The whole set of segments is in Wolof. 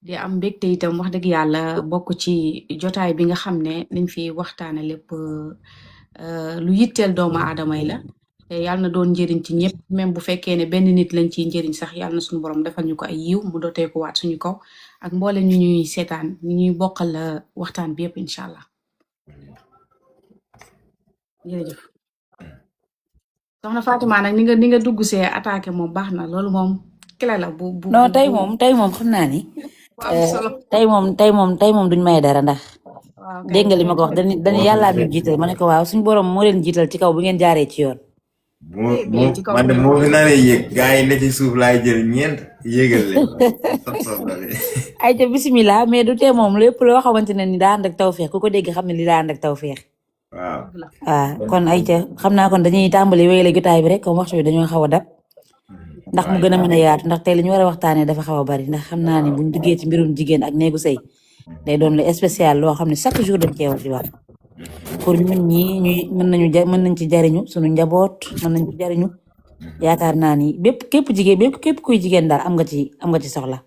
di am mbégte itam wax dëgg yàlla bokk ci jotaay bi nga xam ne liñ fi waxtaane lépp lu yitteel doomu aadama yi la te yàlla na doon njëriñ ci ñëpp même bu fekkee ne benn nit lañ ciy njëriñ sax yàlla na suñu borom defal ñu ko ay yiw mu dooteeku waat suñu kaw ak mboolem ñu ñuy seetaan ñu ñuy bokkal waxtaan bi yëpp incha allah jërëjëf soxna Fatima nag ni nga dugg see attaqué moom baax na loolu moom clé la non tey moom xam naa ni bu am solo tey moom duñ may dara ndax waaw dégg nga li ma ko wax kay dañu yàllaa ñu jiital ma ne ko waaw suñu borom moo leen jiital ci kaw bu ngeen jaaree ci yoon. ci kaw man de moo fi naree yéeg gars yi ne ci suuf laay jël ñeent yéegal leen. ay ca bisimilah mais du tee moom lépp loo xamante ne ni daa ànd ak tawféex ku ko dégg xam ne li daa ànd ak tawféex. waaw. kon ay ca xam naa kon dañuy tàmbali wéyale jotaay bi rek comme waxtu bi dañoo xaw a dab. ndax mu gën a mën a yaatu ndax tey li ñu war a waxtaanee dafa xaw a bari ndax xam naa ne buñ duggee ci mbirum jigéen ak néegu sëy day doon lu spécial loo xam ne chaque jour dañ cee war di wax pour ñun ñii ñuy mën nañ ci jariñu suñu njaboot mën nañ ci jariñu yaakaar naa ni képp kuy jigéen daal am nga ci soxla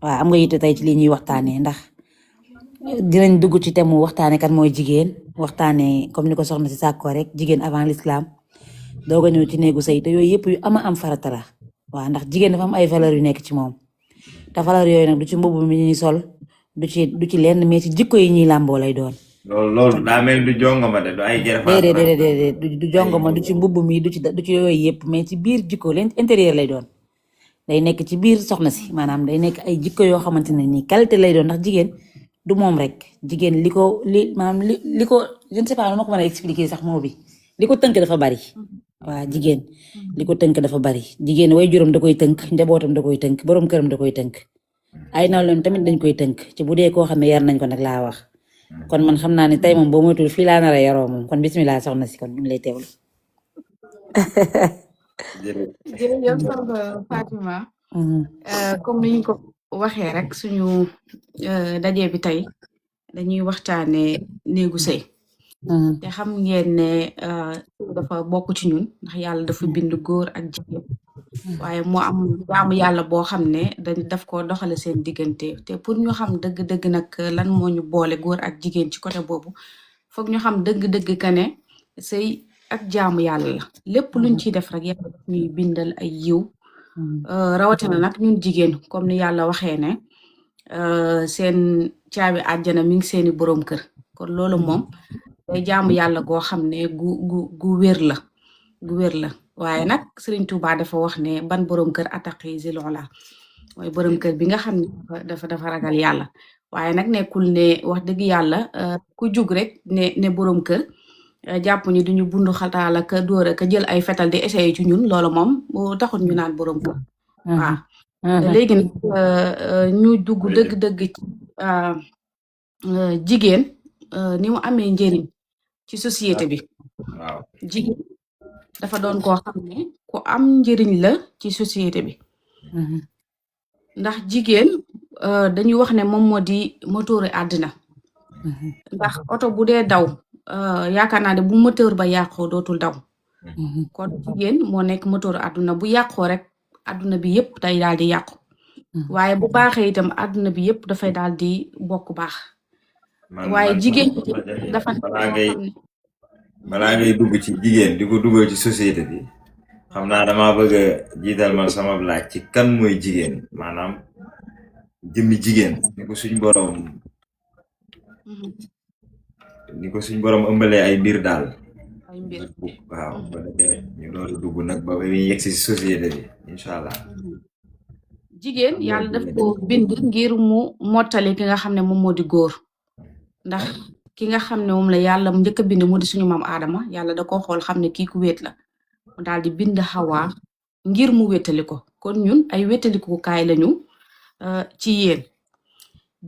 waaw am nga yitte tey ci lii ñuy waxtaanee ndax dinañ dugg ci thème mu waxtaanee kan mooy jigéen waxtaanee comme ni ko soxna si sàkkoo rek jigéen avant l'islam doog a ñëw ci néegu sëy te yooyu yëpp yu am farata la waaw ndax jigéen dafa am ay valeur yu nekk ci moom te valeur yooyu nag du ci mbubb mi ñuy sol du ci lenn mais ci jikko yi ñuy làmboo lay doon. loolu daa mel du jongama de du ay jërëfaat. déedéet du jongama du ci mbubb mi du ci yooyu yëpp mais ci biir jikko leen intérieur lay doon day nekk ci biir soxna si maanaam day nekk ay jikko yoo xamante ne nii qualité lay doon ndax jigéen du moom rek jigéen li ko je ne sais pas nu ma ko mën a expliquer sax moo bi li ko tënk dafa bari. waaw jigéen li ko tënk dafa bari jigéen way juróom da koy tënk njabootam da koy tënk borom këram da koy tënk ay nawleem tamit dañ koy tënk ci bu dee koo xam ne yar nañ ko nag laa wax kon man xam naa ne tey moom boo moytuwul fii laa nar a yaroo moom kon bismillah soxna si kon ñu ngi lay teewlu. jërëjëf soxna Fatima comme ni ñu ko waxee rek suñu daje bi tey dañuy waxtaane néegu sëy te xam ngeen ne dafa bokk ci ñun ndax yàlla dafa bind góor ak jigéen waaye moo am jaamu yàlla boo xam ne daf ko doxale seen diggante te pour ñu xam dëgg-dëgg nag lan moo ñu boole góor ak jigéen ci côté boobu foog ñu xam dëgg-dëgg ka ne sëy ak jaamu yàlla la lépp luñ ciy def rek yàlla daf ñuy bindal ay yiw rawatina nag ñun jigéen comme ni yàlla waxee ne seen caabi àjjana mi ngi seeni boroom kër kon loolu moom day jaamu yàlla goo xam ne gu wér la waaye nag Sëriñ Tuubaa dafa wax ne ban boroom kër attaqi zilon la mooy boroom kër bi nga xam ne dafa ragal yàlla waaye nag nekkul ne wax dëgg yàlla ku jug rek ne boroom kër jàpp ni duñu bundu xataal ak dóor ak jël ay fetal di essayer ci ñun loolu moom taxul ñu naan boroom kër waaw léegi nag ñu dugg dëgg-dëgg ci jigéen ni mu amee njëriñ ci société bi jigéen dafa doon koo xam ne ku am njëriñ la ci société bi ndax jigéen dañuy wax ne moom moo di moteuru àddina ndax oto bu dee daw yaakaar naa ne bu moteur ba yàqoo dootul daw kon jigéen moo nekk moteuru àdduna bu yàqoo rek àdduna bi yëpp day daal di yàqu waaye bu baaxee itam àdduna bi yëpp dafay daal di bokk baax waaye jigéen dafa balaa ngay dugg ci jigéen di ko dugal ci société bi xam naa dama bëgg a jiital man sama laaj ci kan mooy jigéen maanaam jëmmi jigéen ni ko suñ borom ëmbalee ay mbir daal waaw ba defee ñu door a dugg nag ba muy yegsi ci société bi incha allah jigéen yàlla daf ko bind ngir mu mottali ki nga xam ne moom moo di góor ndax ki nga xam ne moom la yàlla njëkk a bind mu di suñu maam Adama yàlla da ko xool xam ne kii ku wéet la mu daal di bind Hawa ngir mu wétali ko kon ñun ay wétalikukaay lañu ci yéen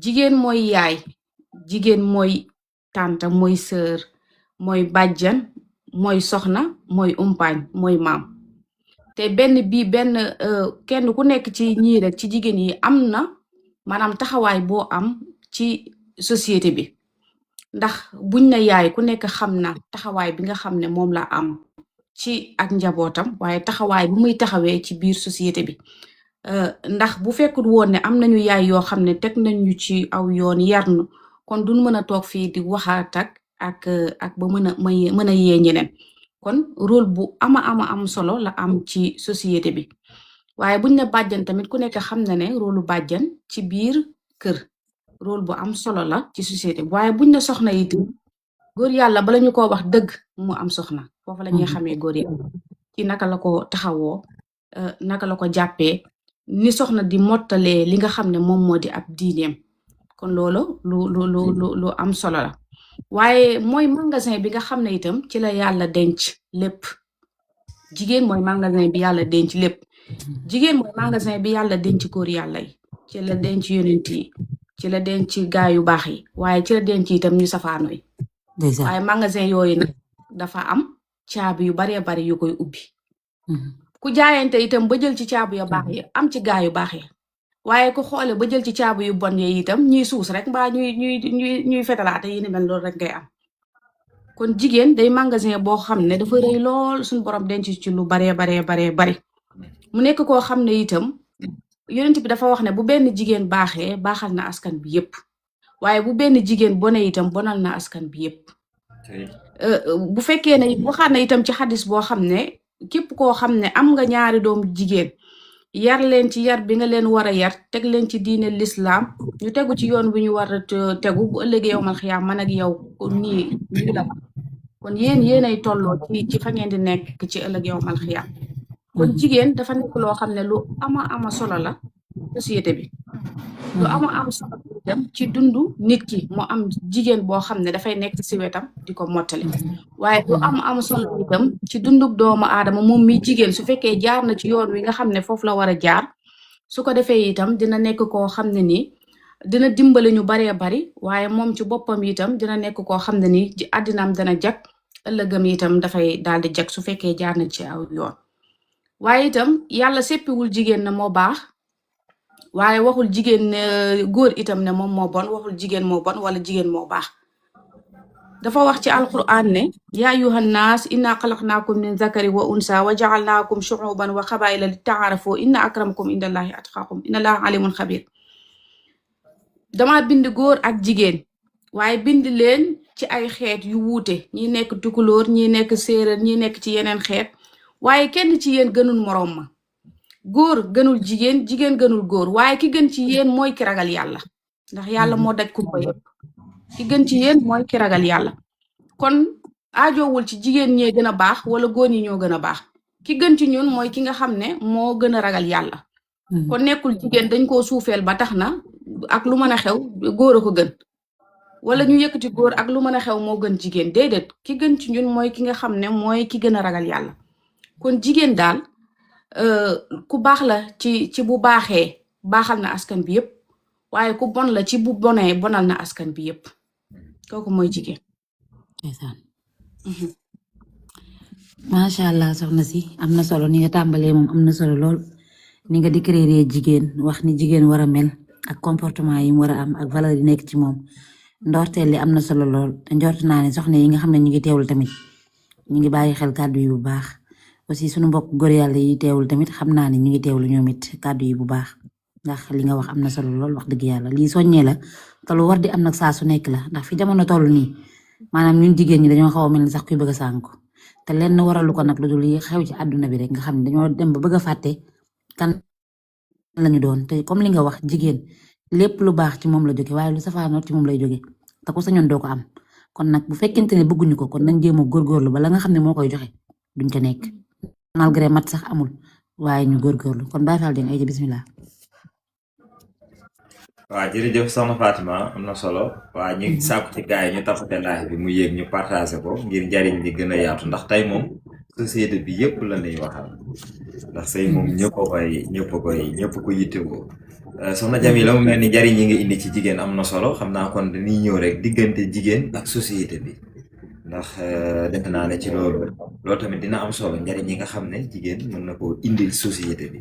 jigéen mooy yaay jigéen mooy tànta mooy sœur mooy bàjjan mooy soxna mooy umpaañ mooy maam te benn kenn ku nekk ci ñii rek ci jigéen yi am na maanaam taxawaay boo am ci société bi ndax buñ na yaay ku nekk xam na taxawaay bi nga xam ne moom la am ci ak njabootam waaye taxawaay bi muy taxawee ci biir société bi ndax bu fekkul woon ne am nañu yaay yoo xam ne teg nañu ci aw yoon yarnu kon duñ mën a toog fii di waxaat ak ba mën a yee ñeneen kon rôle bu am solo la am ci société bi waaye buñ ne bàjjan tamit ku nekk xam na ne rôlu bàjjan ci biir kër rôle bu am solo la ci société bi waaye buñ ne soxna itam góor yàlla bala ñu ko wax dëgg mu am soxna foofu la ñuy xamee góor yàlla ci naka la ko taxawoo naka la ko jàppee ni soxna di mottalee li nga xam ne moom moo di ab diineem kon loolu lu am solo la waaye mooy magasin bi nga xam ne itam ci la yàlla denc lépp jigéen mooy magasin bi yàlla denc lépp jigéen mooy magasin bi yàlla denc góor yàlla yi ci la denc yonent yi ci la denc gaay yu baax yi waaye ci la denc itam ñu safaano yi waaye magasin yooyu nag dafa am caabi yu baree bari yu koy ubbi ku jaayante itam ba jël ci caabi yu baax yi am ci gaay yu baax yi waaye ku xoole ba jël ci caabi yu bon yi itam ñuy suus rek mbaa ñuy fetalaate yi ni mel loolu rek ngay am kon jigéen day magasin boo xam ne dafa rëy lool suñu borom denc ci lu baree bari mu nekk koo xam ne itam yonent bi dafa wax ne bu benn jigéen baaxee baaxal na askan bi yépp waaye bu benn jigéen bone itam bonal na askan bi yépp bu fekkee ne waxaat na itam ci xadis boo xam ne képp koo xam ne am nga ñaari doom jigéen yar leen ci yar bi nga leen war a yar teg leen ci diine lislaam ñu tegu ci yoon bi ñu war a tegu bu ëllëgee yow mal xiyaam man ak yow nii la kon yéenay tolloo ci fa ngeen di nekk ci ëllëg yow mal xiyaam kon jigéen dafa nekk loo xam ne lu ama solo la société bi lu am solo itam ci dundu nit ki mu am jigéen boo xam ne dafay nekk ci wetam di ko mottali waaye lu am solo itam ci dunduk doomu aadama moom mi jigéen su fekkee jaar na ci yoon wi nga xam ne foofu la war a jaar su ko defee itam dina nekk koo xam ne nii dina dimbali ñu baree bari waaye moom ci boppam itam dina nekk koo xam ne nii ci àddinaam dana jag ëllëgam itam dafay daal di jag su fekkee jaar na ci aw yoon waaye itam yàlla seppiwul jigéen ne moo baax waaye waxul jigéen ne góor itam ne moom moo bon waxul jigéen moo bon wala jigéen moo baax dafa wax ci alquran ne yaa ayyuhan naas inna xalaqnaakum min zakari wa unsa wa jaalnaakum shuuban wa xabaila li taarafu inna akramakum indallahi atqaakum inna allaha alimun xabir dama bind góor ak jigéen waaye bind leen ci ay xeet yu wuute ñi nekk tukulóor ñi nekk séeréer ñi nekk ci yeneen xeet waaye kenn ci yéen gënul moroom ma góor gënul jigéen jigéen gënul góor waaye ki gën ci yéen mooy ki ragal yàlla ndax yàlla moo daj ku ko yëpp ki gën ci yéen mooy ki ragal yàlla kon aajowul ci jigéen ñee gën a baax wala góor ñi ñoo gën a baax ki gën ci ñun mooy ki nga xam ne moo gën a ragal yàlla kon nekkul jigéen dañ koo suufeel ba tax na ak lu mën a xew góor a ko gën wala ñu yëkkati góor ak lu mën a xew moo gën jigéen déedéet ki gën ci ñun mooy ki nga xam ne mooy ki gën a ragal yàlla kon jigéen daal ku baax la ci bu baaxee baaxal na askan bi yépp waaye ku bon la ci bu bonee bonal na askan bi yépp kooku mooy jigéen. macha allah soxna si am na solo ni nga tàmbalee moom am na solo lool ni nga décrire jigéen wax ni jigéen war a mel ak comportement yi mu war a am ak valeur yi nekk ci moom ndorteel li am na solo lool te njort naa ne soxna yi nga xam ne ñu ngi teewul tamit ñu ngi bàyyi xel kàddu yi bu baax aussi suñu mbokk góor yàlla yi teewul tamit xam naa ne ñu ngi teewlu ñoom it kàddu yi bu baax ndax li nga wax am na solo lool wax dëgg yàlla lii soññee la te lu war di am nag saa su nekk la ndax fi jamono toll nii maanaam ñun jigéen ñi dañoo xaw a mel ni sax kuy bëgg a sànku te lenn waralu ko nag lu dul yi xew ci àdduna bi rek nga xam ne dañoo dem ba bëgg a fàtte kan lañu doon te comme li nga wax jigéen lépp lu baax ci moom la jóge waaye lu safaanoot ci moom lay jóge te ku sañoon doo ko am kon nag bu fekkente ne bëgguñu ko kon nañ jéem a góorgóorlu ba la nga xam ne moo koy joxe duñ ca nekk malgré mat sax amul waaye ñu góorgóorlu kon Baye Fall Dieng ay bismillah. waaw jërëjëf soxna Fatima am na solo waa ñu sàkku ci gaay ñu tapate live bi mu yéeg ñu partagé ko ngir njariñ li gën a yaatu ndax tey moom société bi yëpp la ñuy waxal ndax sëy moom ñëpp ko yittewoo soxna Jamila mu mel ni njariñ yi nga indi ci jigéen am na solo xam naa kon dañuy ñëw rek diggante jigéen ak société bi ndax def naa ne ci loolu tamit dina am solo njariñ yi nga xam ne jigéen mën na koo indil société bi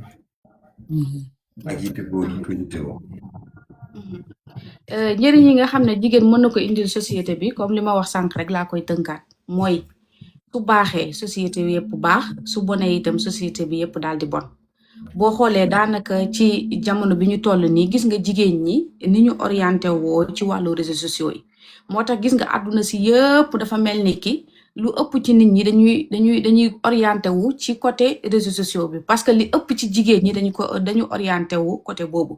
ak yittewoo ñu ko yittewoo njëriñ yi nga xam ne jigéen mën na ko indil société bi comme li ma wax sànq rek laa koy tënkaat mooy su baaxee société bi yëpp baax su bonee itam société bi yëpp daal di bon boo xoolee daanaka ci jamono bi ñu toll nii gis nga jigéen ñi ni ñu orienté woo ci wàllu réseaux sociaux yi moo tax gis nga àdduna si yëpp dafa mel ni ki lu ëpp ci nit ñi dañuy orienté wu ci côté réseaux sociaux bi parce que li ëpp ci jigéen ñi dañu orienté wu côté boobu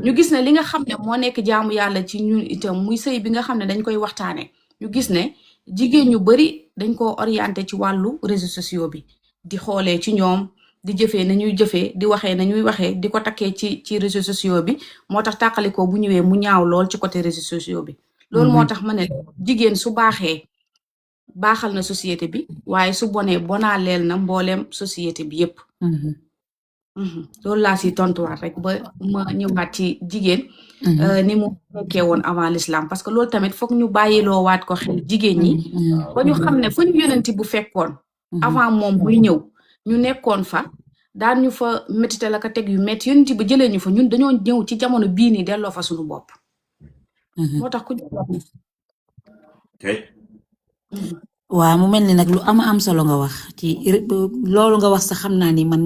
ñu gis ne li nga xam ne moo nekk jaamu yàlla ci ñun itam muy sëy bi nga xam ne dañ koy waxtaane ñu gis ne jigéen ñu bari dañ ko orienté ci wàllu réseaux sociaux bi di xoolee ci ñoom di jëfee nañuy jëfee di waxee nañuy waxee di ko takkee ci réseaux sociaux bi moo tax tàqalikoo bu ñëwee mu ñaaw lool ci côté réseaux sociaux bi loolu moo tax ma ne jigéen su baaxee baaxal na société bi waaye su bonee bonaaleel na mbooleem société bi yépp loolu laa si tontuwaat rek ba ma ñëwaat ci jigéen ni mu nekkee woon avant l'islam parce que loolu tamit foog ñu bàyyiloo waat ko xel jigéen ñi ba ñu xam ne fa ñu yonenti bu fekkoon avant moom muy ñëw ñu nekkoon fa daan ñu fa métite la ka teg yu métti yonenti ba jëlee ñu fa ñun dañoo ñëw ci jamono bii nii delloo fa suñu bopp moo tax ku waaw mu mel ni nag lu am solo nga wax ci loolu nga wax sax xam naa ni man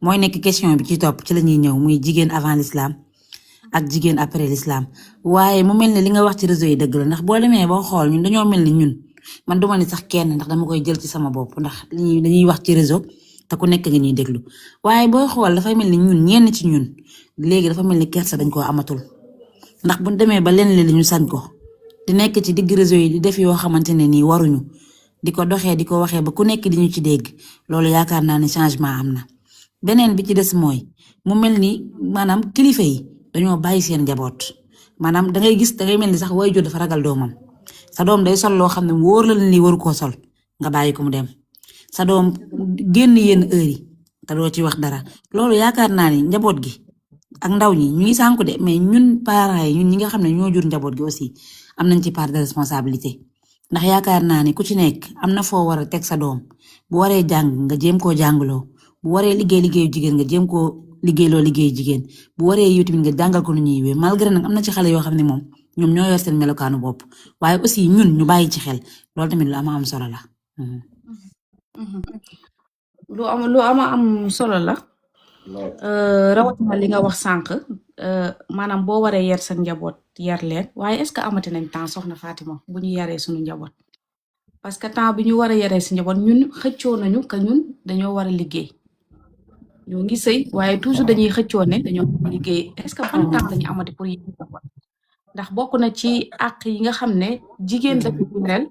mooy nekk question bi ci topp ci la ñuy ñëw muy jigéen avant l'islam ak jigéen après l'islam waaye mu mel ni li nga wax ci réseau yi dëgg la ndax boo demee boo xool ñun dañoo mel ni ñun man duma ni sax kenn ndax dama koy jël ci sama bopp ndax dañuy wax ci réseau te ku nekk nga ñuy déglu waaye booy xool dafay mel ni ñun ñenn ci ñun léegi dafa mel ni kersa dañ koo amatul ndax buñ demee ba leen li ñu sañ ko di nekk ci digg réseau yi di def yoo xamante ne nii waruñu di ko doxee di ko waxee ba ku nekk di ñu ci dégg loolu yaakaar naa ne changement am na beneen bi ci des mooy mu mel ni maanaam kilifa yi dañoo bàyyi seen njaboot maanaam dangay gis dangay mel ni sax waajur dafa ragal doomam sa doom day sol loo xam ne wóor la ni waru koo sol nga bàyyi ko mu dem sa doom génn yenn heure yi te doo ci wax dara loolu yaakaar naa ni njaboot gi ak ndaw ñi ñu ngi sànku de mais ñun parents yi ñun ñi nga xam ne ñoo jur njaboot gi aussi am nañ ci part de responsabilité ndax yaakaar naa ni ku ci nekk am na foo war a teg sa doom bu waree jàng nga jéem koo jàngloo bu waree liggéeyu jigéen nga jéem koo liggéeyloo liggéeyu jigéen bu waree yow tamit nga jàngal ko nu ñuy wéy malgré nag am na ci xale yoo xam ne moom ñoom ñoo yor seen melokaanu bopp waaye aussi ñun ñu bàyyi ci xel loolu tamit lu am solo la. lu am solo la rawatina li nga wax sànq maanaam boo waree yar sa njaboot yar leen waaye est-ce que amati nañ temps soxna Fatima bu ñu yaree suñu njaboot parce que temps bi ñu war a yaree si njaboot ñun xëccoo nañu que ñun dañoo war a liggéey ñoo ngi sëy waaye toujours dañuy xëccoo ne dañoo liggéey est-ce que ban temps lañu amati pour yar njaboot ndax bokk na ci àq yi nga xam ne jigéen dafa jureel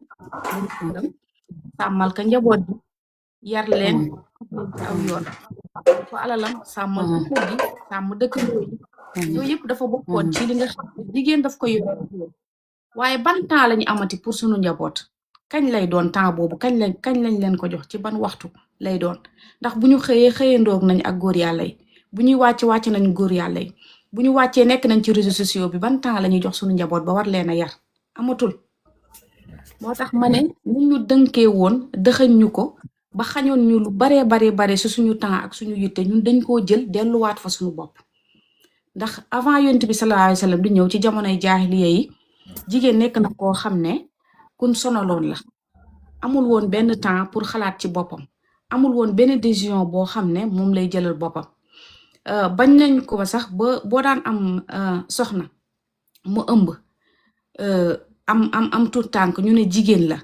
sàmmal ka njaboot bi yar leen ci aw yoon ko alalam sàmmal ko kër gi sàmm dëkkandoo yi yooyu yëpp dafa bokkoon ci li nga xam ne jigéen daf ko yor waaye ban temps lañu amati pour sunu njaboot kañ lay doon temps boobu kañ lañ leen ko jox ci ban waxtu lay doon ndax bu ñu xëyandoog nañ ak góor yàlla yi bu ñuy wàcc nañ góor yàlla yi bu ñu wàccee nekk nañ ci réseaux sociaux bi ban temps la ñuy jox sunu njaboot ba war leen a yar amatul moo tax ma ne ni ñu dënkee woon dëxëñ ñu ko ba xañoon ñu lu bare si suñu temps ak suñu yitte ñun dañ koo jël delluwaat fa suñu bopp ndax avant yonent bi sallallahu alayhi wa sallam di ñëw ci jamonoy jaahiliya yi jigéen nekk na koo xam ne kun sonaloon la amul woon benn temps pour xalaat ci boppam amul woon benn décision boo xam ne moom lay jëlal boppam bañ nañ ko ba sax ba boo daan am soxna mu ëmb am tout tànk ñu ne jigéen la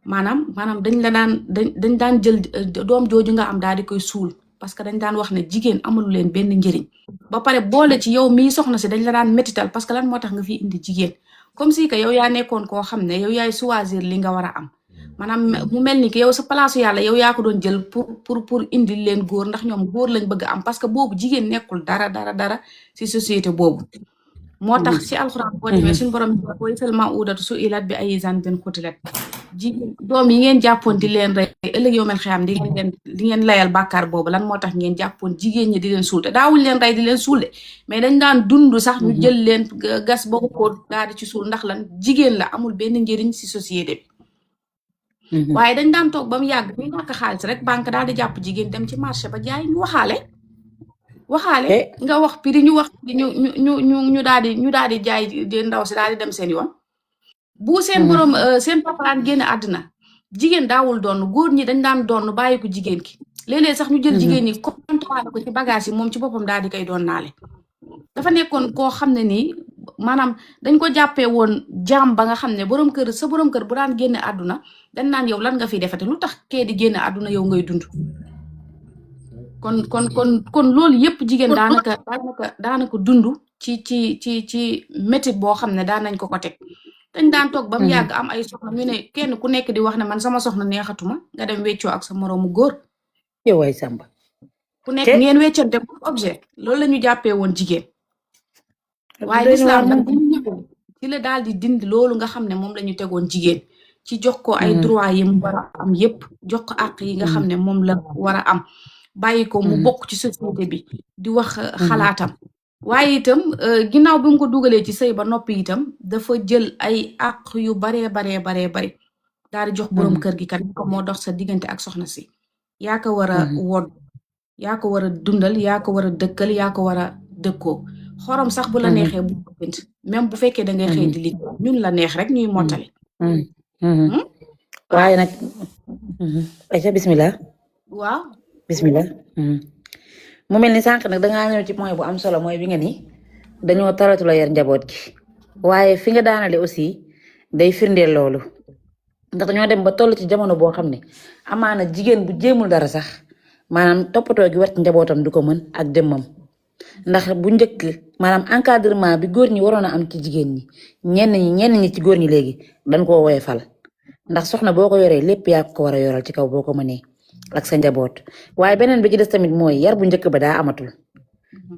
maanaam dañ daan jël doom jooju nga am daal di koy suul parce que dañ daan wax ne jigéen amalu leen benn njëriñ ba pare boole ci yow mii soxna si dañ la daan métital parce que lan moo tax nga fi indi jigéen comme si que yow yaa nekkoon koo xam ne yow yaay choisir li nga war a am maanaam mu mel ni que yow sa palaasu yàlla yow yaa ko doon jël pour indi leen góor ndax ñoom góor lañ bëgg am parce que boobu jigéen nekkul dara ci société boobu moo tax ci alxuraan boo demee suñu borom booy seulement uudatu su ilat bi ay zanbin xutilat jigéen doom yi ngeen jàppoon di leen rey ëllëg yow mel xiyam di ngeen layal bàkkaar boobu lan moo tax ngeen jàppoon jigéen ñi di leen suul te daawuñ leen rey di leen suul de mais dañ daan dund sax ñu jël leen gas ba ko daal di ci suul ndax lan jigéen la amul benn njëriñ ci société bi waaye dañ daan toog ba mu yàgg ñu ñàkk xaalis rek banque daal di jàpp jigéen dem ci marché ba jaay ñu waxaale nga wax prix ñu wax ñu daal di jaay ndaw si daal di dem seen yoon bu seen borom seen papa daan génn àddina jigéen daawul doon góor ñi dañ daan doon bàyyi ko jigéen ki léeg-léeg sax ñu jël jigéen ñi kontuwaale ko ci bagage yi moom ci boppam daal di koy doon naale dafa nekkoon koo xam ne nii maanaam dañ ko jàppee woon jaam ba nga xam ne borom kër sa borom kër bu daan génne àdduna dañ naan yow lan nga fiy defate lu tax kee di génne àdduna yow ngay dund kon loolu yëpp jigéen daanaka dund ci métit boo xam ne daan nañ ko teg dañ daan toog ba mu yàgg am ay soxna ñu ne kenn ku nekk di wax ne man sama soxna neexatuma nga dem weccoo ak sa moroomu góor yow waay Samba ku nekk ngeen weccante comme objet loolu la ñu jàppee woon jigéen waaye lislaam nag bu ñu ñëwee ci la daal di dindi loolu nga xam ne moom la ñu tegoon jigéen ci jox ko ay droit yi mu war a am yépp jox ko àq yi nga xam ne moom la war a am bàyyi ko mu bokk ci société bi di wax xalaatam waaye itam ginnaaw bi mu ko dugalee ci sëy ba noppi itam dafa jël ay àq yu baree bari daal di jox borom kër gi kat ko moo dox sa diggante ak soxna si yaa ko war a wodd yaa ko war a dundal yaa ko war a dëkkal yaa ko war a dëkkoo xorom sax bu la neexee bu ko bind même bu fekkee da ngay xëy di liggéey ñun la neex rek ñuy mottali waaye nag ayca bismillah waaw bismillah mu mel ni sànq nag dangaa ñëw ci point bu am solo mooy bi nga ni dañoo taratu la yar njaboot gi waaye fi nga daanale aussi day firndeel loolu ndax dañoo dem ba toll ci jamono boo xam ne amaana jigéen bu jéemul dara sax maanaam toppatoo gi war ci njabootam du ko mën ak jëmmam ndax bu njëkk maanaam encadrement bi góor ñi waroon a am ci jigéen ñi ñenn ñi ci góor ñi léegi dañ koo woyofal ndax soxna boo ko yoree lépp yaa ko war a yoral ci kaw boo ko mënee ak sa njaboot waaye beneen bi ci des tamit mooy yar bu njëkk ba daa amatul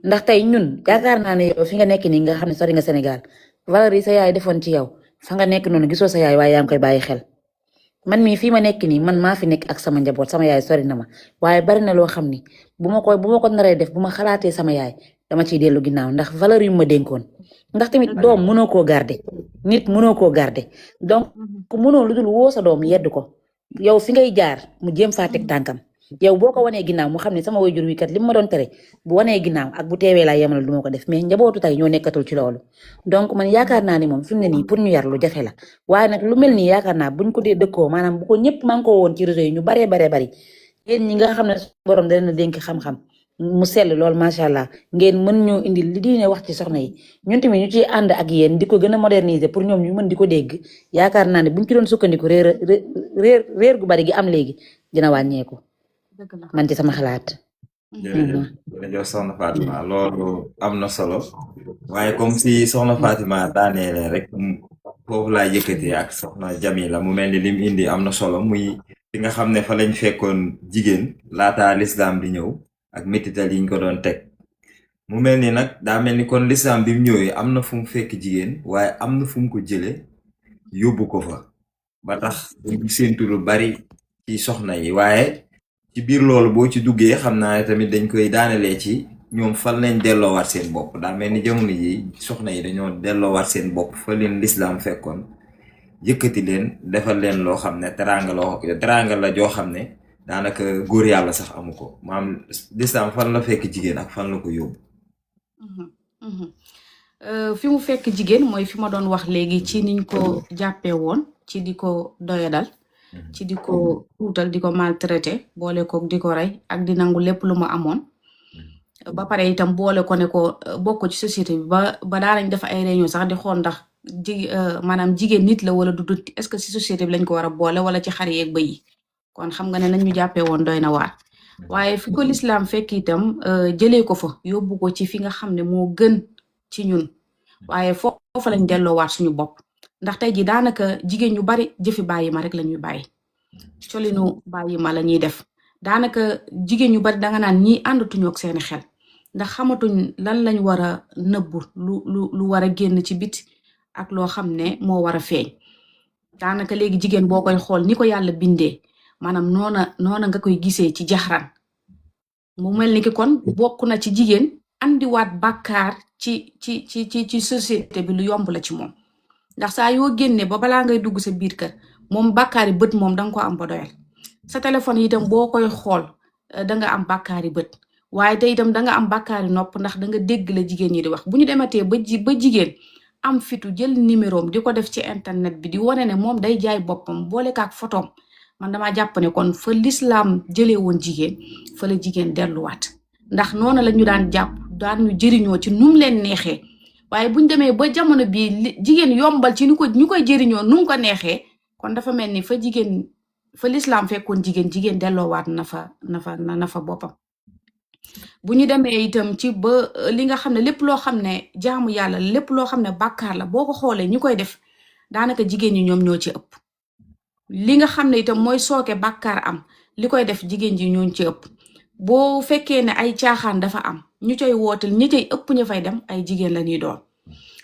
ndax tey ñun yaakaar naa ne yow fi nga nekk nii nga xam ne sori nga Sénégal valeur yi sa yaay defoon ci yow fa nga nekk noonu gisoo sa yaay waaye yaa ngi koy bàyyi xel man mii fii ma nekk nii man maa fi nekk ak sama njaboot sama yaay sori na ma waaye bari na loo xam ni bu ma ko naree def bu ma xalaatee sama yaay dama ciy dellu ginnaaw ndax valeur yu ma dénkoon ndax tamit doom mënoo koo garder nit mënoo koo garder donc ku mënoo lu dul woo sa doom yedd ko yow fi ngay jaar mu jéem faa teg tànkam yow boo ko wanee ginnaaw mu xam ne sama waajur wi kat li ma doon tere bu wanee ginnaaw ak bu teewee laa yemal du ma ko def mais njabootu tey ñoo nekkatul ci loolu donc man yaakaar naa ni moom fi mu ne nii pour ñu yar lu jafe la waaye nag lu mel nii yaakaar naa buñ ko dee dëkkoo maanaam bu ko ñëpp man koo woon ci réseau yi ñu baree bari yéen ñi nga xam ne borom da leen a dénk xam-xam mu sell lool macha allah ngeen mën ñoo indi li diine wax ci soxna yi ñun tamit ñu ciy ànd ak yéen di ko gën a moderniser pour ñoom ñu mën di ko dégg yaakaar naa ne buñ ci doon sukkandiku réer gu bari gi am léegi dina wàññeeku man ci sama xalaat. jërëjëf soxna Fatima loolu am na solo waaye comme si soxna Fatima daaneele rek foofu laa yëkkatee ak soxna Jamila mu mel ni lim indi am na solo muy fi nga xam ne fa lañ fekkoon jigéen laataa lislaam di ñëw ak métital yiñ ko doon teg mu mel ni nag daa mel ni kon lislaam bi mu ñëwee am na fu mu fekk jigéen waaye am na fu mu ko jële yóbbu ko fa ba tax dañu séentu lu bari ci soxna yi waaye ci biir loolu boo ci duggee xam naa ne tamit dañ koy daanelee ci ñoom fan lañ delloowaat seen bopp daa mel ni jamono ji soxna yi dañoo delloowaat seen bopp fa leen lislaam fekkoon yëkkati leen defal leen loo xam ne teraanga la joo xam ne daanaka góor yàlla sax amu ko maam lislaam fan la fekk jigéen ak fan la ko yóbbu. fi mu fekk jigéen mooy fi ma doon wax léegi ci niñ ko jàppee woon ci di ko doyadal ci di ko tuutal di ko maltraité boole ko di ko rey ak di nangu lépp lu mu amoon ba pare itam boole ko ne ko bokk ci société bi ba daanañ def ay réunion sax di xool ndax maanaam jigéen nit la wala du est-ce que ci société bi lañ ko war a boole wala ci xar yeeg bëy yi kon xam nga ne nañ ñu jàppee woon doy na waar waaye fi ko lislaam fekk itam jëlee ko fa yóbbu ko ci fi nga xam ne moo gën ci ñun waaye foofa lañ delloowaat suñu bopp ndax tey ji daanaka jigéen ñu bari jëfi bàyyi ma rek la ñuy bàyyi colinu bàyyi ma la ñuy def daanaka jigéen ñu bari danga naan ñii àndatuñu ak seeni xel ndax xamatuñ lan lañ war a nëbbu lu war a génn ci biti ak loo xam ne moo war a feeñ daanaka léegi jigéen boo koy xool ni ko yàlla bindee maanaam noona nga koy gisee ci jaxran mu mel ni ki kon bokk na ci jigéen andiwaat bàkkaar ci société bi lu yomb la ci moom ndax saa yoo génnee ba balaa ngay dugg sa biir kër moom bàkkaari bët moom danga ko am ba doyal sa téléphone itam boo koy xool danga am bàkkaari bët waaye te itam danga am bàkkaari nopp ndax danga dégg la jigéen ñi di wax bu ñu dematee ba jigéen am fitu jël numérom di ko def ci internet bi di wane ne moom day jaay boppam boole kaak photom man dama jàpp ne kon fa l'islam jëlee woon jigéen fa la jigéen delluwaat ndax noonu la ñu daan jàpp daan ñu jëriñoo ci num leen neexee waaye buñ demee ba jamono bii jigéen yombal ci ñu koy jëriñoo num ko neexee kon dafa mel ni fa l'islam fekkoon jigéen delloowaat na fa boppam bu ñu demee itam ci ba li nga xam ne lépp loo xam ne jaamu yàlla lépp loo xam ne bàkkaar la boo ko xoolee ñu koy def daanaka jigéen ñi ñoom ñoo ci ëpp li nga xam ne itam mooy sooke bàkkaar am li koy def jigéen ji ñoo ci ëpp boo fekkee ne ay caaxaan dafa am ñu cay wootal ñi cay ëpp ñu fay dem ay jigéen la ñuy doon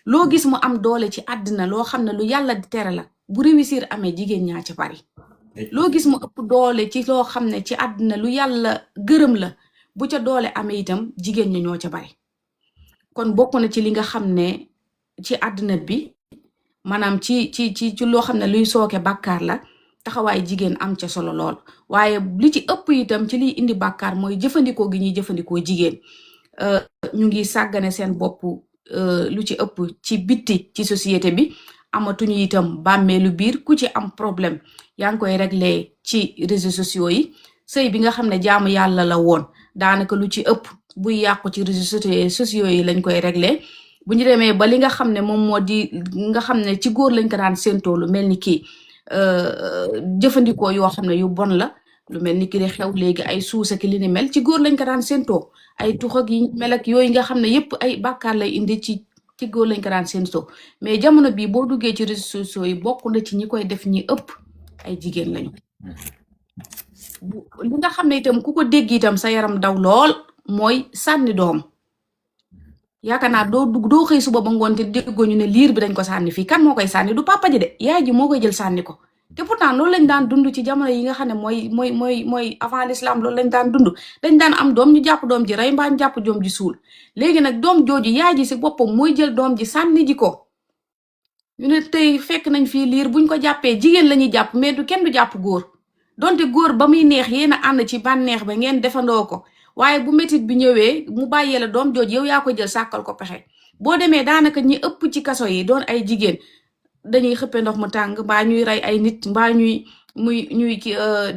loo gis mu am doole ci àddina loo xam ne lu yàlla di tere la bu réussir amee jigéen ñaa ci bari loo gis mu ëpp doole ci loo xam ne ci àddina lu yàlla gërëm la bu ca doole amee itam jigéen ñi ñoo ca bari kon bokk na ci li nga xam ne ci àddina bi maanaam ci loo xam ne luy sooke bàkkaar la taxawaay jigéen am ca solo lool waaye li ci ëpp itam ci liy indi bàkkaar mooy jëfandikoo gi ñuy jëfandikoo jigéen ñu ngi sàggane seen bopp lu ci ëpp ci bitti ci société bi amatuñu itam bàmmeelu biir ku ci am problème yaa ngi koy réglé ci réseaux sociaux yi sëy bi nga xam ne jaamu yàlla la woon daanaka lu ci ëpp buy yàqu ci réseaux sociaux yi lañ koy réglé bu ñu demee ba li nga xam ne moom moo di nga xam ne ci góor lañ ko daan séentoo lu mel ni kii jëfandikoo yoo xam ne yu bon la lu mel ni ki di xew léegi ay suusa ki li ni mel ci góor lañ ko daan séentoo ay tux ak yi mel ak yooyu nga xam ne yépp ay bàkkaar lay indi ci góor lañ ko daan séentoo mais jamono bii boo duggee ci réseaux sociaux yi bokk na ci ñi koy def ñi ëpp ay jigéen lañu li nga xam ne itam ku ko dégg itam sa yaram daw lool mooy sànni doom yaakaar naa doo xëy suba ba ngoon te déggoo ñu ne liir bi dañ ko sànni fii kan moo koy sànni du papa ji de yaay ji moo koy jël sànni ko te pourtant loolu lañ daan dund ci jamono yi nga xam ne mooy avant l'islam loolu lañ daan dund dañ daan am doom ñu jàpp doom ji rey mbaa ñu jàpp doom ji suul léegi nag doom jooju yaay ji si boppam mooy jël doom ji sànni ji ko ñu ne tey fekk nañ fii liir buñ ko jàppee jigéen la ñuy jàpp mais kenn du jàpp góor donte góor ba muy neex yéen a ànd ci bànneex ba ngeen defandoo ko waaye bu métit bi ñëwee mu bàyyee la doom jooju yow yaa ko jël sàkkal ko pexe boo demee daanaka ñi ëpp ci kaso yi doon ay jigéen dañuy xëppe ndox mu tàng mbaa ñuy rey ay nit mbaa ñuy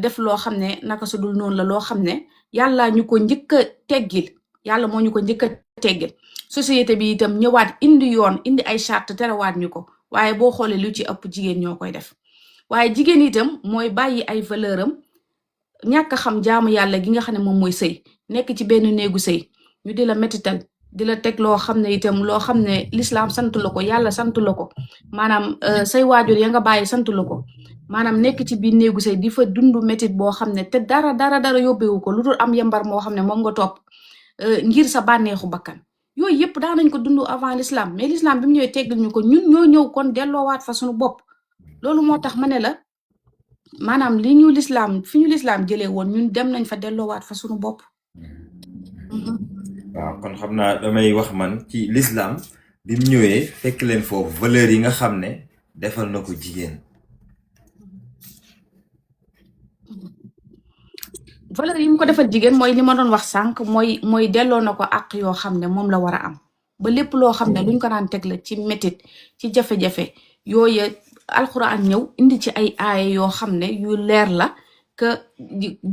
def loo xam ne naka su dul noonu la loo xam ne yàlla ñu ko njëkk a teggil yàlla moo ñu ko njëkk a teggil société bi itam ñëwaat indi ay charte terewaat ñu ko waaye boo xoolee lu ci ëpp jigéen ñoo koy def waaye jigéen itam mooy bàyyi ay valeur am ñàkk a xam jaamu yàlla gi nga xam ne moom mooy sëy nekk ci benn néegu sëy ñu di la métital di la teg loo xam ne itam loo xam ne l'islam sant la ko yàlla sant la ko maanaam say waajur ya nga bàyyi sant la ko maanaam nekk ci biir néegu sëy di fa dund métit boo xam ne te dara yóbbewu ko lu dul am yambar moo xam ne moom nga topp ngir sa bànneexu bakkan yooyu yëpp daan nañ ko dund avant l'islam mais l'islam bi mu ñëwee teggal ñu ko ñun ñoo ñëw kon delloowaat fa suñu bopp loolu moo tax ma ne la maanaam fi ñu l'islam jëlee woon ñun dem nañ fa delloowaat fa suñu bopp. waaw kon xam naa damay wax man ci l'islam bi mu ñëwee fekk leen foofu valeur yi nga xam ne defal na ko jigéen. valeur yi mu ko defal jigéen mooy li ma doon wax sànq mooy delloo na ko àq yoo xam ne moom la war a am ba lépp loo xam ne luñ ko daan teg la ci métit ci jafe-jafe yooyu alxuraan ñëw indi ci ay aaya yoo xam ne yu leer la que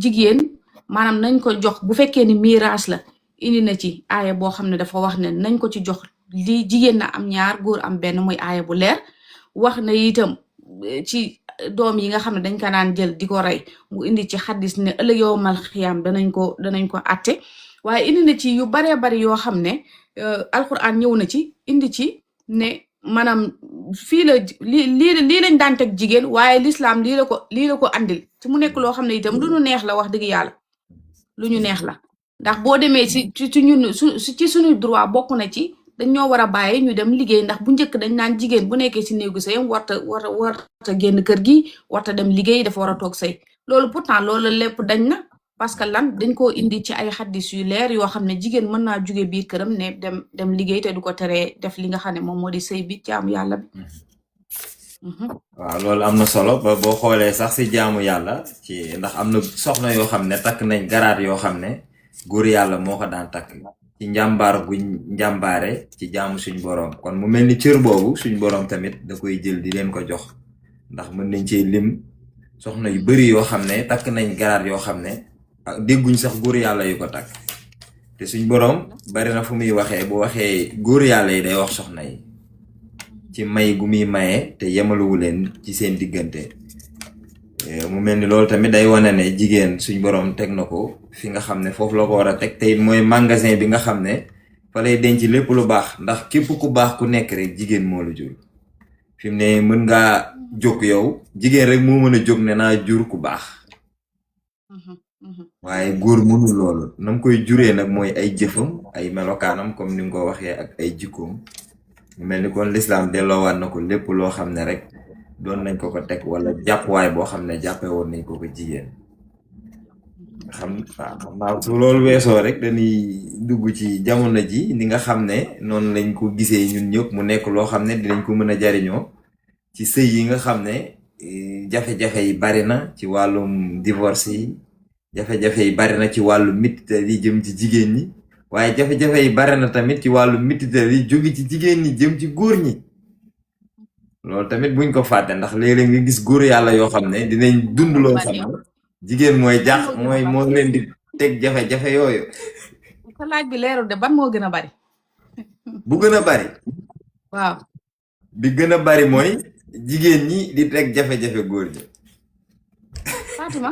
jigéen maanaam nañ ko jox bu fekkee ni miraas la indi na ci aaya boo xam ne dafa wax ne nañ ko ci jox li jigéen na am ñaar góor am benn muy aaya bu leer wax na itam ci doom yi nga xam ne dañ ko daan jël di ko rey mu indi ci xaddis ne ëllëg yowmal xiyaam danañ ko atte waaye indi na ci yu baree bari yoo xam ne alxuraan ñëw na ci indi ci ne maanaam fii la lii lañ daan teg jigéen waaye l'islam lii la ko andil ci mu nekk loo xam ne itam lu ñu neex la wax dëgg yàlla lu ñu neex la ndax boo demee ci ñun ci suñu droit bokk na ci dañ ñoo war a bàyyi ñu dem liggéey ndax bu njëkk dañ naan jigéen bu nekkee ci néegu sëyam warta génn kër gi warta dem liggéey dafa war a toog sëy loolu pourtant loolu lépp dañ na parce que lan dañ koo indi ci ay xaddis yu leer yoo xam ne jigéen mën naa jóge biir këram ne dem liggéey te du ko teree def li nga xam ne moom moo di sëy bi jaamu yàlla bi. waaw loolu am na solo ba boo xoolee sax si jaamu yàlla ci ndax am na soxna yoo xam ne takk nañ garaat yoo xam ne góor yàlla moo ko daan takk ci njàmbaar guñ njàmbaare ci jaamu suñ boroom kon mu mel ni cër boobu suñ boroom tamit da koy jël di leen ko jox ndax mën nañ cee lim soxna yu bari yoo xam ne takk nañ garaat yoo xam ne dégguñ sax góor yàlla yu ko takk te suñ boroom bari na fu muy waxee bu waxee góor yàlla yi day wax soxna yi ci may gu muy maye te yemaluwu leen ci seen diggante mu mel ni loolu tamit day wane ne jigéen suñ boroom teg na ko fi nga xam ne foofu la ko war a teg te it mooy magasin bi nga xam ne fa lay denc lépp lu baax ndax képp ku baax ku nekk rek jigéen moo la jur fi mu ne mën ngaa jóg yow jigéen rek moo mën a jóg ne naa jur ku baax waaye góor mënul loolu nam koy juree nag mooy ay jëfam ay melokaanam comme ni nga ko waxee ak ay jikkoom mel ni kon lislaam delloowaat na ko lépp loo xam ne rek doon nañ ko teg wala jàppuwaay boo xam ne jàppe woon nañ ko jigéen xam naa su loolu weesoo rek dañuy dugg ci jamono ji ni nga xam ne noonu lañ ko gisee ñun ñëpp mu nekk loo xam ne dinañ ko mën a jariñoo ci sëy yi nga xam ne jafe-jafe yi bari na ci wàllum divorce yi jafe-jafe yi bari na ci wàllu mitital yi jëm ci jigéen ñi waaye jafe-jafe yi bari na tamit ci wàllu mitital yi jóge ci jigéen ñi jëm ci góor ñi loolu tamit buñ ko fàtte ndax léeg-léeg nga gis góor yàlla yoo xam ne dinañ dund loo xam ne jigéen mooy jax moo leen di teg jafe-jafe yooyu. sa laaj bi leerul de ban moo gën a bari. bu gën a bari. waaw. bi gën a bari mooy jigéen ñi di teg jafe-jafe góor ñi. Fatima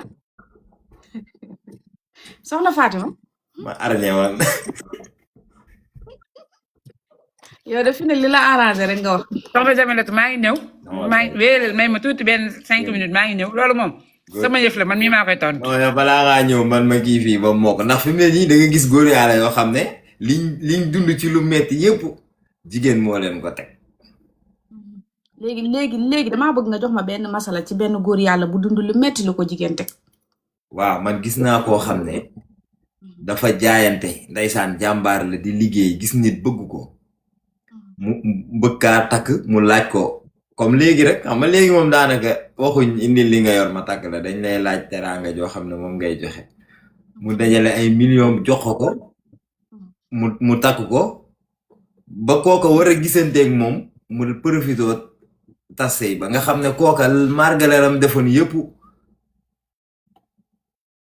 soxna Fatima. ma arñe woon. yow de fi ne li la arrangé rek nga wax. soxna Jamilatu maa ngi ñëw. maa ngi wéyalal may ma tuuti benn 5 minutes maa ngi ñëw loolu moom. sama yëf la man mii maa koy tontu. non balaa ngaa ñëw man ma kii fii ba mokk ndax fi mu ne nii da nga gis góor yàlla yoo xam ne liñ dund ci lu metti yépp jigéen moo leen ko teg. léegi damaa bëgg nga jox ma benn masala ci benn góor yàlla bu dund lu metti lu ko jigéen teg. waaw man gis naa koo xam ne dafa jaayante ndeysaan jàmbaar la di liggéey gis nit bëgg ko mu bëgg kaa takk mu laaj ko comme léegi rek xam nga léegi moom daanaka waxuñ indi li nga yor ma takk la dañ lay laaj teraanga joo xam ne moom ngay joxe mu dajale ay millions jox ko mu takk ko ba kooka war a gisanteeg moom mu profitoo tas sëy ba nga xam ne kooka margaleram defoon yëpp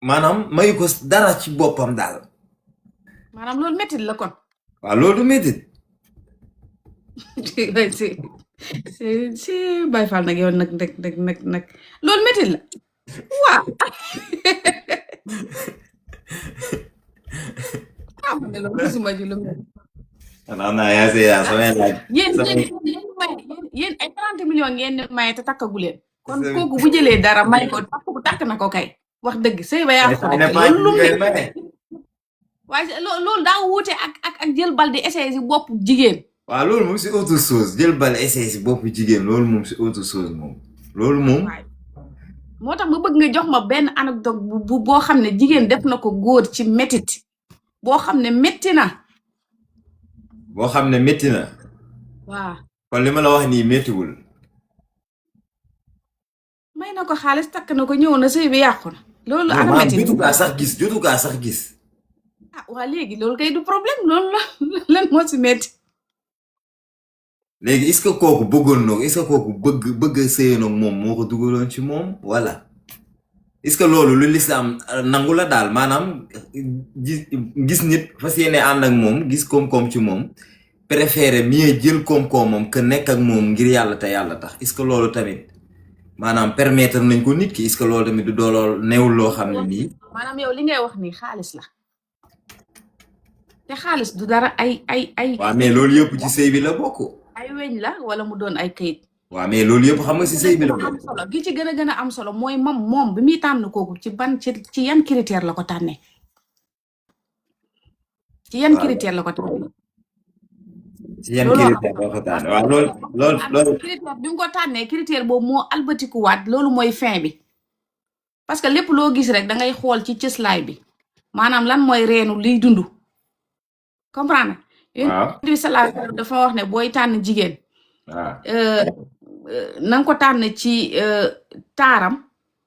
maanaam mayu ko dara ci boppam daal. maanaam loolu métti la kon. waaw loolu métti. si Baye Fall nag yow nag loolu métti la waaw. ah man de loolu gisuma ji lu mel. xanaa naa yaa see yaa samay laaj. yéen ay 30 millions ngeen maye te takkagu leen. kon kooku bu jëlee dara may ko takk na ko kay. wax dëgg sëy ba yaa ko rek loolu lu waaye loolu daa wuute ak jël bal di essayer si bopp jigéen. waaw loolu moom si autre chose jël bal essayer si bopp jigéen loolu moom si autre chose moom. loolu moom. moo tax ma bëgg nga jox ma benn anecdote bu boo xam ne jigéen def na ko góor ci métit boo xam ne métti na. boo xam ne métti na. waaw. kon li ma la wax nii méttiwul. may na ko xaalis takk na ko ñëw na sëy bi yàqu na. loolu ana métti jotu kaa sax gis. ah waa léegi loolu kay du problème loolu la lan moo si métti. léegi est-ce que kooku bëggoon na ko est-ce que kooku bëgg a sëyoon ak moom moo ko dugaloon ci moom wala est-ce que loolu lu lislaam nangu la daal maanaam gis nit fas yéene ànd ak moom gis koom-koom ci moom préféré mieux jël koom-koomam que nekk ak moom ngir yàlla te yàlla tax est-ce que loolu tamit maanaam permettre nañ ko nit ki est-ce que loolu tamit du doolool newul loo xam ne nii. maanaam yow li ngay wax nii xaalis la te xaalis du dara ay. waaw mais loolu yëpp ci sëy bi la bokk. ay weñ la wala mu doon ay kayit. waaw mais loolu yëpp xam nga si sëy bi la bokk. solo gi ci gën a am solo mooy moom bi muy tànn kooku ci yan critère la ko tànnee. ci yan critère la ko tànnee. ci yan critère la ko tànnee waaw loolu. critère bi mu ko tànnee critère boobu moo albatikuwaat loolu mooy fin bi. parce que lépp loo gis rek da ngay xool ci cëslaay bi maanaam lan mooy reenu liy dund. comprendre waaw bi sallallahu dafa wax ne booy tànn jigéen. waaw na nga ko tànn ci taaram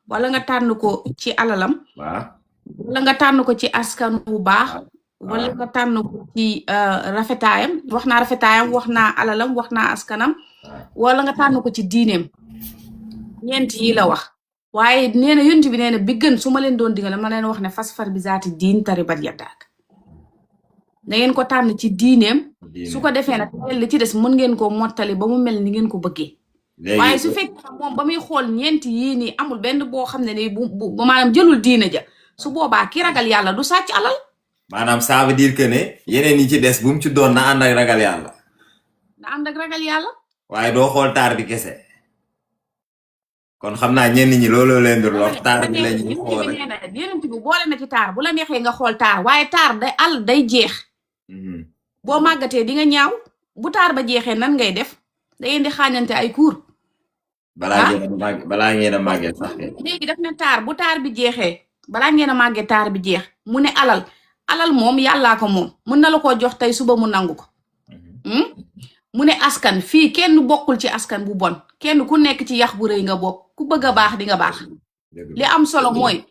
wala nga tànn ko ci alalam. waaw wala nga tànn ko ci askan bu baax. wala nga tànn ko ci rafetaayam wax naa rafetaayam wax naa alalam wax naa askanam. wala nga tànn ko ci diineem. ñeent yi la wax. waaye nee na yonent bi nee na bi gën su ma leen doon digal ma leen wax ne fasfar bi zaati diin taribat yaddaak da ngeen ko tànn ci diineem su ko defee nag li ci des mën ngeen ko mottali ba mu mel ni ngeen ko bëggee waaye su fekkee moom ba muy xool ñeenti yii nii amul benn boo xam ne ni bu maanaam jëlul diine ja su boobaa ki ragal yàlla du sàcc alal maanaam ça veut dire que ne yeneen yi ci des bu mu ci doon na ànd ak ragal yàlla na ànd ak ragal yàlla waaye doo xool taar bi kese kon xam naa ñenn ñi looloo leen di lor taar bi la ñuy xool yeneen bi boole na ci taar bu la neexee nga xool taar waaye taar day àll day jeex boo màggatee di nga ñaaw bu taar ba jeexee nan ngay def da ngeen di xaañante ay kuur balaa ngeen a màggee sax léegi daf ne taar bu taar bi jeexee balaa ngeen a màggee taar bi jeex mu ne alal moom yàllaa ko moom mën na la koo jox tey suba mu nangu ko mu ne askan fii kenn bokkul ci askan bu bon kenn ku nekk ci yax bu rëy nga bokk ku bëgg a baax di nga baax li am solo mooy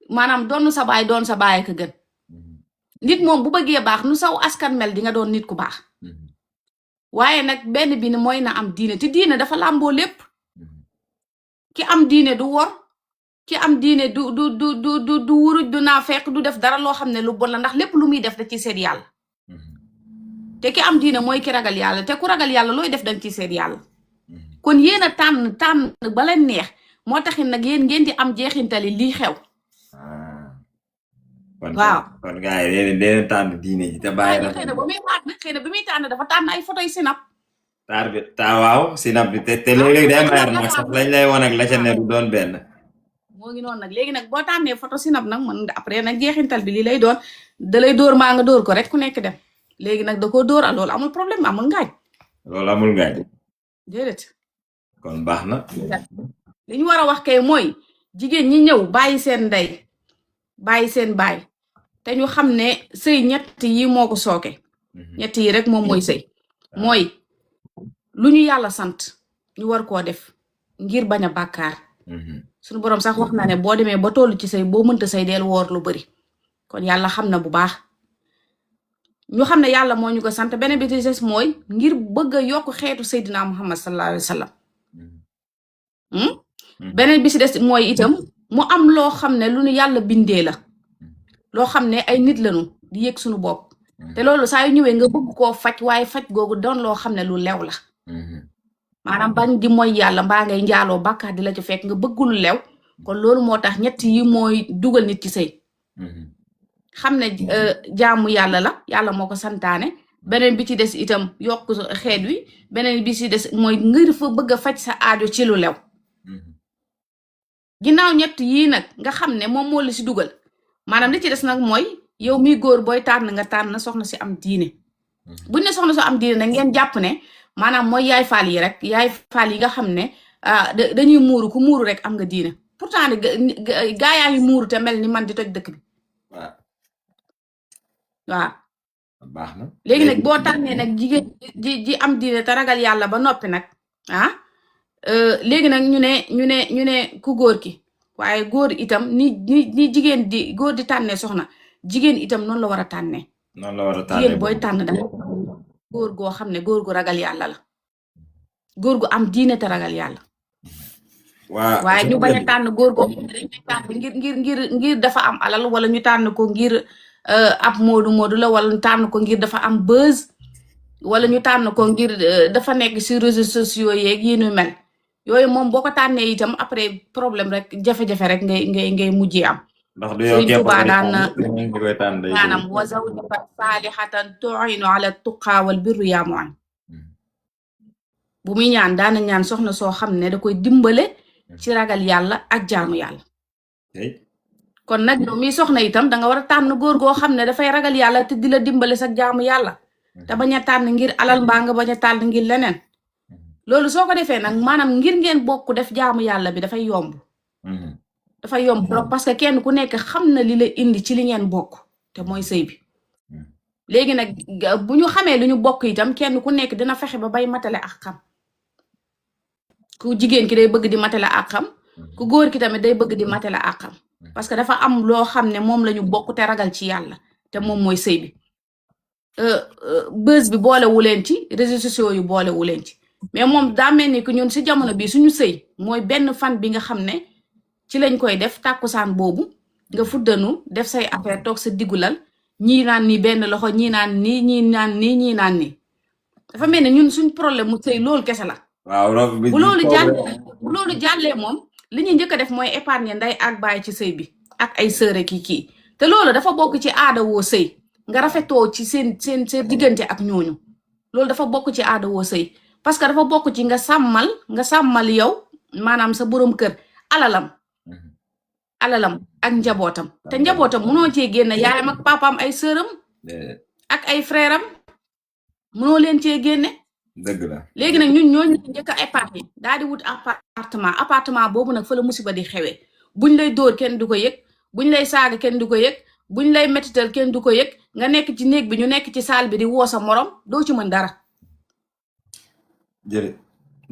maanaam doon sa baay doon sa baay ka gën nit moom bu bëggee baax nu saw askan mel di nga doon nit ku baax waaye nag benn bi ne mooy na am diine te diine dafa làmboo lépp ki am diine du wor ki am diine du wuruj du naa fekk du def dara loo xam ne lu bon la ndax lépp lu muy def da ci seet yàlla te ki am diine mooy ki ragal yàlla te ku ragal yàlla looy def danga ci seet yàlla kon yéen a tànn ba leen neex moo taxit nag yéen ngeen di am jeexintali lii xew waaw kon gars yi deen tànn diine ji te bàyyi na xëy na bi muy tànn dafa tànn ay photo yi sinap taar bi waaw sinap bi te léeg-léeg day mayar nag sax lañ lay woon ak la ca ne du doon benn moo ngi noonu nag léegi nag boo tànnee photo sinap nag man après nag jeexintal bi lii lay doon da lay dóor maa nga dóor ko rek ku nekk dem léegi nag da koo dóor a loolu amul problème amul ngaañ loolu amul ngaañ déedéet kon baax na li ñu war a wax kay mooy jigéen ñi ñëw bàyyi seen ndey bàyyi seen baay te ñu xam ne sëy ñett yi moo ko sooke ñett yi rek moom mooy sëy mooy lu ñu yàlla sant ñu war koo def ngir bañ a bàkkaar suñu boroom sax wax na ne boo demee ba tollu ci sëy boo mënta sëy deel woor lu bari kon yàlla xam na bu baax ñu xam ne yàlla moo ñu ko sant beneen bi ci des mooy ngir bëgg a yokk xeetu Seydina Muhammad sallallahu alayhi wa sallam beneen bi ci des mooy itam mu am loo xam ne lu ñu yàlla bindee la loo xam ne ay nit lañu di yëg suñu bopp te loolu saa yu ñëwee nga bëgg koo faj waaye faj googu doon loo xam ne lu lew la maanaam bañ di mooy yàlla mbaa ngay njaaloo bàkkaar di la ci fekk nga bëgg lu lew kon loolu moo tax ñett yi mooy dugal nit ci sëy xam ne jaamu yàlla la yàlla moo ko santaane beneen bi ci des itam yokk xeet wi beneen bi ci des mooy ngir fa bëgg a faj sa aajo ci lu lew ginnaaw ñett yii nag nga xam ne moom moo la si dugal maanaam li ci des nag mooy yow miy góor booy tànn nga tànn soxna si am diine buñ ne soxna si am diine nag ngeen jàpp ne maanaam mooy yaay faal yi rek yaay faal yi nga xam ne dañuy muuru ku muuru rek am nga diine pourtant gaa yaa ngi muuru te mel ni man di toj dëkk bi waaw baax na léegi nag boo tànnee nag jigéen ji am diine te ragal yàlla ba noppi nag léegi nag ñu ne ku góor ki waaye góor itam ni jigéen di góor di tànnee soxna jigéen itam noonu la war a tànnee jigéen booy tànn dafa góor goo xam ne góor gu ragal yàlla la góor gu am diine te ragal yàlla waaye ñu bañ a tànn góor goo xam ne dañ koy tànn ngir dafa am alal wala ñu tànn ko ngir ab moodu la wala ñu tànn ko ngir dafa am buzz wala ñu tànn ko ngir dafa nekk ci réseaux sociaux yeeg yi ñu mel yooyu moom boo ko tànnee itam après problème rek jafe-jafe rek ngay mujjee am ndax du yow képp maanaam wa zawjatan saalihatan tu'inu ala tuqaa wal birri yaa mu'in bu muy ñaan daana ñaan soxna soo xam ne da koy dimbale ci ragal yàlla ak jaamu yàlla kon nag yow mi soxna itam danga war a tànn góor goo xam ne dafay ragal yàlla te di la dimbale sa jaamu yàlla te bañ a tànn ngir alal mbaa nga bañ a tànn ngir leneen loolu soo ko defee nag maanaam ngir ngeen bokk def jaamu yàlla bi dafay yomb dafay yomb trop parce que kenn ku nekk xam na li la indi ci li ngeen bokk te mooy sëy bi léegi nag bu ñu xamee lu ñu bokk itam kenn ku nekk dina fexe ba bay matale ak xam ku jigéen ki day bëgg di matale ak xam ku góor ki tamit day bëgg di matale ak xam parce que dafa am loo xam ne moom la ñu bokk te ragal ci yàlla te moom mooy sëy bi bës bi boolewu leen ci réseaux sociaux yu boolewu leen ci mais moom daa mel ni que ñun si jamono bi suñu sëy mooy benn fan bi nga xam ne ci lañ koy def tàkkusaan boobu nga fuddanu def say affaire toog sa digulal ñii naan ni benn loxo ñii naan nii ñii naan nii ñii naan nii dafa mel ne ñun suñ problème mu sëy loolu kese la. waaw bu loolu jàllee moom li ñuy njëkk a def mooy épargner nday ak bàyyi ci sëy bi ak ay sëre kii te loolu dafa bokk ci aada woo sëy nga rafetoo ci seen diggante ak ñooñu loolu dafa bokk ci aada woo sëy parce que dafa bokk ci nga sàmmal yow maanaam sa borom kër alalam ak njabootam te njabootam mënoo cee génn yaayam ak papaam ay sëram ak ay frère am mënoo leen cee génne. dëgg la léegi nag ñun ñooñu njëkk a épargner daal di wut appartement boobu nag fa la musiba di xewee buñ lay dóor kenn du ko yëg buñ lay saaga kenn du ko yëg buñ lay mettital kenn du ko yëg nga nekk ci néeg bi ñu nekk ci saal bi di woo sa morom doo ci mën dara.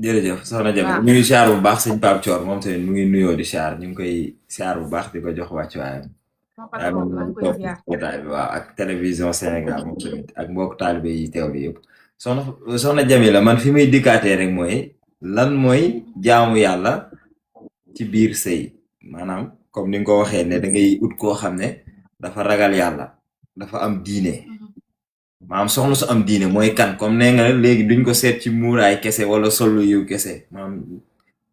jërëjëf soxna Jabi ñu ngi siyaar bu baax sëñ Pape Thior moom tamit mu ngi nuyoo di siyaar ñu ngi koy siyaar bu baax di ko jox wàccuwaayam. waaw ak télévision Sénégal moom tamit ak mbokk taalibe yi teew bi yëpp. soxna Jabi la man fi muy dikkaatee rek mooy lan mooy jaamu yàlla ci biir sëy maanaam comme ni nga ko waxee ne da ngay ut koo xam ne dafa ragal yàlla dafa am diine maanaam soxna su am diine mooy kan comme nee nga léegi duñ ko seet ci muuraay kese wala solu yiw kese maanaam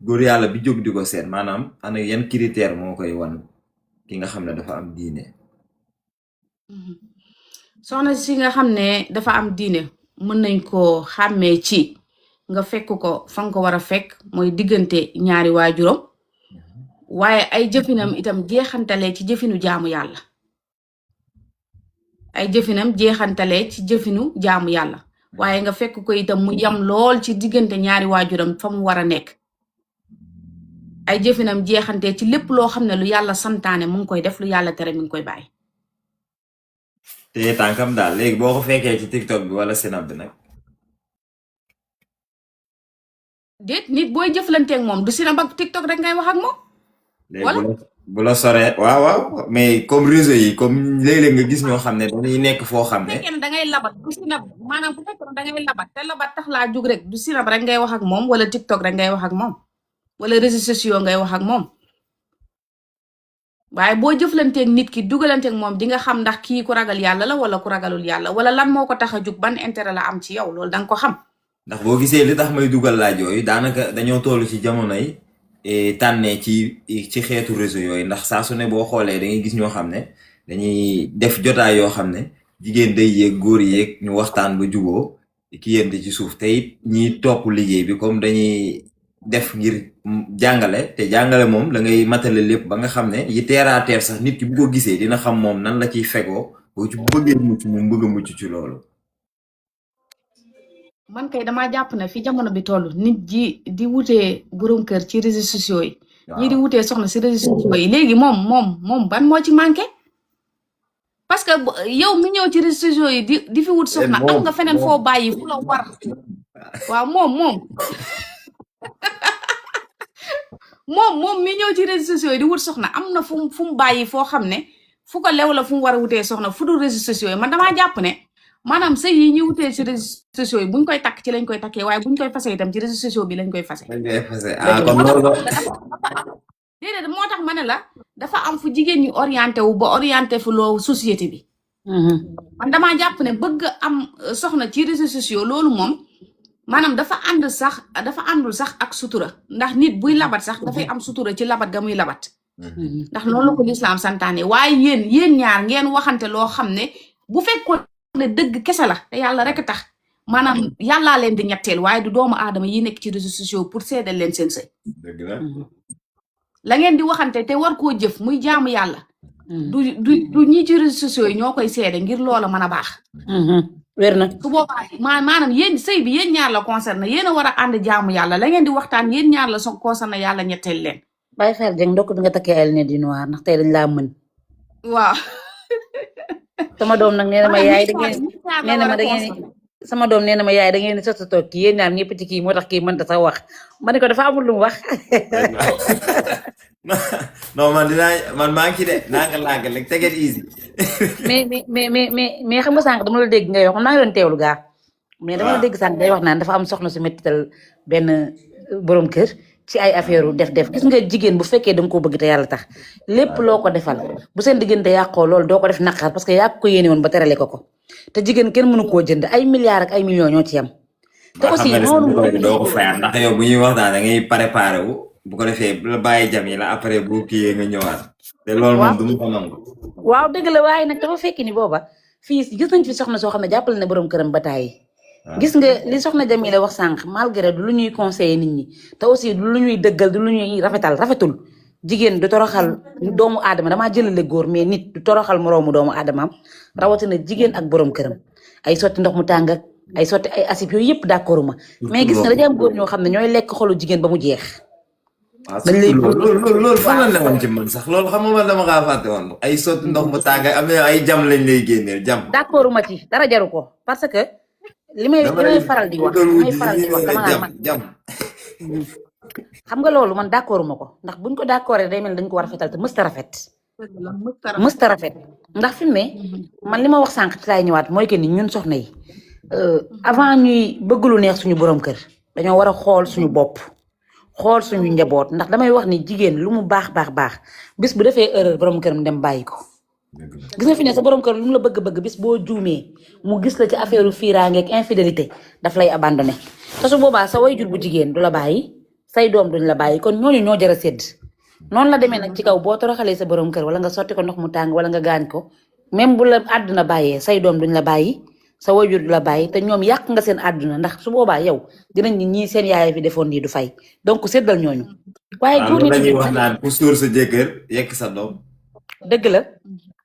góor yàlla bi jóg di ko seet maanaam ana yan critère moo koy wan ki nga xam ne dafa am diine. soxna si nga xam ne dafa am diine mën nañ koo xàmmee ci nga fekk ko fa nga ko war a fekk mooy diggante ñaari waajuram waaye ay jëfinam itam jeexantalee ci jëfinu jaamu yàlla waaye nga fekk ko itam mu yam lool ci diggante ñaari waajuram fa mu war a nekk ay jëfinam jeexantee ci lépp loo xam ne lu yàlla santaane mu ngi koy def lu yàlla tere mi ngi koy bàyyi. te tànkam daal léegi boo ko fekkee ci TikTok bi wala Snap bi nag. déet nit booy jëflanteeg moom du Snap ak TikTok rek ngay wax ak moom. wala bu la soree waaw mais comme réseau yi comme léeg-léeg nga gis ñoo xam ne dañuy nekk foo xam ne. bu fekkee ne da ngay labat du Snap maanaam bu fekkee ne da ngay labat te labat tax laa jug rek du Snap rek ngay wax ak moom wala TikTok rek ngay wax ak moom wala réseaux sociaux ngay wax ak moom. waaye boo jëflanteeg nit ki dugalanteeg moom di nga xam ndax kii ku ragal yàlla la wala ku ragalul yàlla wala lan moo ko tax a jug ban intérêt la am ci yow loolu danga ko xam. ndax boo gisee li tax may dugal laaj yooyu daanaka dañoo toll ci jamonoy tànnee ci xeetu réseau yooyu ndax saa su ne boo xoolee da ngay gis ñoo xam ne dañuy def jotaay yoo xam ne jigéen day yéeg góor yéeg ñu waxtaan ba juboo ki yénte ci suuf te it ñiy topp liggéey bi comme dañuy def ngir jàngale te jàngale moom da ngay matale lépp ba nga xam ne yi terre à terre sax nit ki bu ko gisee dina xam moom nan la ciy fegoo boo ci bëggee mucc moom bëgg a mucc ci loolu. man kay damaa jàpp ne fi jamono bi toll nit ji di wutee borom kër ci réseaux sociaux yi. ñii di wutee soxna si réseaux sociaux yi léegi moom ban moo ci manqué. parce que yow mi ñëw ci réseaux sociaux yi di fi wut soxna am nga feneen foo bàyyi fu la war waaw moom mi ñëw ci réseaux sociaux yi di wut soxna am na fu mu bàyyi foo xam ne fu ko lew la fu mu war a wutee soxna fu dul réseaux sociaux yi man damaa jàpp ne maanaam sëy yi ñuy wutee ci réseaux sociaux yi buñ koy takk ci lañ koy takkee waaye buñ koy fase itam ci réseaux sociaux bi lañ koy fase. déedéet moo tax ma ne la dafa am fu jigéen ñi orienté wu ba orienté fu loo société bi. man damaa jàpp ne bëgg am soxna ci réseaux sociaux loolu moom maanaam dafa àndul sax ak sutura ndax nit buy labat sax dafay am sutura ci labat ga muy labat. ndax loolu la ko lislaam santaane waaye yéen ñaar ngeen waxante loo xam ne bu fekkoon ne dëgg kese la te yàlla rek tax maanaam yàllaa leen di ñetteel waaye du doomu aadama yi nekk ci réseaux sociaux pour seedal leen seen sëy. dëgg la. la ngeen di waxante te war koo jëf muy jaamu yàlla. du ñi ci réseaux sociaux yi ñoo koy seede ngir loola mën a baax. wér na su boobaa maanaam yéen sëy bi yéen ñaar la concerné yéen a war a ànd jaamu yàlla la ngeen di waxtaan yéen ñaar la concerné yàlla ñetteel leen. Baye Fall Dieng ndokk bi nga takkee ay lunettes yu noir ndax tey dañ laa mën. waaw. sama doom nag nee na ma yaay da ngeen nee na ma da ngeen sama doom nee na ma yaay da ngeen di sotti toog kii yéen ñaar ñëpp ci kii moo tax kii mënta sax wax ma ne ko dafa amul lu mu wax. non man maa ngi ci de naa ko rek take it easy. mais xam nga sànq dama la dégg ngay wax man maa ngi doon teewlu gaa. mais dama la dégg sànq ngay wax naan dafa am soxna su mettital benn borom kër ci ay affaire def gis nga jigéen bu fekkee danga ko bëgg te yàlla tax lépp loo ko defal bu seen diggante yàqoo loolu doo ko def naqar parce que yàq ko yéene woon ba terale ko te jigéen kenn mënu koo jënd ay milliards ak ay millions ñoo ci yam te aussi noonu doo ko fayal ndax yow bu ñuy waxtaan da ngay préparé wu bu ko defee bu la bàyyi jam yi la après bu kiyee nga ñëwaat te loolu moom du mu ko nangu waaw dëgg la waaye nag dafa fekk ni booba fii gis nañ fi soxna soo xam ne jàppale na borom këram ba tàyyi gis nga li soxna Jamila wax sànq malgré du lu ñuy conseiller nit ñi te aussi du lu ñuy dëggal du lu ñuy rafetul jigéen du toroxal doomu aadama damaa jëlale góor mais nit du toroxal moroomu doomu aadamaam rawatina jigéen ak borom këram ay sotti ndox mu tàng ak ay sotti ay asib yooyu yëpp d'accord ma mais gis nga dañu am góor ñoo xam ne ñooy lekk xolu jigéen ba mu jeex. dañ lay loolu fan la newoon ci man sax loolu xam nga man dama kaa fàtte woon ay sotti ndox mu tàng am na ay jam lañ lay génneel jam. d'accord ma ci dara jaru ko parce que. li may faral di wax dama naan man jam xam nga loolu man d'accord ma ko ndax buñ ko d'accordé day mel dañ ko war a rafetal te mësta rafet ndax fi mu ne man li ma wax sànq ci laay ñëwaat mooy que ni ñun soxna yi avant ñuy bëgg lu neex suñu borom kër dañoo war a xool suñu bopp xool suñu njaboot ndax damay wax ni jigéen lu mu baax bis bu defee erreur borom këram dem bàyyi ko gis nga fi ne sa borom kër lu mu la bëgg bis boo juumee mu gis la ci affaire fiiraange ak infidélité daf lay abandonné te su boobaa sa wayjur bu jigéen du la bàyyi say doom duñ la bàyyi kon ñooñu ñoo jara sédd noonu la demee nag ci kaw boo toroxalee sa borom kër wala nga sotti ko ndox mu tàng wala nga gaañ ko même bu la àdduna bàyyee say doom duñ la bàyyi sa wayjur du la bàyyi te ñoom yàq nga seen àdduna ndax su boobaa yow dinañ ñii seen yaay fi defoon nii du fay donc séddal ñooñu waaye góor ñi dañuy wax naan ku sóor sa jëkkër yekk sa doom dëgg la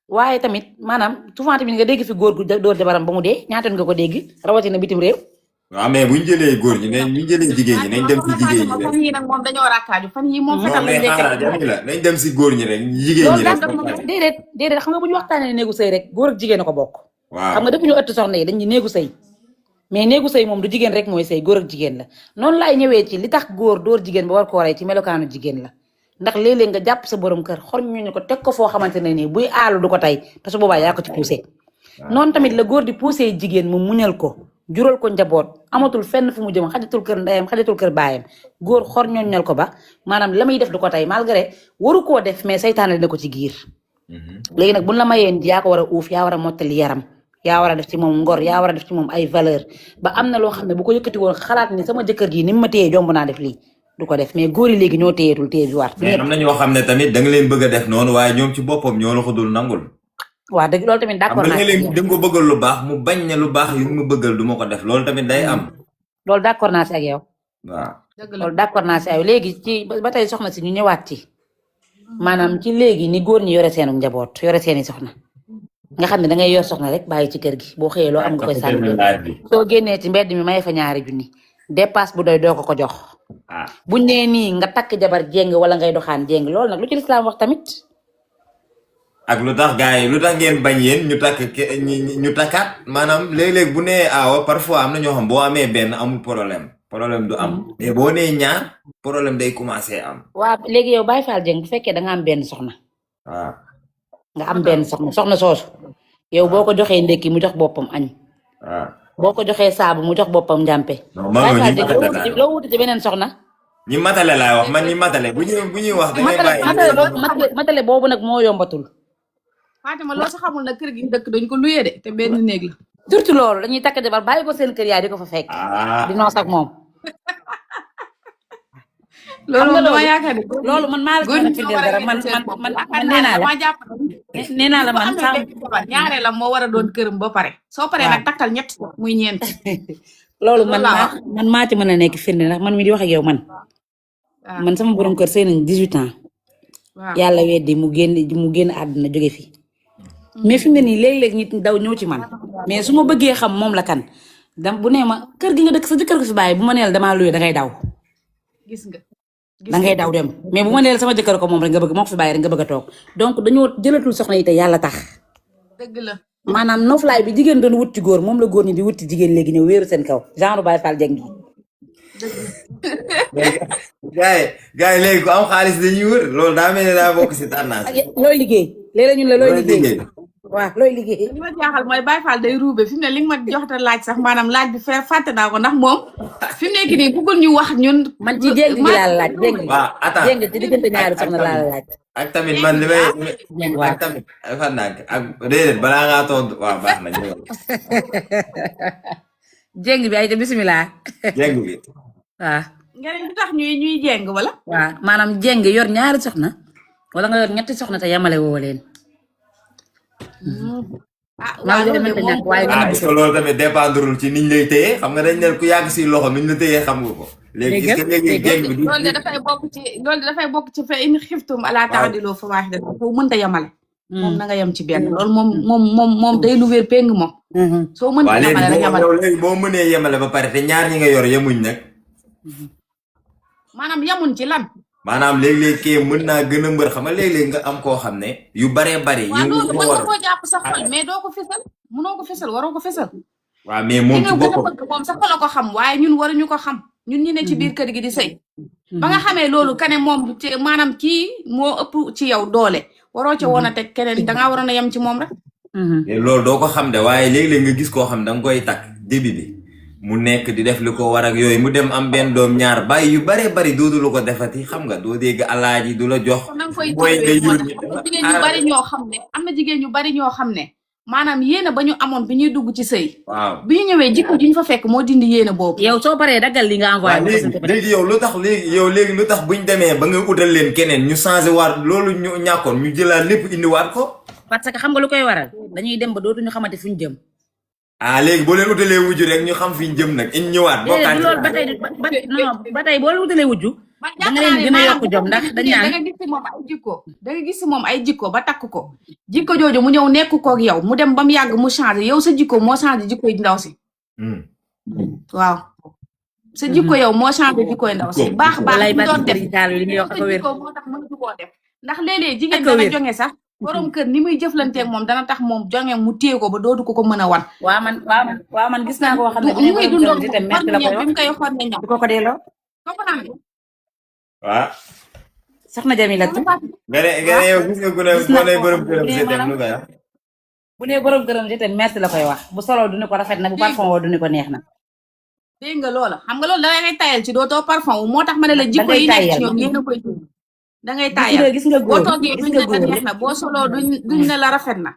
waaye tamit maanaam souvent tamit nga dégg fi góor gu dóor jabaram ba mu dee ñaata nga ko dégg rawatina bitim réew. waaw mais buñ jëlee góor ñi buñ jëlee jigéen ñi nañ dem si jigéen ñi rek. fan yii nag moom dañoo rakkaaju fan yii moom fetal lañ la nañ dem si góor ñi rek jigéen ñi rek. déedéet xam nga bu ñu waxtaanee néegu sëy rek góor ak jigéen a ko bokk. waaw xam nga defuñu ëtt soxna yi dañuy néegu sëy mais néegu sëy moom du jigéen rek mooy sëy góor ak jigéen la noonu laay ñëwee ci li tax góor dóor jigéen ba war koo rey ci melokaanu jigéen la ndax léeg-léeg nga jàpp sa borom kër xor ñu ko teg ko foo xamante ne nii buy aalu du ko tey te su boobaa yaa ko ci poussé noonu tamit la góor di poussé jigéen mu muñal ko jural ko njaboot amatul fenn fu mu jëm xajatul kër ndeyam xajatul kër baayam góor xor ñooñal ko ba maanaam la muy def du ko tey malgré waru koo def mais saytaane dina ko ci giir léegi nag buñ la mayeen yaa ko war a uuf yaa war a mottali yaram yaa war a def ci moom ngor yaa war a def ci moom ay valeur ba am na loo xam ne bu ko yëkkati woon xalaat ni sama jëkkër ji ni mu ma téyee jomb naa def lii du ko def mais góor yi léegi ñoo téyeetul téye bi waat. mais am na ñoo xam ne tamit da nga leen bëgg a def noonu waaye ñoom ci boppam ñoo la ko dul nangul. waaw dëgg loolu tamit d'accord naa si da nga ko bëggal lu baax mu bañ ne lu baax yu mu bëggal du ma ko def loolu tamit day am. loolu d'accord naa si ak yow. waaw loolu d'accord naa si ak yow léegi ci ba tey soxna si ñu ñëwaat ci maanaam ci léegi ni góor ñi yore seenu njaboot yore seeni soxna nga xam ne da ngay yor soxna rek bàyyi ci kër gi boo xëyee loo am nga koy sànni soo génnee ci mbedd mi may fa ñaari junni dépasse bu doy doo ko jox buñ nee nii nga takk jabar jéng wala ngay doxaan jéng loolu nag lu ci lislaam wax tamit. ak lu tax gars yi lu tax ngeen bañ yéen ñu takkaat maanaam léeg-léeg bu nee aawa parfois am na ñoo xam boo amee benn amul problème du am. mais boo nee ñaar problème day commencer am. waaw léegi yow Baye Fall Dieng bu fekkee da nga am benn soxna. waaw. nga am benn soxna soosu yow boo ko joxee ndekki mu jox boppam añ. waaw. boo ko joxee saabu mu jox boppam njàmpe. loo wuti ci beneen soxna. ñi matale laay wax man ñi matale bu ñuy wax. da ngay bàyyi matale boobu nag moo yombatul. Fatima loo sa xamul nag kër gi dëkk dañ ko luyee de te benn néeg la. surtout loolu dañuy takk jabar bàyyi ko seen kër yaay di ko fa fekk. di noos ak moom. loolu moom moo yaakaar ne loolu man maa la ci mën a firndeel dara man nee naa la man ñaareel la moo war a doon këram ba pare. soo paree nag takkal ñett muy ñeent. loolu man maa ci mën a nekk firnde ndax man mi di wax ak yow man. man sama borom kër sëy nañ 18 ans. yàlla weddi mu génn àdduna jóge fi. mais fi mu ne nii léeg-léeg nit daw ñëw ci man mais su ma bëggee xam moom la kan bu nee ma kër gi nga dëkk sa jëkkër ko fi bàyyi bu ma neel damaa luye dangay daw. gis nga. dangay daw dem mais bu ma neel sama jëkkër ko moom rek nga bëgg moo ko fi bàyyi rek nga bëgg a toog donc dañoo jëlatul soxna yi te yàlla tax. dëgg la. maanaam noflaay bi jigéen doon wut ci góor moom la góor ñi di wut ci jigéen léegi ñëw wéeru seen kaw genre Baye Fall Dieng gi. gars yi léegi ku am xaalis dañuy wër loolu daa mel ne daa bokk si tànnaas. looy liggéey léeg-léeg ñun la looy liggéey waaw looy liggéey. li ma jaaxal mooy Baye Fall day ruube fi mu ne li nga ma jox te laaj sax maanaam laaj bi fàtte naa ko ndax moom fi mu nekk nii bëggul ñu wax ñun. man ci jéng gi laa laaj jéng gi. waaw attends jéng ci diggante ñaari soxna laa laaj. ak tamit man li may ak tamit fan naa ak déedéet balaa ngaa tontu waaw baax na ñëwal. jéng bi ay ca bisimilah. jéng bi. waaw. nga ne lu tax ñuy jéng wala. waaw maanaam jéng yor ñaari soxna wala nga yor ñetti soxna te yamale woo leen. waaw est-ce que loolu tamit dépendrul ci niñ lay téye xam nga dañ ne ku yàgg si loxo nuñ la téyee xam nga ko. léegi est-ce que léegi jéng bi loolu de dafay bokk ci fa in xiftum alaa ta'dilu fa waahidatan foo mënta yamale. moom na nga yem ci benn loolu moom day lu wér péng moom. soo mënta yamale rek yamale waaw léegi boo mënee yemale ba pare te ñaar ñi nga yor yemuñ nag. maanaam yamuñ ci lan. maanaam léeg-léeg kii mën naa gën a mbër xam nga léeg-léeg nga am koo xam ne. yu baree bari. waaw loolu mën nga koo jàpp sa xol mais doo ko fesal mënoo ko fesal waroo ko fesal. waaw mais moom ci boppam moom sa xol a ko xam waaye ñun waruñu ko xam ñun ñu ne ci biir kër gi di sëy. ba nga xamee loolu kane moom maanaam kii moo ëpp ci yow doole waroo ca woon a teg keneen dangaa waroon a yem ci moom rek. loolu doo ko xam de waaye léeg-léeg nga gis koo xam da nga koy takk début bi. mu nekk di def li ko war ak yooyu mu dem am benn doom ñaar bàyyi yu baree bari doodu lu ko defati xam nga doo dégg alaaji du la jox. booy nga yónni jigéen ñu bari ñoo xam ne am na jigéen ñu bari ñoo xam ne maanaam yéene ba ñu amoon bi ñuy dugg ci sëy. waaw bi ñu ñëwee jikko ji ñu fa fekk moo dindi yéene boobu. yow soo paree daggal li nga envoyé. léegi yow lu tax léegi lu tax buñ demee ba nga utal leen keneen ñu changé waat loolu ñu ñàkkoon ñu jëlaat lépp indiwaat ko. parce que xam nga lu koy waral dañuy dem ba dootuñu xamante fuñ jëm. léegi boo leen utalee wujju rek ñu xam fi ñu jëm nag in ñëwaat. bokkaat loolu ba tey boo leen utalee wujju. da nga leen gën a yokk jom ndax dañ naan da nga gis si moom ay jikko da nga gis si moom ay jikko ba takk ko jikko jooju mu ñëw nekk koog yow mu dem ba mu yàgg mu changé yow sa jikko moo changé jikko yi ndaw si. waaw sa jikko yow moo changé jikko yi ndaw si. baax mu doon def jikko moo tax mënatu koo def ndax léeg-léeg jigéen dana jonge sax borom kër ni muy jëflanteeg moom dana tax moom jonge mu téye ko ba dootu ko mën a wan. waaw man gis naa koo xam ne bu muy dundoo bi mu koy xool ne ñam ko delloo. waaw. soxna Jamila tu. nga ne yow gis nga ku ne boo nee borom këram seetem lu koy wax. bu nee borom këram seetem merci la koy wax bu solo du ne ko rafet na bu parfum woo du ne ko neex na. dégg nga loola xam nga loolu da ngay tayal ci dootoo parfum wu moo tax ma ne la jikko yi nekk ci ñoom yéen a koy dund. da ngay tayal gis nga góor boo toogee duñ ne la neex na boo solo duñ ne la rafet na.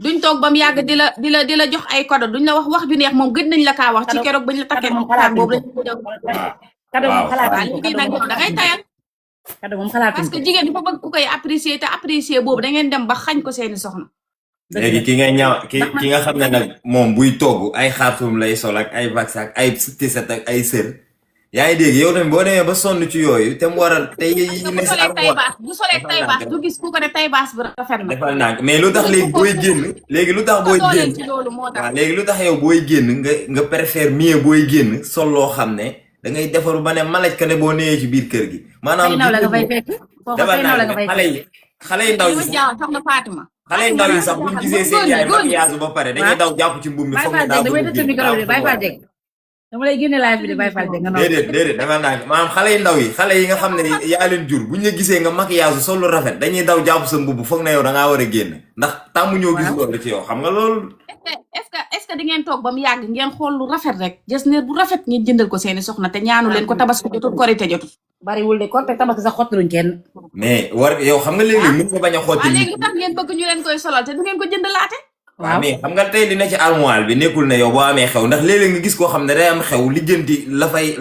duñ toog ba mu yàgg di la jox ay cadeau duñ la wax ju neex moom gëj nañ la kaa wax ci keroog bañ la takkee boobu lañ ko def. cadeau moom xalaatuñ ko nag da ngay tayal. cadeau moom xalaatuñ ko parce que jigéen dafa bëgg ku koy apprécier te apprécier boobu da ngeen dem ba xañ ko seeni soxna. léegi ki nga xam ne nag moom buy togg ay xaatum lay sol ak ay vax ak ay tiset ak ay sër yaa ngi dégg yow tamit boo demee ba sonn ci yooyu te mu waral te yi ne si bu solee tay baas du gis ku ko ne tay baas bi rafet na. defal naa mais lu tax léegi booy génn léegi lu tax booy génn waaw léegi lu tax yow booy génn nga préfère mieux booy génn sol loo xam ne da ngay defaru ba ne malaj ka ne boo newee ci biir kër gi. maanaam defal naa xale yi ndaw yi sax xale yi ndaw yi sax buñ gisee seen yaay maquillage ba pare dañuy daw jàpp ci mbubb mi foog ne daa bëgg dama lay génne live bi de Baye Fall de nga déedéet dafa naan maanaam xale yu ndaw yi xale yi nga xam ne yaa leen jur buñ la gisee nga maquillage sol lu rafet dañuy daw jàpp sa mbubb foog na yow da ngaa war a génn ndax tàmmu ñoo gis loolu ci yow xam nga loolu. est-ce que di ngeen toog ba mu yàgg ngeen xool lu rafet rek gis ne bu rafet ngeen jëndal ko seeni soxna te ñaanu leen ko tabaski jotul korite jotul. bariwul de korite tabaski sax xottaluñ kenn. mais yow xam nga léegi-léegi mën nga bañ a xotti. léegi lu tax ngeen bëgg ñu leen koy solal te du ngeen ko jënd laate. waaw mais xam nga tey li na ci armoire bi nekkul ne yow boo amee xew ndax léeg-léeg nga gis koo xam ne day am xew lijjanti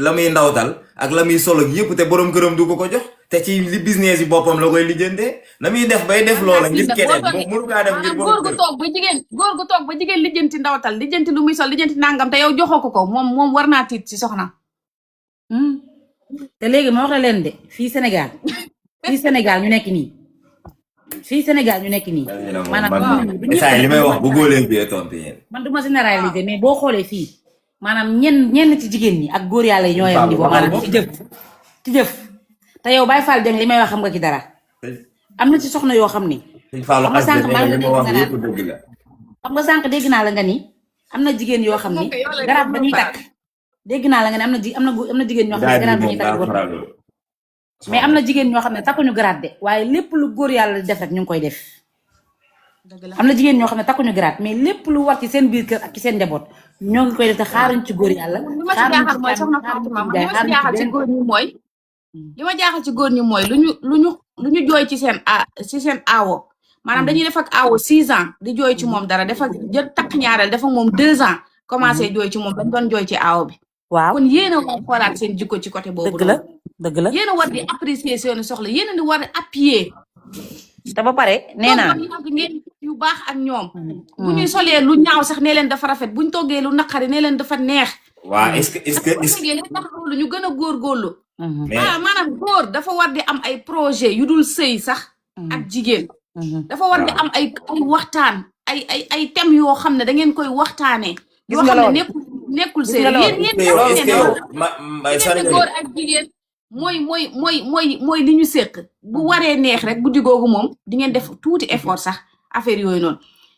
la muy ndawtal ak la muy solo yëpp te borom këram du ko jox te ci li business yi boppam la koy lijjantee na muy def bay def loola ngir keneen mënu kaa def ngir borom kër góor gu toog ba jigéen lijjanti ndawtal lijjanti lu muy sol lijjanti nangam te yow joxoo ko moom war naa tiit ci soxna. te léegi ma wax la leen de fii Sénégal ñu nekk nii. maanaam saa li may wax bu góolee bi tontu yéen. man du ma généraliser mais boo xoolee fii maanaam ñenn ci jigéen ñi ak góor yàlla yi ñoo yem niveau maanaam ci jëf te yow Baye Fall Dieng li may wax xam nga ci dara am na ci soxna yoo xam ni xam nga sànq dégg naa la nga ni am na jigéen yoo xam ni garaat ba ñuy takk dégg naa la nga ni am na jigéen ñoo xam ne garaat ba ñuy takk mais am na jigéen ñoo xam ne takkuñu grade de waaye lépp lu góor yàlla di def rek ñu ngi koy def am na jigéen ñoo xam ne takkuñu grade mais lépp lu war ci seen biir kër ak ci seen njaboot ñoo ngi koy def te xaaruñ ci góor yàlla. li ma ci jaaxal mooy soxna Fatima li ma ci jaaxal ci góor ñi mooy. li ma jaaxal ci góor ñi mooy lu ñu jooy ci seen aawo. maanaam dañuy def ak aawo 6 ans di jooy ci moom dara dafa jël takk ñaareel dafa moom 2 ans commencé jooy ci moom dañ doon jooy ci aawo bi. waaw kon yéen a war xoolaat seen jikko ci côté boobu. dëgg la yéen a war di apprécier seen soxla yéen a di war a appuyer. te ba pare nee naa ngeen yu baax ak ñoom. bu ñuy solee lu ñaaw sax nee leen dafa rafet bu ñu toggee lu naqari nee leen dafa neex. waaw est-ce que lu ñu gën a góorgóorlu. maanaam góor dafa war di am ay projet yu dul sëy sax. ak jigéen. dafa war di am ay waxtaan ay thèmes yoo xam ne da ngeen koy waxtaanee. yoo xam ne nekkul sëy yéen góor ak jigéen. mooy li ñu séq bu waree neex rek guddi googu moom di ngeen def tuuti effort sax affaire yooyu noonu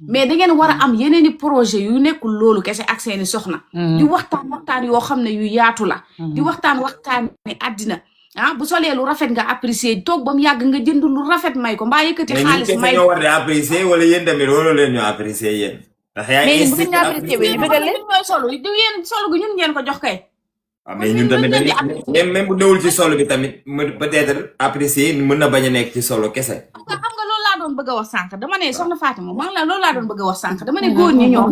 mais da ngeen war a am yeneeni projet yu nekkul loolu kese ak seeni soxna di waxtaan yoo xam ne yu yaatu la di waxtaan ne àddina bu solee lu rafet nga apprécier toog ba mu yàgg nga jënd lu rafet may ko mbaa yëkkati xaalis may ñoo war di apprécier wala yéen tamit wala leen ñu apprécier yéen ndax yaa ngi bu ñu apprécier ñu bëggal leen ñooy solo du yéen solo gi ñun ngeen ko jox kay waaw mais ñun tamit même bu newul ci solo bi tamit peut-être apprécier mën na bañ a nekk ci solo kese. xam nga loolu laa doon bëgg a wax sànq dama ne soxna Fatima loolu laa doon bëgg a wax sànq dama ne góor ñi ñoom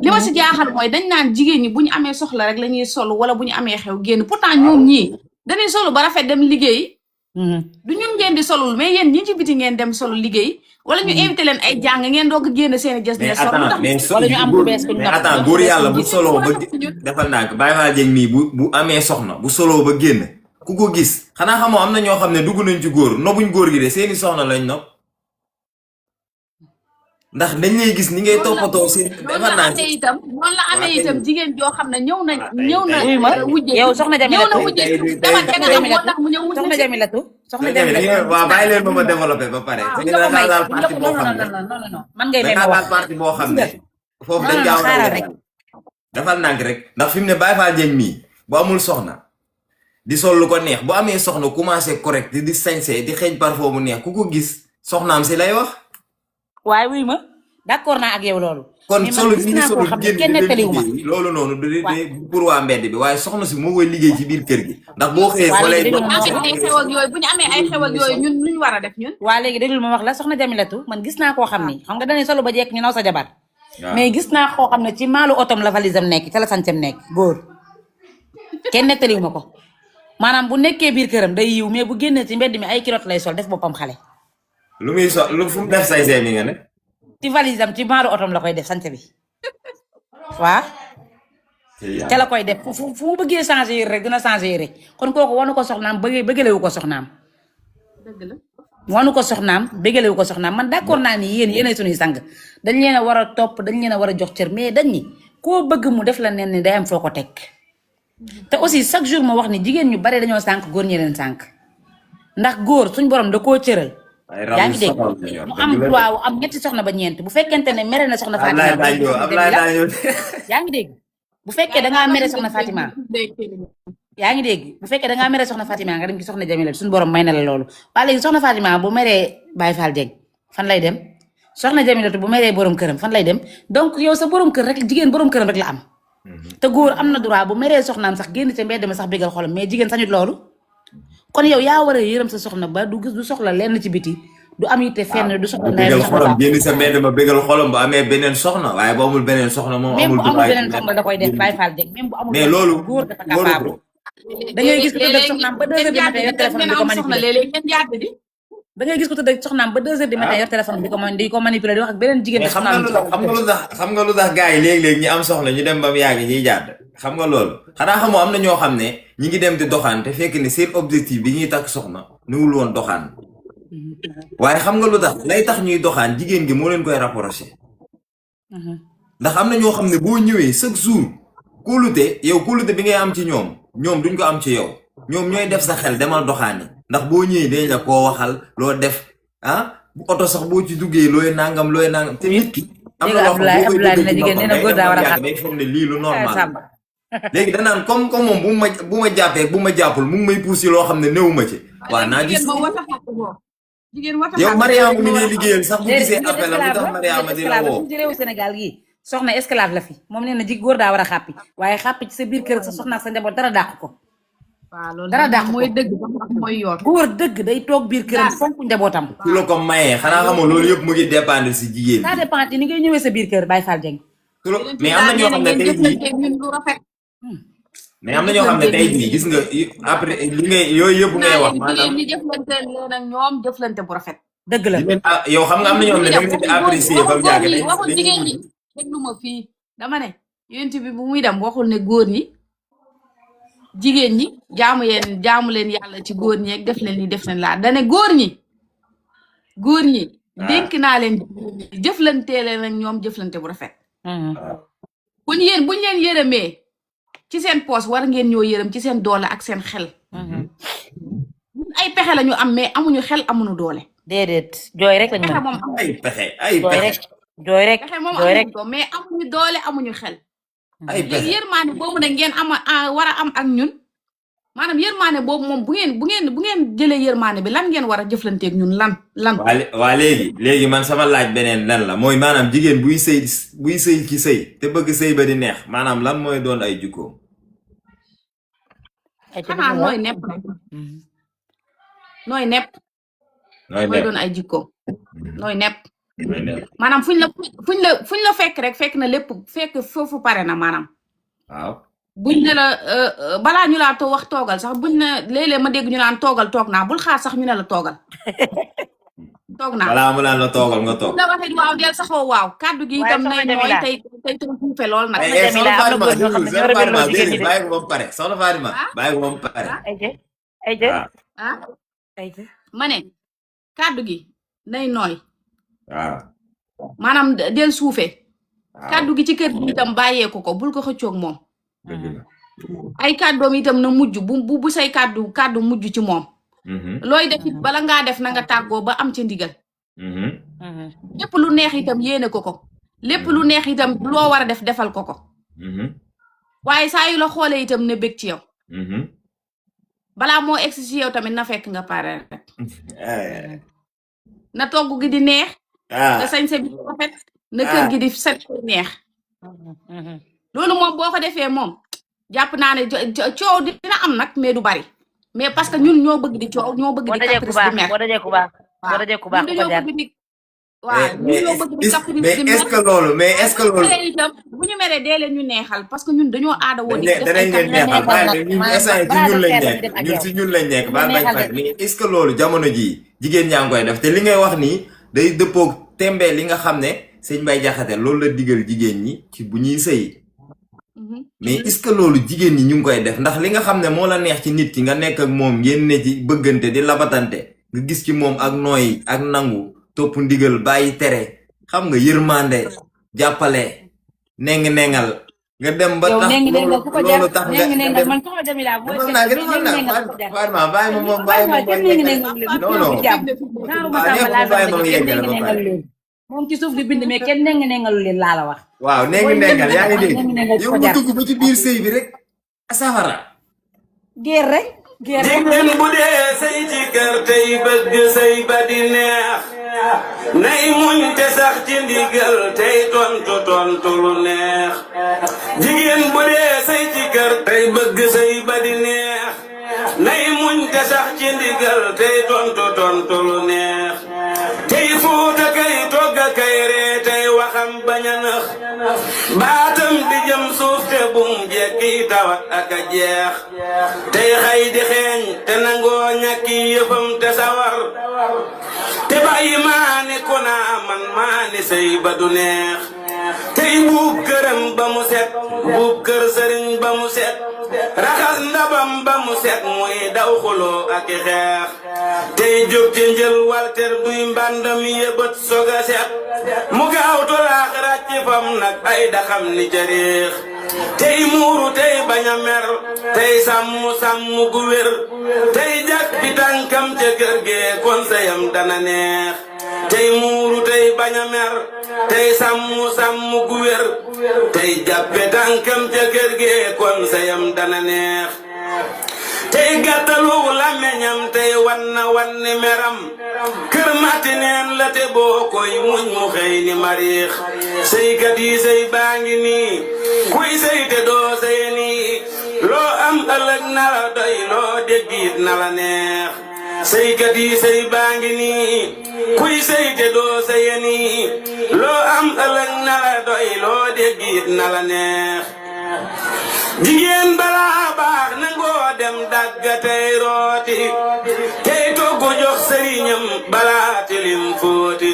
li ma si jaaxal mooy dañ naan jigéen ñi bu ñu amee soxla rek la ñuy solo wala bu ñu amee xew génn pourtant ñoom ñii dañuy solo ba rafet dem liggéey. du ñun ngeen di solul mais yéen ñi ci biti ngeen dem solo liggéey. wala ñu invité leen ay jàng ngeen doog a génn seen i jës ne sol wala ñu am ku bees mais attends góor yàlla bu soloo ba defal naa ko Baye Fall Dieng mii bu amee soxna bu soloo ba génn ku ko gis xanaa xamoo am na ñoo xam ne dugg nañ ci góor nobuñ góor gi de seeni soxna lañ nopp ndax dañ lay gis ni ngay toppatoo si defal naa itam noonu la amee itam jigéen joo xam ne ñëw na wujje yow soxna Jamilatu dama jaga moo tax mu ñëw wujje soxna Jamilatu waaw bàyyi leen ba ma développé ba pare dangaa daal parti boo xam ne man ngay dangaa daal parti boo xam ne foofu dañ kaa war a rek defal nànk rek ndax fi mu ne Baye Fall Dieng mii bu amul soxna di sol lu ko neex bu amee soxna commencé correct di sañse di xeeñ parfum bu neex ku ko gis soxnaam si lay wax waaye wuy ma d'accord naa ak yow loolu kon solo bi solo kenn nettaliwuma loolu noonu du pour waa mbedd bi waaye soxna si moo koy liggéey ci biir kër gi ndax boo xëyee fa lay ay xew ak yooyu bu ñu amee ay xew ak yooyu ñun luñ war a def ñun waa léegi déglu ma wax la soxna Jamilatu man gis naa koo xam ni xam nga dañuy solo ba jekk ñu naw sa jabar mais gis naa koo xam ne ci maalu otom la valisam nekk ca la sancem nekk góor kenn nettaliwuma ko maanaam bu nekkee biir këram day yiw mais bu génnee ci mbedd mi ay kilot lay sol def boppam xale lu muy so lu fu mu def say seemi nga ne ci valisam ci maalu otom la koy def sance bi waa ca la koy def fu mu bëggee changer yére rek dina changer yére kon kooku wanu ko soxnaam bëggalewu ko soxnaam wanu ko soxnaam bëggalewu ko soxnaam man d'accord naa ni yéenay suñuy sang dañ leen a war a topp dañ leen a war a jox cër mais dañ ni koo bëgg mu def la nen ni day am foo ko teg te aussi chaque jour ma wax ni jigéen ñu bare dañoo sànk góor ñi leen sànk ndax góor suñ borom da koo cëral yaa ngi dégg mu am droit am ñetti soxna ba ñeent bu fekkente ne mere na soxna Fatima yaa ngi dégg bu fekkee dangaa mere soxna Fatima yaa ngi dégg bu fekkee dangaa mere soxna Fatima nga dem ci soxna Jamila suñu borom may na la loolu waa léegi soxna Fatima bu meree Baye Fall Dieng fan lay dem soxna Jamilatu bu meree borom këram fan lay dem donc yow sa borom kër rek jigéen borom këram rek la am te góor am na droit bu meree soxnaam sax génn ca mbedd ma sax bégal xolam mais jigéen sañut loolu kon yow yaa war a yërëm sa soxna ba du soxla lenn ci biti du am yitte fenn du soxla ndey xolam génn sa mbedd ma bégal xolam bu amee beneen soxna waaye bu amul beneen soxna moom même bu amul beneen soxna da koy def Baye Fall Dieng même bu amul mais loolu góor dafa capable da ngay gis ko tëdd ak soxnaam ba 2 heures du matin yor téléphone di ko manipuler da ngay gis ko tëdd ak soxnaam ba 2 heures du matin yor téléphone di ko manipuler di wax ak beneen jigéen xam nga lu tax gars yi léeg-léeg ñi am soxla ñu dem ba mu yàgg ñuy jàdd xam nga loolu xanaa xamoo am na ñoo xam ne ñi ngi dem di doxaan te fekk ni seen objectif bi ñuy takk soxna nuwul woon doxaan waaye xam nga lu tax lay tax ñuy doxaan jigéen gi moo leen koy rapproché ndax am na ñoo xam ne boo ñëwee chaque jour kóolute bi ngay am ci ñoom duñ ko am ci yow ñoom ñooy def sa xel demal doxaani ndax boo ñëwee dañ la koo waxal loo def bu oto sax boo ci duggee looy nangam te nit ki am na loo xam day foog ne lii lu normal léegi danaan comme moom bu ma jàppee bu ma jàppul mu ngi may puusi loo xam ne néew ma ci waaw naa gis jigéen wata yow Mariama mi ngay liggéeyal sax bu gisee appel la lu tax Mariama di la woo ci réewu Sénégal gi soxna esclave la fi moom nee na ji góor daa war a xàppi waaye xàppi ci sa biir kër sa soxna ak sa njaboot dara dàq ko waaw loolu dara dàq mooy dëgg mooy yoon góor dëgg day toog biir këram fonk njabootam ku la ko mayee xanaa xamoo loolu yëpp mu ngi dépendre si jigéen ça dépend ci ni ngay ñëwee sa biir kër Baye Fall Dieng mais am na ñoo xam ne tey jii ñun lu rafet mais am na ñoo xam ne tey jii gis nga après li ngay yooyu yëpp ngay wax maanaam ñi jëflante leen ak ñoom jëflante bu rafet dëgg la yow xam nga am na ñoo xam ne da nga di apprécier ba mu jàgg waxul jigéen ñi déglu ma fii dama ne yonent bi bu muy dem waxul ne góor ñi jigéen ñi jaamu leen yàlla ci góor ñi ak def leen ni def leen laa dane góor ñi dénk naa leen jëflante leen ak ñoom jëflante bu rafet buñ leen yërëmee ci seen poos war ngeen ñoo yërëm ci seen doole ak seen xel ay pexe la ñu am mais amuñu xel amuñu doole déedéet jooy rek lañu ay pexe jooy rek pexe moom amuñu ko mais amuñu doole amuñu xel léegi yërmaane boobu nag ngeen war a am ak ñun maanaam yërmaane boobu moom bu ngeen jëlee yërmaane bi lan ngeen war a jëflanteeg ñun lan waa léegi man sama laaj beneen lan la mooy maanaam jigéen buy sëy ci sëy te bëgg sëy ba di neex maanaam lan mooy doon ay jukkoom xanaa nooy nepp mooy doon ay jikkoom nooy nepp maanaam fuñ la fekk rek fekk na lépp fekk foofu pare na maanaam waaw buñ ne la balaa ñu laa wax toogal sax buñ ne léeg-léeg ma dégg ñu naan toogal toog naa bul xaar sax ñu ne la toogal toog naa balaa mu naan la toogal nga toog la waxee waaw del saxoo waaw kàddu gi itam nay nooy tey suufe lool nag bàyyi ko ba mu pare soxna Fatima bàyyi ko ba mu pare ma ne kàddu gi nay nooy waaw maanaam del suufe kàddu gi ci kër gi itam bàyyeeku ko bul ko xëccoog moom ay kàddoom itam na mujj bu say kàddu mujj ci moom looy def it bala ngaa def na nga tàggoo ba am ca ndigal lépp lu neex itam yéene ko lépp lu neex itam loo war a def defal ko waaye saa yu la xoolee itam ne bég ci yow balaa moo egsi ci yow tamit na fekk nga pare rek na togg gi di neex na sañse bi rafet na kër gi di set neex loolu moom boo ko defee moom jàpp naa ne coow dina am nag mais du bari mais parce que ñun ñoo bëgg di coow ñoo bëgg di caprice di mer boo dajee ku baax dañoo bëgg di waaw ñun ñoo bëgg di caprice di mer mais est-ce que loolu itam bu ñu meree dee leen ñu neexal parce que ñun dañoo aada woo di danañ leen neexal waaye ñun instant ci ñun lañ nekk ñun si ñun lañ nekk baal bañ fay mais est-ce que loolu jamono jii jigéen ñaa ngi koy def te li ngay wax nii day dëppoog tembe li nga xam ne sëñ Mbaye Diakhaté loolu la digal jigéen ñi ci bu ñuy sëy mais est-ce que loolu jigéen ñi ñu ngi koy def ndax li nga xam ne moo la neex ci nit ki nga nekk ak moom ngeen ne ci bëggante di labatante nga gis ci moom ak nooy ak nangu topp ndigal bàyyi tere xam nga yërmande jàppale nengal nga dem ba tax loolu tax nga man soxna Jamila bàyyi ma moom bàyyi ma moom ci suuf di bind mais kenn nengalu leen laa la wax waaw nengal yaa ngi dégg yow mu dugg ba ci biir sëy bi rek safara géer rek jigéen bu dee sëy ci kër tey bëgg sëy ba di neex nay muñ te sax ci ndigal tey tontu lu neex jigéen bu dee sëy ci kër tey bëgg sëy ba di neex nay muñ te sax ci ndigal tey tontu lu neex tey fuuta kay togga kay ree tey waxam bañ a nax baatam di jëm suuf te bum jekki tawat ak a jeex tey xay di xeeñ te nangoo ñàkki yëfam te sawar te bàyyi maani ku naa man maani sëy ba du neex tey buub këram ba mu set buub kër sëriñ ba mu set raxas ndabam ba mu set muy daw xuloo ak i xeex tey jóg ci njël walter duy mbàndam yëbët soga set mu gaaw tolaax ràcc fam nag ay daxam ni jariix tey muuru tey bañ a mer tey sàmm gu wér tey jak bi tànkam ca kër gee kon sayam dana neex tey muuru tey bañ a mer tey sàmm gu wér tey jàppe tànkam ca kër gee kon sayam dana neex tey gàttalu làmmiñam tey wanni meram kër matti neen la te boo koy muñ mu xëy ni mariix sëykat yi sëy baa ngi nii kuy sëy te doo sëy nii loo am ëllëg na la doy loo déggit na la neex sëykat yi sëy baa ngi nii kuy sëy te doo sëy nii loo am ëllëg na la doy loo déggit na la neex jigéen balaa baax nangoo dem dagga tey rooti tey toggu jox sëriñam balaa tilim fóoti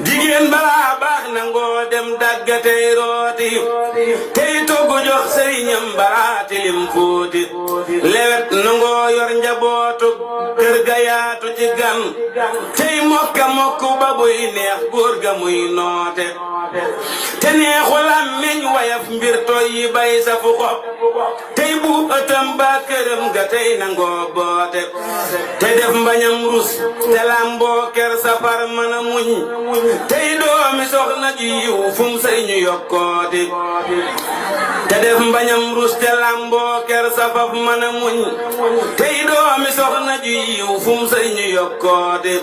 jigéen balaa baax nangoo dem dagga tey rooti tey toggu jox sëriñam balaa tilim fóoti lewet nangoo yor njabootu kër ga yaatu ci gan tey mokka mokku ba buy neex góor ga muy noote te neexu làmmiñ wayaf mbir toy yi bay sa fu xob tey bu ëttam ba këram ga tey nangoo boote te def mbañam rus te lamboo ker safar mën a muñ tey doomi soxna ji yiw fum say ñu yokkooti te def mbañam rus te lamboo ker safar mën a muñ tey doomi soxna ji yiw fum say ñu yokkooti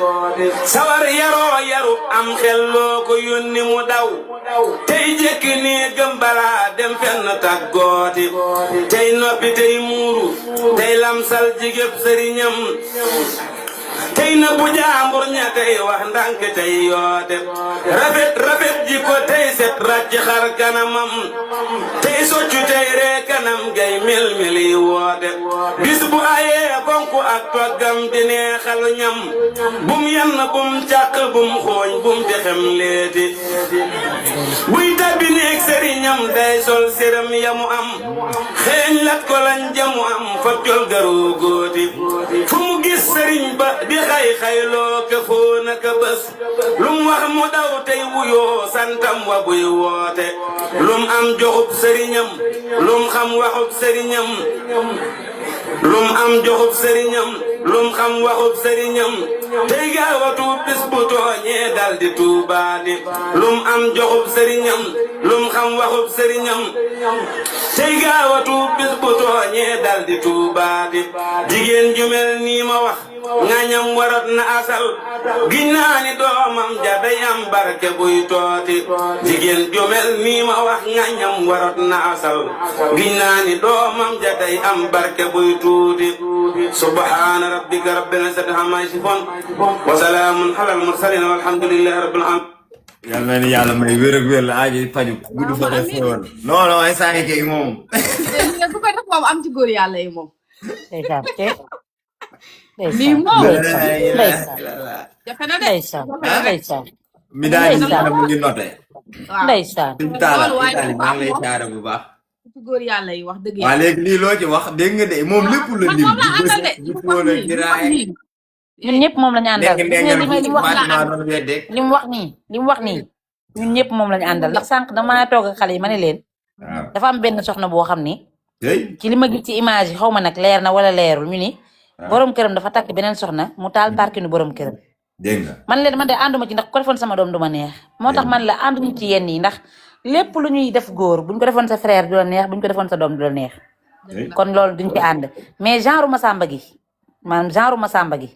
sawar yaroo yaru am xel loo ko yónni mu daw tey jekki nii gëm balaa dem fenn tàggooti tey noppi tey muuru tey lamsal jigéb sëriñam tey na bu jaambur ña tey wax ndànk tey yoote rafet ji ko tey set ràcc xar kanamam tey soccu tey ree kanam gay mel yi woote bis bu ayee bonku ak toggam di neexal ñam bum yann bum càq bum xooñ bum texem leeti buy tabbi neeg sëriñam day sol séram yamu am xeeñ lat ko lañ jamu am fa jol garoo góoti fu mu gis sëriñ ba di xay-xayloo ka foona ka bés lum wax mu daw tey wuyoo santam wa buy woote lum am joxub sëriñam lum xam waxub sëriñam lum am joxub sëriñam lum xam waxub sëriñam tey gaaw a tuub bis bu tooñee dal di tuubaadi lum am joxub sëriñam lum xam waxub sëriñam tey gaaw a tuub bis bu tooñee dal di tuubaadi jigéen ju mel nii ma wax ngañam warat na asal giñ naa ni doomam ja day am barke buy tooti jigéen ju mel nii ma wax ngañam warat na asal giñ naa ni doomam ja day am barke buy tuuti subhaana rabbika rabbil izzati ammaa yasifuun wa salaamun alal mursaliin walhamdulillahi rabbil aalamiin yal na ni yàlla may wér ak wér la aajo faju gudd fa def woon non ay saa ngi kay moom ku ko def moom am ci góor yàlla yi moom lii moom jafe na de ndeysaan mi daal di mu ngi noté ndeysaan suñu taala Italie maa ngi lay caara bu baax ci góor yàlla yi wax dëgg waa léegi lii loo ci wax dégg nga de moom lépp la lim di foon ak diraay ñun ñëpp moom lañu àndal li mu wax nii ñun ñëpp moom lañu àndal ndax sànq dama toog ak xale yi ma ne leen dafa am benn soxna boo xam ni ci li ma gis ci image yi xaw ma nag leer na wala leerul ñu ni borom këram dafa takk beneen soxna mu taal parkinu borom këram dégg nga man leen man de ànduma ci ndax ko defoon sama doom du ma neex moo tax man la ànduñu ci yenn yi ndax lépp lu ñuy def góor buñ ko defoon sa frère du la neex buñ ko defoon sa doom du la neex kon loolu duñ ci ànd mais genre Masamba gi maanaam genre Masamba gi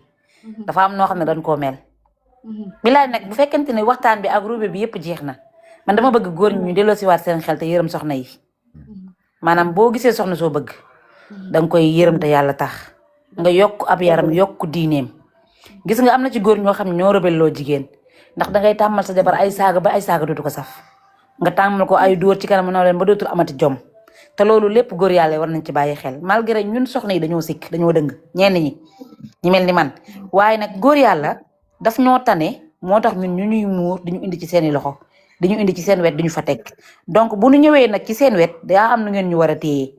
dafa am noo xam ne dañ koo mel bilaay nag bu fekkente ne waxtaan bi ak ruube bi yëpp jeex na man dama bëgg góor ñu delloo si waat seen xel te yërëm soxna yi maanaam boo gisee soxna soo bëgg danga koy yërëm te yàlla tax nga yokk ab yaram yokk diineem gis nga am na ci góor ñoo xam ne ñoo rebelloo jigéen ndax dangay tàmmal sa jabar ay saaga ba ay saaga dootu ko saf nga tàmmal ko ay dóor ci kanam naw leen ba dootul amati jom te loolu lépp góor yàlla war nañ ci bàyyi xel malgré ñun soxna yi dañoo sikk dañoo dëng ñenn ñi ñu mel ni man waaye nag góor yàlla daf ñoo tane moo tax ñun ñu ñuy muur diñu indi ci seeni loxo diñu indi ci seen wet diñu fa teg donc bu ñu ñëwee nag ci seen wet daa am nu ngeen ñu war a téye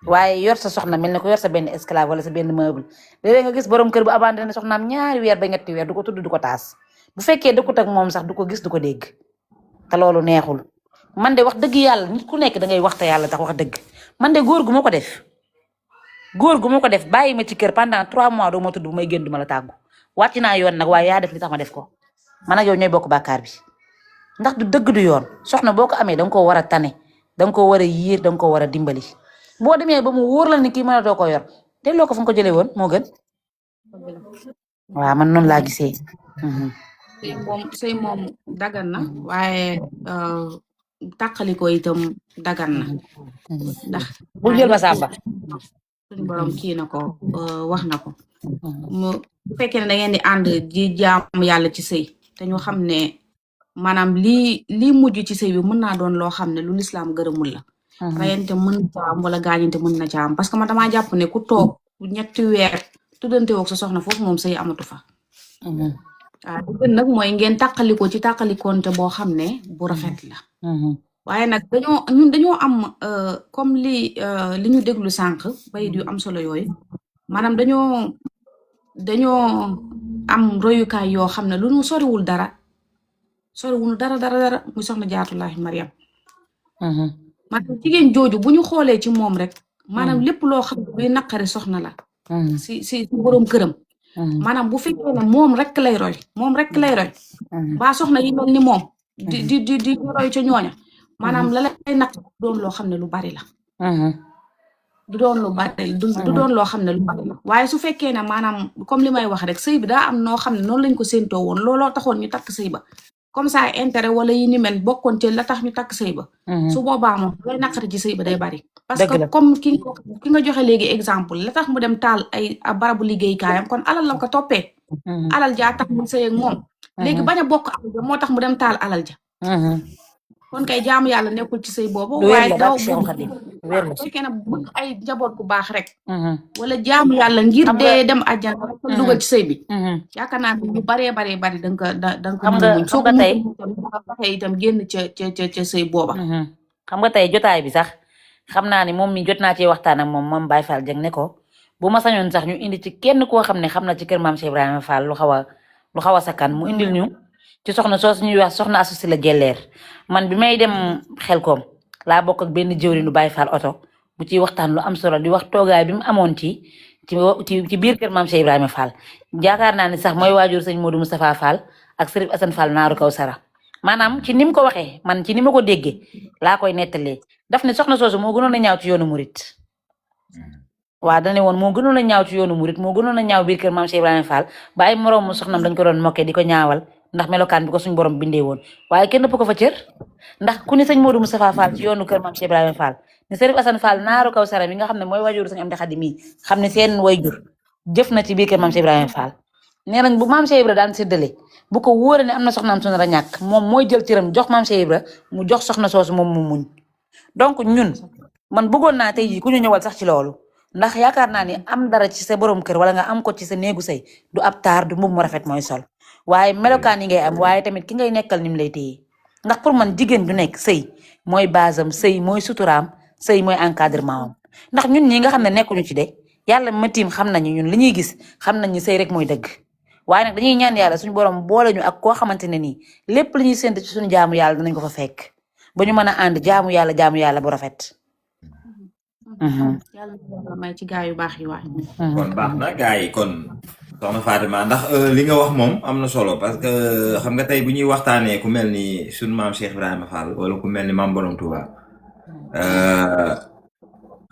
waaye yor sa soxna mel ne ko yor sa benn esclave wala sa benn meuble léeg-léeg nga gis borom kër bu abandonné soxnaam ñaari weer ba ñetti weer du ko tudd du ko taas bu fekkee dëkkut ak moom sax du ko gis du ko dégg te loolu neexul man de wax dëgg yàlla nit ku nekk da ngay wax te yàlla tax wax dëgg man de góor gu ma ko def bàyyi ma ci kër pendant 3 mois doo ma tudd bu may génn du ma la tàggu wàcc naa yoon nag waaye yaa def li tax ma def ko man ak yow ñooy bokk bàkkaar bi ndax du dëgg du yoon soxna boo ko amee danga ko war a tane danga ko war a yiir danga ko war a dimbali boo demee ba mu wóor la ni kii mënatoo ko yor delloo ko fa nga ko jëlee woon moo gën waaw man noonu laa gisee. sëy moom dagan na waaye tàqaliko itam dagan na ndax bul jël ma sàmba suñu borom kii na ko wax na ko mu bu fekkee ne da ngeen di ànd ji jaamu yàlla ci sëy te ñu xam ne maanaam lii mujj ci sëy bi mën naa doon loo xam ne lu lislaam gërëmul la rayante mën na ca am wala gaañante mën na ca am parce que man damaa jàpp ne ku toog 3 weer tuddante woog sa soxna foofu moom sëy amatu fa waaw li gën nag mooy ngeen tàqaliko ci tàqalikoonte boo xam ne bu rafet la waaye nag dañoo am comme li ñu déglu sànq bayit yu am solo yooyu maanaam dañoo am royukaay yoo xam ne lu ñu soriwul dara dara muy soxna Jaaratullaahi Mariam maanaam jigéen jooju bu ñu xoolee ci moom rek maanaam lépp loo xam ne luy naqari soxna la si boroom këram maanaam bu fekkee ne moom rek lay roy ba soxna yi mel ni moom di roy ca ñooña maanaam la lay naq doon loo xam ne lu bari la du doon lu bari du doon loo xam ne lu bari la waaye su fekkee ne maanaam comme li may wax rek sëy bi daa am noo xam ne noonu lañ ko séentoo woon looloo taxoon ñu takk sëy ba comme ça intérêt wala yi ni mel bokkoon ci la tax ñu takk sëy ba su boobaa moom lay naqari ci sëy ba day bari parce que comme ki nga joxe léegi exemple la tax mu dem taal ay barabu liggéeykaayam kon alal la ko toppee alal ja tax mu sëy ak moom léegi bañ a bokk alal ja moo tax mu dem taal alal ja kon kay jaamu yàlla nekkul ci sëy boobu waaye daw bu fekkee ne bëgg ay njaboot ku baax rek wala jaamu yàlla ngir dee dem àjjana rek dugal ci sëy bi yaakaar naa ñu baree bari danga ko muñ soo ko tey waxee itam génn ca sëy booba xam nga tey jotaay bi sax xam naa ni moom mi jot naa cee waxtaan ak moom Baye Fall Dieng ne ko bu ma sañoon sax ñu indi ci kenn koo xam ne xam na ci kër maam Cheikh Ibrahima Fall lu xaw a sakkan mu indil ñu ci soxna soosu ñuy wax soxna Asu Sila Jelleer man bi may dem Xelkom laa bokk ak benn jëwriñu Baye Fall oto bu ciy waxtaan lu am solo di wax toogaay bi mu amoon ci biir kër maam Cheikh Ibrahima Fall jaakaar naa ni sax mooy waajur sëñ Modou Moustapha Fall ak Sërif Assane Fall naaru Kawsara maanaam ci ni mu ko waxee man ci ni ma ko déggee laa koy nettalee daf ne soxna soosu moo gënoon a ñaaw ci yoonu murit waaw dane woon moo gënoon a ñaaw ci yoonu murit moo gënoon a ñaaw biir kër maam Cheikh Ibrahima Fall ba ay moroomu soxnam dañ ko doon mokkee di ko ñaawal ndax melokaan bi ko suñ borom bindee woon waaye kenn ëpp ko fa cër ndax ku ni sëñ Modou Moustapha Fall ci yoonu kër maam Cheikh Ibrahima Fall ni Sërif Assane Fall naaru Kawsara mi nga xam ne mooy waajur sëñ Amdi Xadi mi xam ne seen wayjur jëf na ci biir kër maam Cheikh Ibrahima Fall nee nañ bu maam Cheikh Ibra daan séddale bu ko wóore ne am na soxnaam su nar a ñàkk moom mooy jël cëram jox maam Cheikh Ibra mu jox soxna soosu moom mu muñ donc ñun man bëggoon naa tey jii ku ñu ñëwal sax ci loolu ndax yaakaar naa ni am dara ci sa borom kër wala nga am ko ci sa néegu sëy du ab taar du mbubb mu rafet mooy sol waaye melokaan yi ngay am waaye tamit ki ngay nekkal ni mu lay téye ndax pour man jigéen du nekk sëy mooy basam sëy mooy suturaam sëy mooy encadrement am ndax ñun ñi nga xam ne nekkuñu ci de yàlla ma tiim xam nañu ñun li ñuy gis xam nañu sëy rek mooy dëgg waaye nag dañuy ñaan yàlla suñu borom boole ñu ak koo xamante ne nii lépp li ñuy séntu ci suñu jaamu yàlla dinañ ko fa fekk ba ñu mën a ànd jaamu yàlla bu rafet. yàlla may ci gaa yu baax yi waay. kon baax na gaa yi kon soxna Fatima ndax li nga wax moom am na solo parce que xam nga tey bu ñuy waxtaanee ku mel ni suñu maam Cheikh Ibrahima Fall wala ku mel ni maam Borom Touba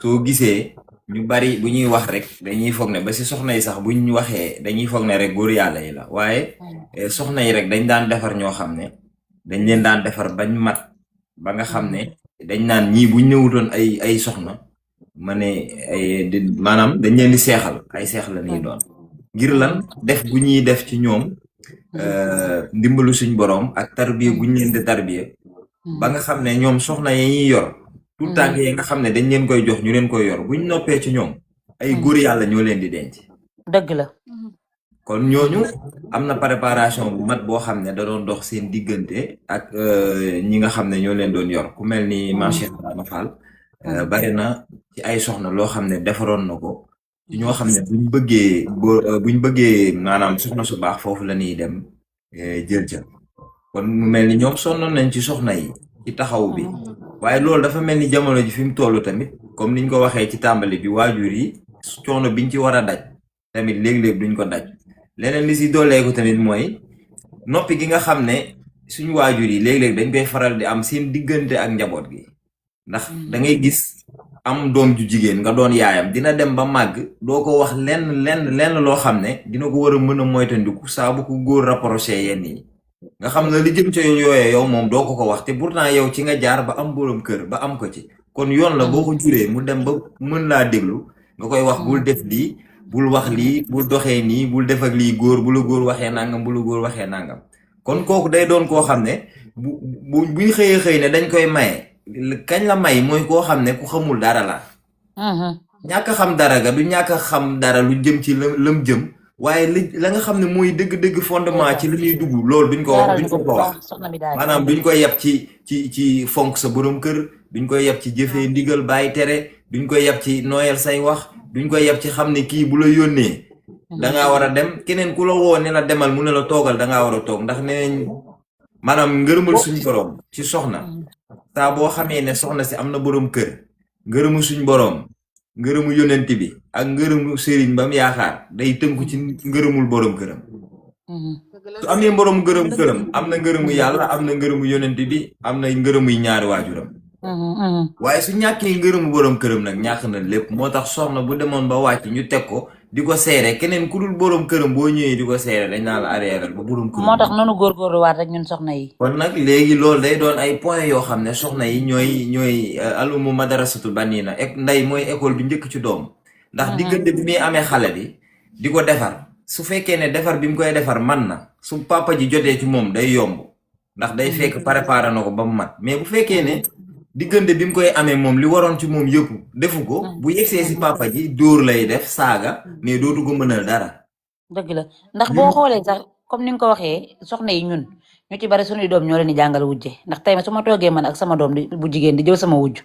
soo gisee ñu bari bu ñuy wax rek dañuy foog ne ba si soxna yi sax buñ waxee dañuy foog ne rek góor yàlla yi la waaye soxna yi rek dañ daan defar ñoo xam ne dañ leen daan defar bañ mat ba nga xam ne dañ naan ñii buñ ñëwutoon ay soxna ma ne maanaam dañ leen di seexal ay seex la ñuy doon ngir lan def bu ñuy def ci ñoom ndimbalu suñ borom ak tarbiya bu ñu leen di tarbiya ba nga xam ne ñoom soxna yi ñuy yor tout tànk yi nga xam ne dañ leen koy jox ñu leen koy yor buñ noppee ci ñoom ay góor yàlla ñoo leen di denc. dëgg la. kon ñooñu am na préparation bu mat boo xam ne da doon dox seen diggante ak ñi nga xam ne ñoo leen doon yor ku mel ni maam Cheikh Ibrahima Fall bari na ci ay soxna loo xam ne defaroon na ko ci ñoo xam ne buñ bëggee maanaam soxna su baax foofu la ñuy dem jël ca kon mu mel ni ñoom sonnoon nañ ci soxna yi ci taxaw bi waaye loolu dafa mel ni jamono ji fi mu toll tamit comme niñ ko waxee ci tàmbali bi waajur yi coono biñ ci war a daj tamit léeg-léeg duñ ko daj leneen li si dooleeku tamit mooy noppi gi nga xam ne suñu waajur yi léeg-léeg dañ koy faral di am seen diggante ak njaboot gi ndax da ngay gis am doom ju jigéen nga doon yaayam dina dem ba màgg doo ko wax lenn loo xam ne dina ko war a mën a moytandiku saa bu ko góor rapproché yenn yi nga xam ne li jëm ca yooyee yow moom doo ko wax te pourtant yow ci nga jaar ba am borom kër ba am ko ci kon yoon la boo ko juree mu dem ba mën laa déglu nga koy wax bul def lii bul wax lii bul doxee nii bul def ak lii góor bu la góor waxee nangam bu la góor waxee nangam kon kooku day doon koo xam ne buñ xëyee ne dañ koy maye kañ la may mooy koo xam ne ku xamul dara la ñàkk xam dara ga du ñàkk xam dara lu jëm ci lam jëm waaye la nga xam ne mooy dëgg-dëgg fondement ci li muy dugg loolu duñ ko wax maanaam duñ koy yeb ci fonk sa borom kër duñ koy yeb ci jëfee ndigal bàyyi tere duñ koy yeb ci nooyal say wax duñ koy yeb ci xam ne kii bu la yónnee dangaa war a dem keneen ku la woo ne la demal mu ne la toogal dangaa war a toog ndax neneñ maanaam ngërëmal suñ borom ci soxna saa boo xamee ne soxna si am na borom kër ngërëmu suñ borom ngërëmu yonent bi ak ngërëmu sëriñ bam yaakaar day tënku ci ngërëmul borom këram su amee borom këram am na ngërëmu yàlla am na ngërëmu yonent bi am na ngërëmuy ñaari waajuram waaye su ñàkkee ngërëmu borom këram nag ñàkk na lépp moo tax soxna bu demoon ba wàcc ñu teg ko di ko seere keneen ku dul borom këram boo ñëwee di ko seere dañ naa la arrière ba borom këram moo tax noonu góorgóorlu waat rek ñun soxna yi kon nag léegi loolu day doon ay point yoo xam ne soxna yi ñooy alumu madarasatu banina nday mooy école bi njëkk ci doom ndax diggante bi muy amee xale bi di ko defar su fekkee ne defar bi mu koy defar man na su papa ji jotee ci moom day yomb ndax day fekk préparé na ko ba mu mat mais bu fekkee ne diggante bi mu koy amee moom li waroon ci moom yëpp defu ko bu yegsee si papa ji dóor lay def saaga mais dootu ko mënal dara. dëgg la ndax boo xoolee sax comme ni nga ko waxee soxna yi ñun ñu ci bari suñuy doom ñoo leen di jàngal wujje ndax tey su ma toogee man ak sama doom bu jigéen di jëw sama wujj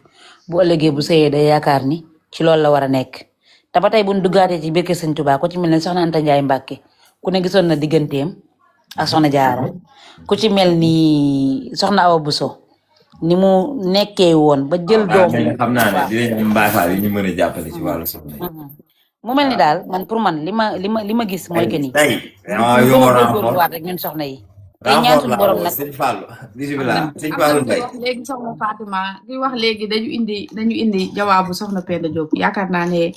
bu ëllëgee bu sëyee day yaakaar ni ci loolu la war a nekk te ba tey bu ñu duggaatee ci biir kër Sëñ Tuubaa ku ci mel ne soxna Anta Njaay Mbàkke ku ne gisoon na digganteem ak soxna Jaara ku ci mel ni soxna Awa Buso ni mu nekkee woon ba jël doom xam naa ne dinañ am Baay Faal yi ñu mën a jàppale ci wàllu soxna yi mu mel ni daal man pour man li ma gis mooy que ni waat rek ñun soxna yi tey ñaan suñu borom nag sëñ Fallou bismillah sëñ Fallou Mbaye léegi soxna Fatima ki wax léegi dañu indi jawaabu soxna Penda Diop yaakaar naa ne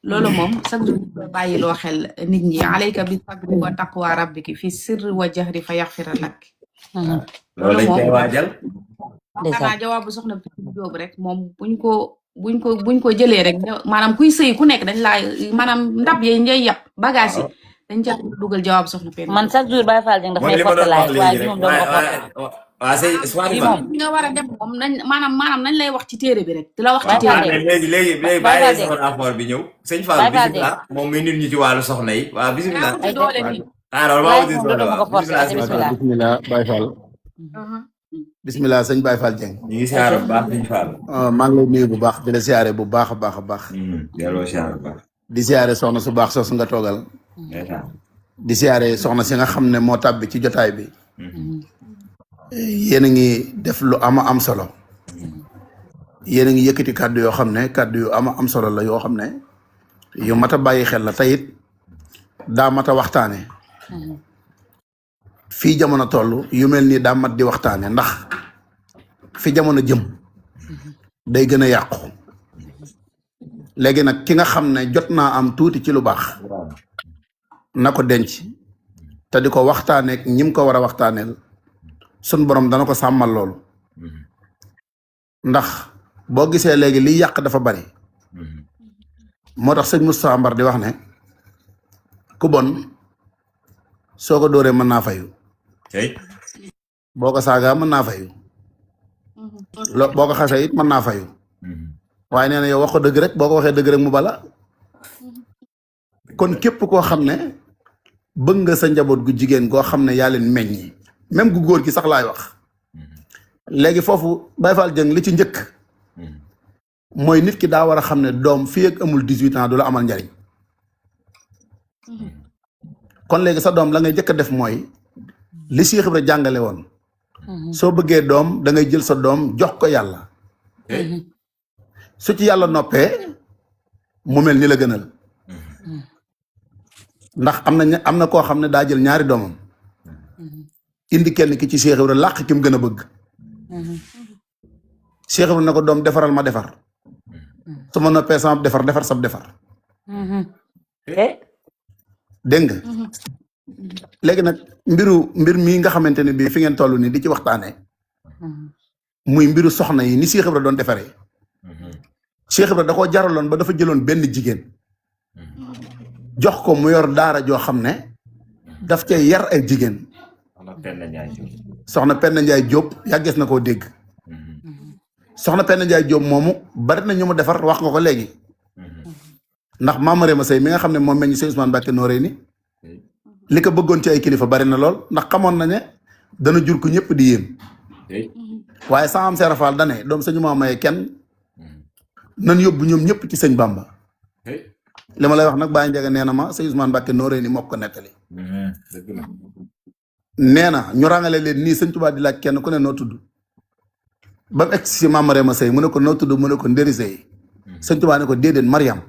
loolu moom sax du bàyyiloo xel nit ñi alayka bi sabri wa taqwa rabbiki fi sirri wa jahri fa yaxfira lak loolu lañ koy waajal xanaa jawaabu soxna Penda Diop rek moom buñ ko jëlee rek maanaam kuy sëy ku nekk dañ laa maanaam ndab yi ngay yàpp bagage yi dañ ca dugal jawaabu soxna Penda man chaque jour Baye Fall daf may porte laay waaye ñoom doo ko waaw nga war a def moom maanaam nañ lay wax ci téere bi rek di la wax ci téere bi léegi bàyyi sama rapport bi ñëw sëñ Fall bismillah moom mi nit ñi ci wàllu soxna yi waaw bismillah bismillah Baye Fall bismillah sëñ Baye Fall Dieng ñu ngi siyaare bu baax sëñ Fall maa ngi lay nuyu bu baax di la siyaare bu baax a baax a baax delloo siyaare bu baax di siyaare soxna su baax soosu nga toogal di siyaare soxna si nga xam ne moo tàbbi ci jotaay bi yéen a ngi def lu am solo yéen a ngi yëkkati kàddu yoo xam ne kàddu yu am solo la yoo xam ne yu mat a bàyyi xel la tayit daa mat a waxtaane fii jamono toll yu mel nii daa mat di waxtaane ndax fi jamono jëm day gën a yàqu léegi nag ki nga xam ne jot naa am tuuti ci lu baax na ko denc te di ko waxtaaneek ñim ko war a waxtaaneel sun borom dana ko sàmmal loolu ndax boo gisee léegi liy yàq dafa bari moo tax sëñ Moustapha Mbar di wax ne ku bon soo ko dóoree mën naa fayu boo ko saagaa mën naa fayu boo ko xasee it mën naa fayu waaye nee na yow wax ko dëgg rek boo ko waxee dëgg rek mu bala kon képp koo xam ne bëgg nga sa njaboot gu jigéen goo xam ne yaa leen meññi même gu góor gi sax laay wax léegi foofu Baye Fall Dieng li ci njëkk mooy nit ki daa war a xam ne doom fii ak amul 18 ans du la amal njariñ kon léegi sa doom la ngay njëkk a def mooy li Cheikh Ibra jàngale woon soo bëggee doom da ngay jël sa doom jox ko yàlla su ci yàlla noppee mu mel ni la gënal ndax am na koo xam ne daa jël ñaari doomam indi kenn ki ci Cheikh Ibra làq ki mu gën a bëgg Cheikh Ibra na ko doom defaral ma defar su ma noppee sama defar sab defar dégg nga léegi nag mbir mii nga xamante ne bii fi ngeen toll nii di ci waxtaanee muy mbiru soxna yi ni Cheikh Ibra doon defaree Cheikh Ibra da koo jaraloon ba dafa jëloon benn jigéen jox ko mu yor daara joo xam ne daf cay yar ay jigéen soxna Penda Ndiaye Diop yàggees na koo dégg soxna Penda Ndiaye Diop moomu bari na ñu mu defar wax nga ko léegi ndax Mame Mariama Seye mi nga xam ne moom meñ Sëñ Ousmane Mbacké Noreyni li ko bëggoon ci ay kilifa bari na lool ndax xamoon na ne dana jur ko ñëpp di yéem waaye sa am Seera Fall dane doom sañu maa maye kenn nan yóbbu ñoom ñëpp ci sëñ Bamba li ma lay wax nag Baye Ndiaga nee na ma Sëñ Ousmane Mbacké Noreyni moo ko nettali nee na ñu ràngale leen nii sëñ Tuubaa di laaj kenn ku ne noo tudd ba mu egg si Mame Mariama Seye mu ne ko noo tudd mu ne ko Ndéri Seye sëñ Tuubaa ne ko déedéet Mariam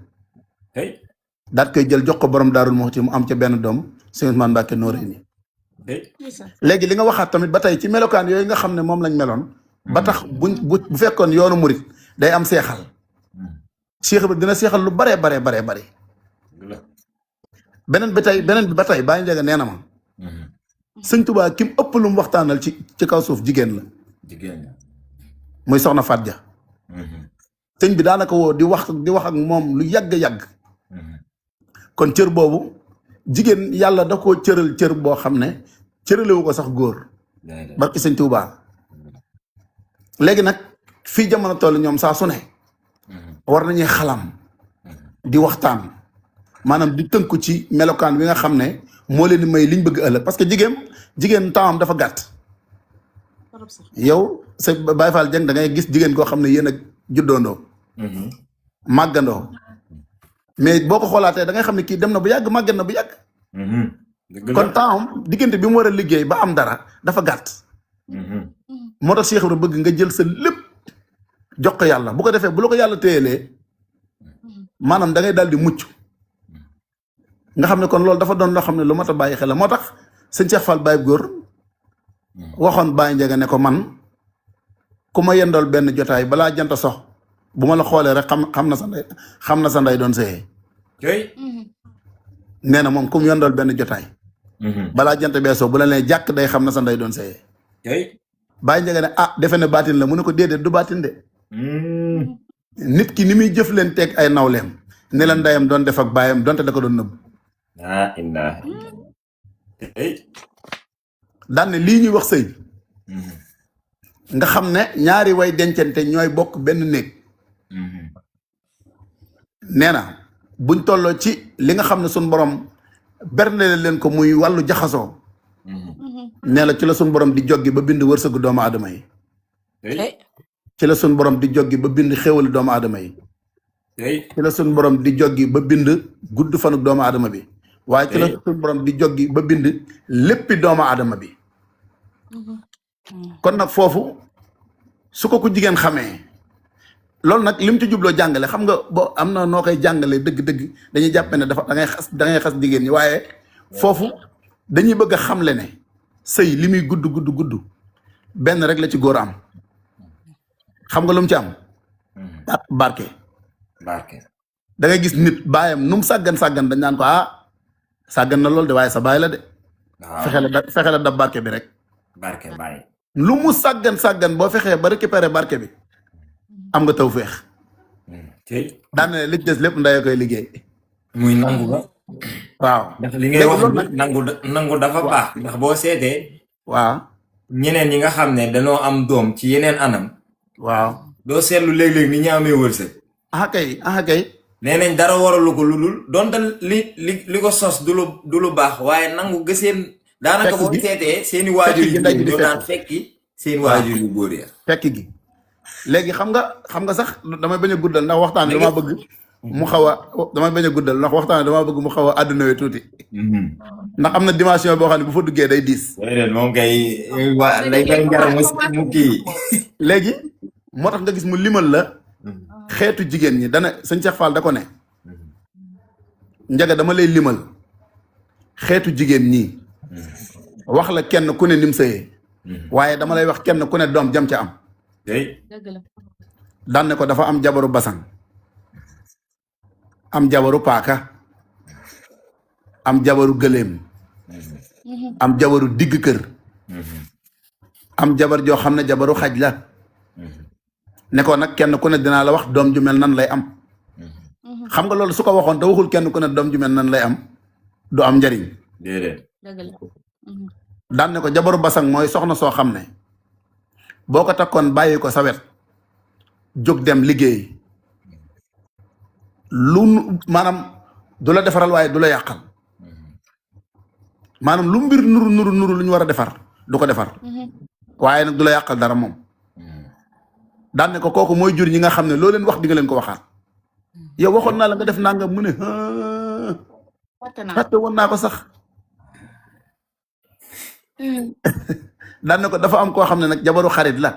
daat koy jël jox ko borom Daarul Muxti mu am ca benn doom Sëñ Ousmane Mbacké Noreyni léegi li nga waxaat tamit ba tey ci melokaan yooyu nga xam ne moom lañ meloon ba tax bu fekkoon yoonu murit day am seexal Cheikh Ibra dina seexal lu baree bari beneen bi ba tey Baye Ndiaga nee na ma sëñ Tuubaa ki mu ëpp lu mu waxtaanal ci kaw suuf jigéen la muy soxna Faat Ja sëñ bi daanaka woo di wax ak moom lu yàgg kon cër boobu jigéen yàlla da koo cëral cër boo xam ne cëralewu ko sax góor barki sëñ Tuubaa léegi nag fii jamono toll ñoom saa su ne war nañuy xalam di waxtaan maanaam di tënku ci melokaan bi nga xam ne moo leen di may liñ bëgg ëllëg parce que jigéen temps am dafa gàtt yow sa Baye Fall Dieng da ngay gis jigéen koo xam ne yéen a juddoondoo màggandoo mais boo ko xoolaatee da ngay xam ne kii dem na bu yàgg màggat na bu yàgg kon temps am diggante bi mu war a liggéey ba am dara dafa gàtt moo tax Cheikh Ibra bëgg nga jël sa lépp jox ko yàlla bu ko defee bu la ko yàlla téyelee maanaam da ngay daal di mucc nga xam ne kon loolu dafa doon loo xam ne lu mat a bàyyi xel la moo tax sëñ Cheikh Fall Baye Góor waxoon Baye Ndiaga ne ko man ku ma yendool benn jotaay balaa jant sox bu ma la xoolee rek xam na sa ndey doon sëyee nee na moom ku mu yendool benn jotaay balaa jant bee sox bu la nee jàkk day xam na sa ndey doon sëyee Baye Ndiaga ne defe ne baatin la mu ne ko déedéet du baatin de nit ki ni muy jëf leen teeg ay nawleem ne la ndeyam doon def ak baayam donte da ko doon nëbb daan ne lii ñuy wax sëy nga xam ne ñaari way dencante ñooy bokk benn néeg nee na buñ tolloo ci li nga xam ne suñ borom bernele leen ko muy wàllu jaxasoo nee la ci la suñ borom di joggi ba bind wërsëgu doomu aadama yi ci la suñ borom di joggi ba bind xéwali doomu aadama yi ci la suñ borom di joggi ba bind gudd fanuk doomu aadama bi waaye ci la suñ borom di joggi ba bind léppi doomu aadama bi kon nag foofu su ko ku jigéen xamee loolu nag lim ci jubloo jàngale xam nga bo am na noo koy jàngale dëgg-dëgg dañuy jàppe ne dafa da ngay xas jigéen ñi waaye foofu dañuy bëgg a xamle ne sëy li muy gudd benn rek la ci góor am xam nga lu mu ci am barke da ngay gis nit baayam nu mu sàggan dañ naan ko sàggan na loolu de waaye sa baay la de fexe la dab barke bi rek lu mu sàggan boo fexee ba récupérer barke bi am nga taw féex daan ne li des lépp ndey koy liggéey muy nangu ba waaw ndax li ngay wax nangu dafa baax ndax boo seetee waaw ñeneen ñi nga xam ne dañoo am doom ci yeneen anam waaw doo seetlu léeg-léeg ni ñu amee wërsëg kay nee nañ dara waralu ko lu dul donte li ko sos du lu baax waaye nangu gëseen daanaka boo seetee seeni waajur yu góor ñoo daan fekki seen waajur yu góor ya fekk gi léegi xam nga sax damay bañ a guddal ndax waxtaan damaa bëgg mu xaw a damay bañ a guddal ndax waxtaan damaa bëgg mu xaw a àdduna tuuti ndax am na dimension boo xam ne bu fa duggee day diis moom kay lay kay njar mu kii léegi moo tax nga gis mu limal la xeetu jigéen ñi dana sëñ Cheikh Fall da ko ne Ndiaga dama lay limal xeetu jigéen ñi wax la kenn ku ne nim sëyee waaye dama lay wax kenn ku ne doom jam ca am daan ne ko dafa am jabaru basang am jabaru paaka am jabaru gëléem am jabaru digg kër am jabar joo xam ne jabaru xaj la ne ko nag kenn ku ne dinaa la wax doom ju mel nan lay am xam nga loolu su ko waxoon te waxul kenn ku ne doom ju mel nan lay am du am njariñ déedéet daan ne ko jabaru basang mooy soxna soo xam ne boo ko takkoon bàyyi ko sa wet jóg dem liggéey lu maanaam du la defaral waaye du la yàqal maanaam lu mbir nuru lu ñu war a defar du ko defar waaye nag du la yàqal dara moom daan ne ko kooku mooy jur ñi nga xam ne loo leen wax di nga leen ko waxaat yow waxoon naa la nga def nangam mu ne fàtte woon naa ko sax daan ne ko dafa am koo xam ne nag jabaru xarit la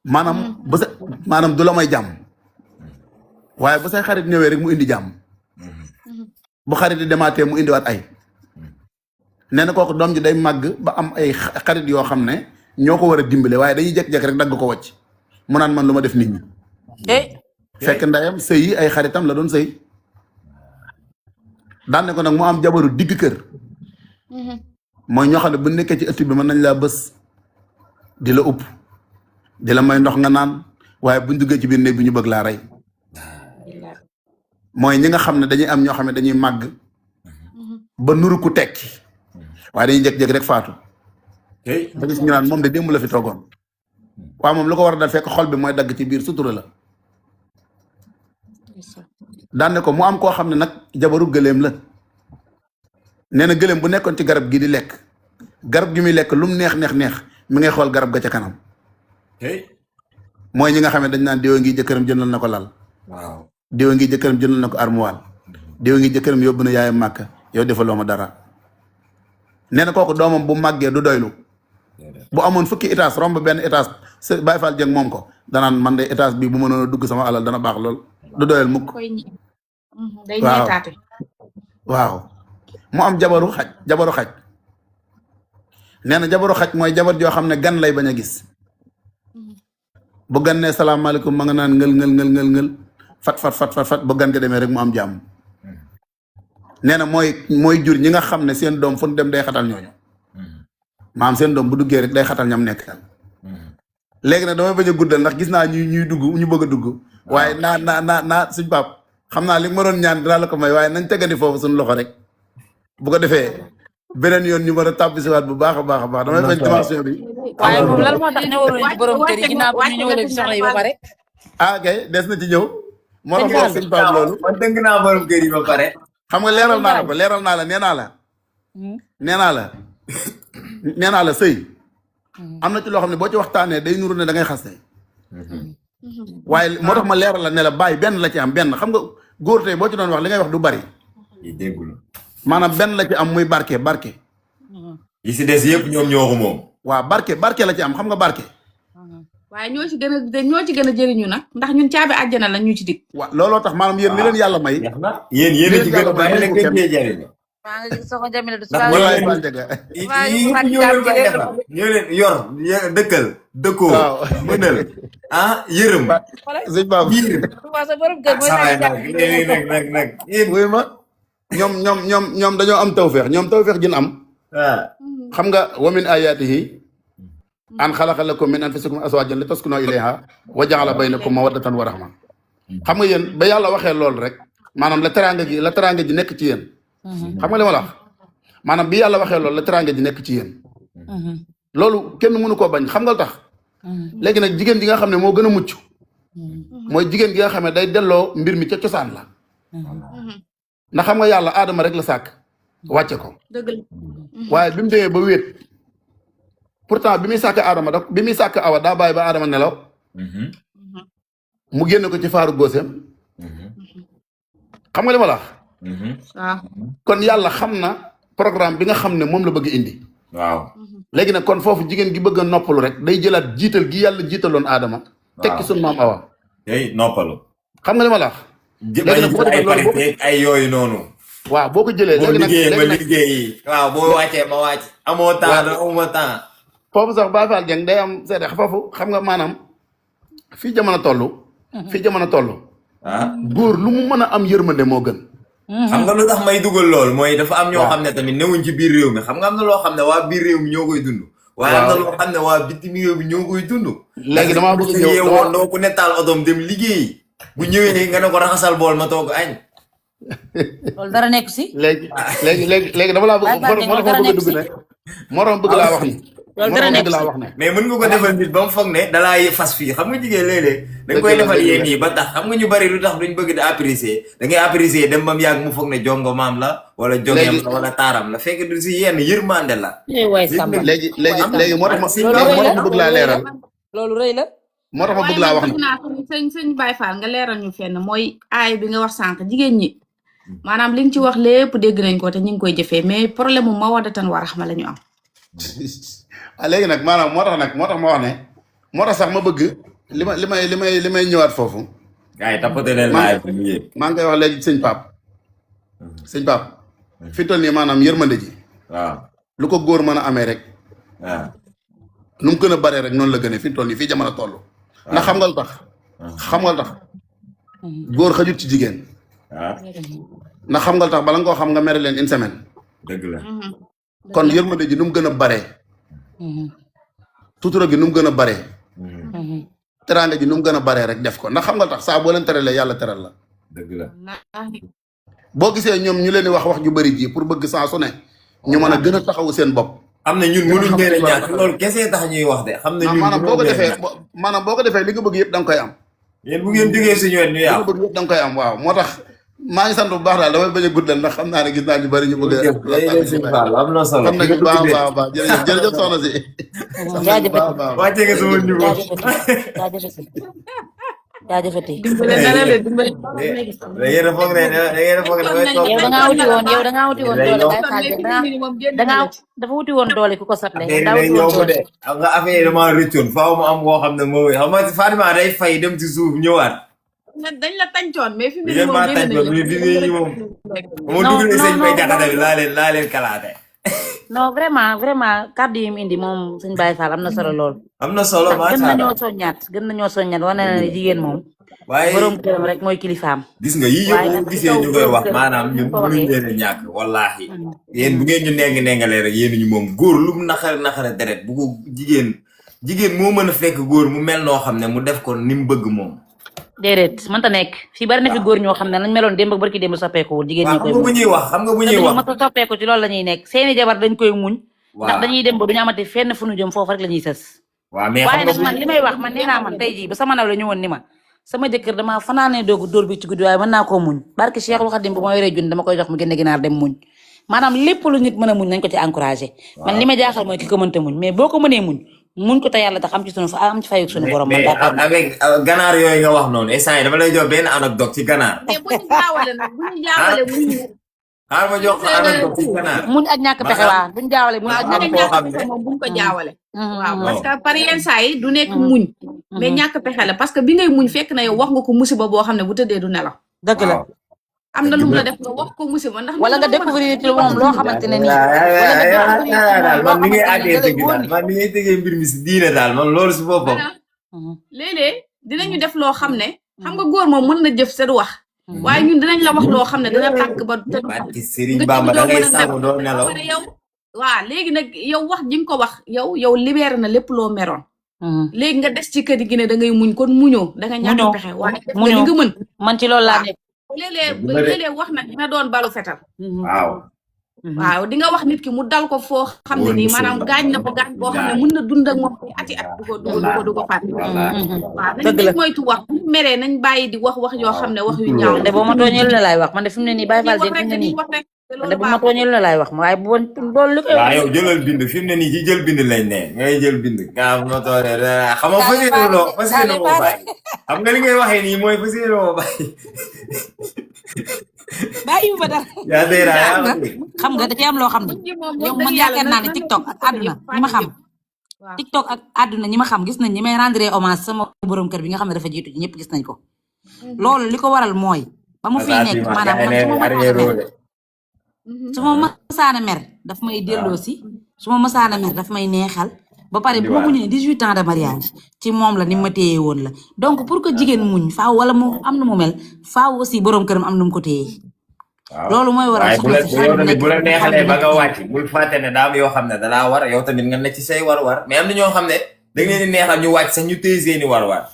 maanaam bu sa maanaam du la may jàmm waaye bu say xarit ñëwee rek mu indi jàmm bu xarit yi demaatee mu indiwaat ay nee na kooku doom ji day màgg ba am ay xarit yoo xam ne ñoo ko war a dimbale waaye dañuy jekk-jekk rek dagg ko wàcc mu naan man lu ma def nit ñi fekk ndeyam sëy yi ay xaritam la doon sëy daan ne ko nag mu am jabaru digg kër mooy ñoo xam ne bu nekkee ci ëtt bi mën nañ laa bës di la upp di la may ndox nga naan waaye buñ duggee ci biir néeg bi ñu bëgg laa rey mooy ñi nga xam ne dañuy am ñoo xam ne dañuy màgg ba nuru ku tekki waaye dañuy jékki-jékki rek faatu ba gis ñu naan moom de démb la fi toogoon waaw moom lu ko war a dal fekk xol bi mooy dagg ci biir sutura la daan ne ko mu am koo xam ne nag jabaru gëléem la nee na gëléem bu nekkoon ci garab gi di lekk garab gi muy lekk lu mu neex mi ngay xool garab ga ca kanam mooy ñi nga xam ne dañ naan diwa ngi jëkkëram jëndal na ko lal waaw diwa ngi jëkkëram jëndal na ko armoire diwa ngi jëkkëram yóbbu na yaayam màkk yow defaloo ma dara nee na kooku doomam bu màggee du doylu bu amoon fukki étage romb benn étage sa Baye Fall Dieng moom ko danaan man de étage bi bu mënoon a dugg sama alal dana baax lool du doyal mukk day ñeetaate waaw mu am jabaru xaj nee na jabaru xaj mooy jabar joo xam ne gan lay bañ a gis bu gan ne salaamaaleykum ma nga naan ngël fat bu gan nga demee rek mu am jàmm nee na mooy jur ñi nga xam ne seen doom fu ñu dem day xatal ñooñu maam seen doom bu duggee rek day xatal ñam nekk léegi nag damay bañ a guddal ndax gis naa ñuy dugg ñu bëgg a dugg waaye naa suñ pap xam naa li ma doon ñaan dinaa la ko may waaye nañ tegandi foofu suñu loxo rek bu ko defee beneen yoon ñu mën a tàbbisiwaat bu baax a baax a baax damay bañ dimension bi waaye moom lan moo tax ñëwaloo ci borom kër yi ginnaaw bi ñu ñëwalee ci soxna yi ba pare kay des na ci ñëw moo tax wax suñ pap loolu man dëgg naa borom kër yi ba pare xam nga leeral naa la ko leeral naa la nee naa la sëy am na ci loo xam ne boo ci waxtaanee day nuru ne da ngay xaste waaye moo tax ma leeral la ne la bàyyi benn la ci am benn xam nga góor tey boo ci doon wax li ngay wax du bari déggul maanaam benn la ci am muy barke yi si des yëpp ñoom ñoo ko moom waaw barke la ci am xam nga barke waaye ñoo ci gën a jëriñu nag ndax ñun caabi àjjana la ñu ci dig waaw looloo tax maanaam yéen li leen yàlla may yéen a ci gën a bàyyi leen gën cee jëriñ maa ngi gis soxna Jamila du ñoo leen yor dëkkal dëkkoo mënal yërëm sëñ Babou sa borom kër mooy nag wuy ma ñoom dañoo am tawfeex ñoom tawfeex jin am xam nga wa min ayaatihi an xalaqa lakum min anfusikum azwaajan li taskunu ilayha wa ja'ala baynakum mawaddatan wa rahma xam nga yéen ba yàlla waxee loolu rek maanaam la teraanga ji nekk ci yéen xam nga li ma la wax maanaam bi yàlla waxee loolu la teraanga ji nekk ci yéen loolu kenn mënu koo bañ xam nga lu tax léegi nag jigéen ji nga xam ne moo gën a mucc mooy jigéen gi nga xam ne day delloo mbir mi ca cosaan la ndax xam nga yàlla aadama rek la sàkk wàcce ko waaye bi mu demee ba wéet pourtant bi muy sàkk aadama bi muy sàkk awa daa bàyyi ba aadama nelaw mu génne ko ci faaru góoseem xam nga li ma la wax kon yàlla xam na programme bi nga xam ne moom la bëgg indi waaw léegi nag kon foofu jigéen gi bëgg a noppalu rek day jëlaat jiital gi yàlla jiitaloon aadama tekki sun maam awa day noppalu xam nga li ma la wax léegi nag boo defee loolu ay yooyu noonu waaw boo ko jëlee léegi nag ma liggéey waaw boo wàccee ma wàcc amoo temps amoo temps foofu sax Baye Fall Dieng day am seede foofu xam nga maanaam fii jamono toll góor lu mu mën a am yërmande moo gën. xam nga lu tax may dugal lool mooy dafa am ñoo xam ne tamit newuñ ci biir réew mi xam nga am na loo xam ne waa biir réew mi ñoo koy dund. waaye am na loo xam ne waa bitim réew mi ñoo koy dund. léegi damaa bëgg ñëw yeewoon doo ku ne taal otoom dem liggéey bu ñëwee nga ne ko raxasal bool ma toog añ. loolu dara nekk si. léegi dama laa bëgg moo tax ma bëgg a dugg ne. moo tax bëgg laa wax ni. loolu dara nekk si mais mën nga ko defal nit ba mu foog ne dalaa fas fii xam nga jigéen léeg-léeg dañ koy defal yéen nii ba tax xam nga ñu bari lu tax duñ bëgg di apprécier da ngay apprécier dem ba mu yàgg mu foog ne jongo maam la wala jongeem la wala taaram la fekk du si yenn yërmande la. léegi moo tax ma bëgg laa leeral. loolu rëy la. moo tax ma bëgg laa wax ne sëñ Baye Fall nga leeral ñu fenn mooy aay bi nga wax sànq jigéen ñi maanaam li nga ci wax lépp dégg nañ ko te ñu ngi koy jëfee mais problème mu mawaddatan wa rahma la ñu am. léegi nag maanaam moo tax ma wax ne moo tax sax ma bëgg li may ñëwaat foofu. gars yi tapoté leen laay bu ñu maa ngi koy wax léegi sëñ Pape fi toll nii maanaam yërmande ji. waaw lu ko góor mën a amee rek. waaw nu mu gën a baree rek noonu la gënee fi toll nii fii jamono toll. ndax xam nga lu tax. góor xajut ci jigéen. ndax xam nga lu tax bala nga koo xam nga mere leen une semaine. dëgg la. kon yërmande ji nu mu gën a baree. sutura gi nu mu gën a baree. teraanga ji nu mu gën a baree rek def ko ndax xam nga tax saa boo leen teralee yàlla teral la. dëgg la. boo gisee ñoom ñu leen di wax ju bari ji pour bëgg saa su ne ñu mën a gën a taxawu seen bopp. am na ñun mënuñ leen a ñàkk loolu kese tax ñuy wax de. xam na ñun maanaam boo ko defee li nga bëgg yëpp da nga koy am. yéen bu ngeen jógee suñu wet ñu yàqu. li nga bëgg yëpp da nga koy am waaw moo tax. maa ngi sant bu baax daal damay bañ a guddal ndax xam naa ne gis naa ñu bari ñu bëgg a. am na solo xam nañu baax jërëjëf soxna si. wàcce nga sama niveau. jaajëfati. yéen a foog ne yow da ngaa wuti woon doole Baye Fall dafa wuti woon doole ku ko sotle. nga affaire yi dama rëccoon faaw mu am koo xam ne moo xam nga Fatima day fay dem ci suuf ñëwaat. dañ la tàncoon mais fi mu ne moom moom dugalee sëñ Bay Jaxate bi laa leen kalaate. non vraiment kàddu yi mu indi moom sëñ Baye Fall am na solo lool. am na solo macha Allah gën nañoo soññaat wane na ne jigéen moom. waaye borom këram rek mooy kilifaam. gis nga yii yëpp bu gisee ñu koy wax maanaam ñun mënuñ leen a ñàkk wallaahi. yéen bu ngeen ñu nengalee rek yéen ñu moom góor lu mu naxare deret bu ko jigéen moo mën a fekk góor mu mel noo xam ne mu def ko ni mu bëgg moom. déedéet mënta nekk fii bari na fi góor ñoo xam ne lañ meloon démb ak barki démb soppeekuwul jigéen ñi koy muñ. xam nga bu ñuy wax ma soppeeku ci loolu la ñuy nekk seeni jabar dañ koy muñ. ndax dañuy dem ba duñu amati fenn fu ñu jëm foofu rek la ñuy sës. waaye nag man li may wax man nee naa man tey jii ba sama naw la ñëwoon ni ma sama jëkkër dama fanaanee doogu dóor bi ci guddi waaye mën naa koo muñ barki Cheikhul Khadim bu ma yoree junni dama koy jox mu génne ginaar dem muñ maanaam lépp lu nit mën a muñ nañ ko ci encouragé man li ma jaaxal mooy ki ko mënta muñ mais boo ko mënee muñ ko te yàlla tax am ci fayuk suñu borom man avec ganaar yooyu nga wax noonu instant yi dama lay jox benn anecdote ci ganaar mais bu ñu jaawale nag bu ñu jaawale xaar ma jox anecdote ci ganaar muñ ak ñàkk pexe waa buñ jaawale muñ ak ñàkk pexe moom buñ ko jaawale waaw parce que par yenn saa yi du nekk muñ mais ñàkk pexe la parce que bi ngay muñ fekk na yow wax nga ko musiba boo xam ne bu tëddee du nelaw dëgg la am na lu mu la def nga wax ko musiba ndax wala nga découvrir ci moom loo xamante ne nii daal man ni ngay àggee dëgg daal man ni ngay tegee mbir mi si diine daal man loolu si boppam léeg-léeg dinañu def loo xam ne xam nga góor moom mën na jëf sa du wax waaye ñun dinañ la wax loo xam ne dina tàkk ba te du barki Serigne Bamba da ngay sangu doo nelaw yow waaw léegi nag yow wax ji nga ko wax yow libéré na lépp loo meroon léegi nga des ci kër gi ne da ngay muñ kon muñoo da nga ñàkk pexe waaye li nga mën man ci loolu laa nekk léeg-léeg wax nag dina doon balu fetal waaw di nga wax nit ki mu dal ko foo xam ne nii maanaam gaañ na ko gaañ boo xam ne mën na dund ak moom ati at du ko fàtte waaw nañ moytu wax bu meree nañ bàyyi di wax yoo xam ne wax yu ñaaw de boo ma tooñee lu ne laay wax man de fi mu ne nii Baye Fall fi mu ne nii man de bu ma tooñee lu ne laay wax waaye bu loolu li koy waaw yow jëlal bind fi mu ne nii ci jël bind lañ ne ngay jël bind gaa ma tooree xam nga fas yéene moo bàyyi xam nga li ngay waxee nii mooy fas yéene moo bàyyi bàyyi ba dara xam nga da ci am loo xam ne yow man yaakaar naa ne TikTok ak àdduna ñi ma xam TikTok ak àdduna ñi ma xam gis nañ ñi may rendre hommage sama borom kër bi nga xam ne dafa jiitu ci ñëpp gis nañ ko loolu li ko waral mooy ba mu fi nekk maanaam su ma masaana mer daf may delloo si su ma masaana mer daf may neexal ba pare bu ma muñee 18 ans de mariage ci moom la ni ma téye woon la donc pour que jigéen muñ faaw wala mu am na mu mel faaw aussi borom këram am na mu ko téye. loolu mooy waral soxna si yow tamit bu la neexalee ba nga wàcc bul fàtte ne daam yoo xam ne dalaa war yow tamit nga ne ci say war-war mais am na ñoo xam ne da ngeen di neexal ñu wàcc sax ñu téye seeni war-war.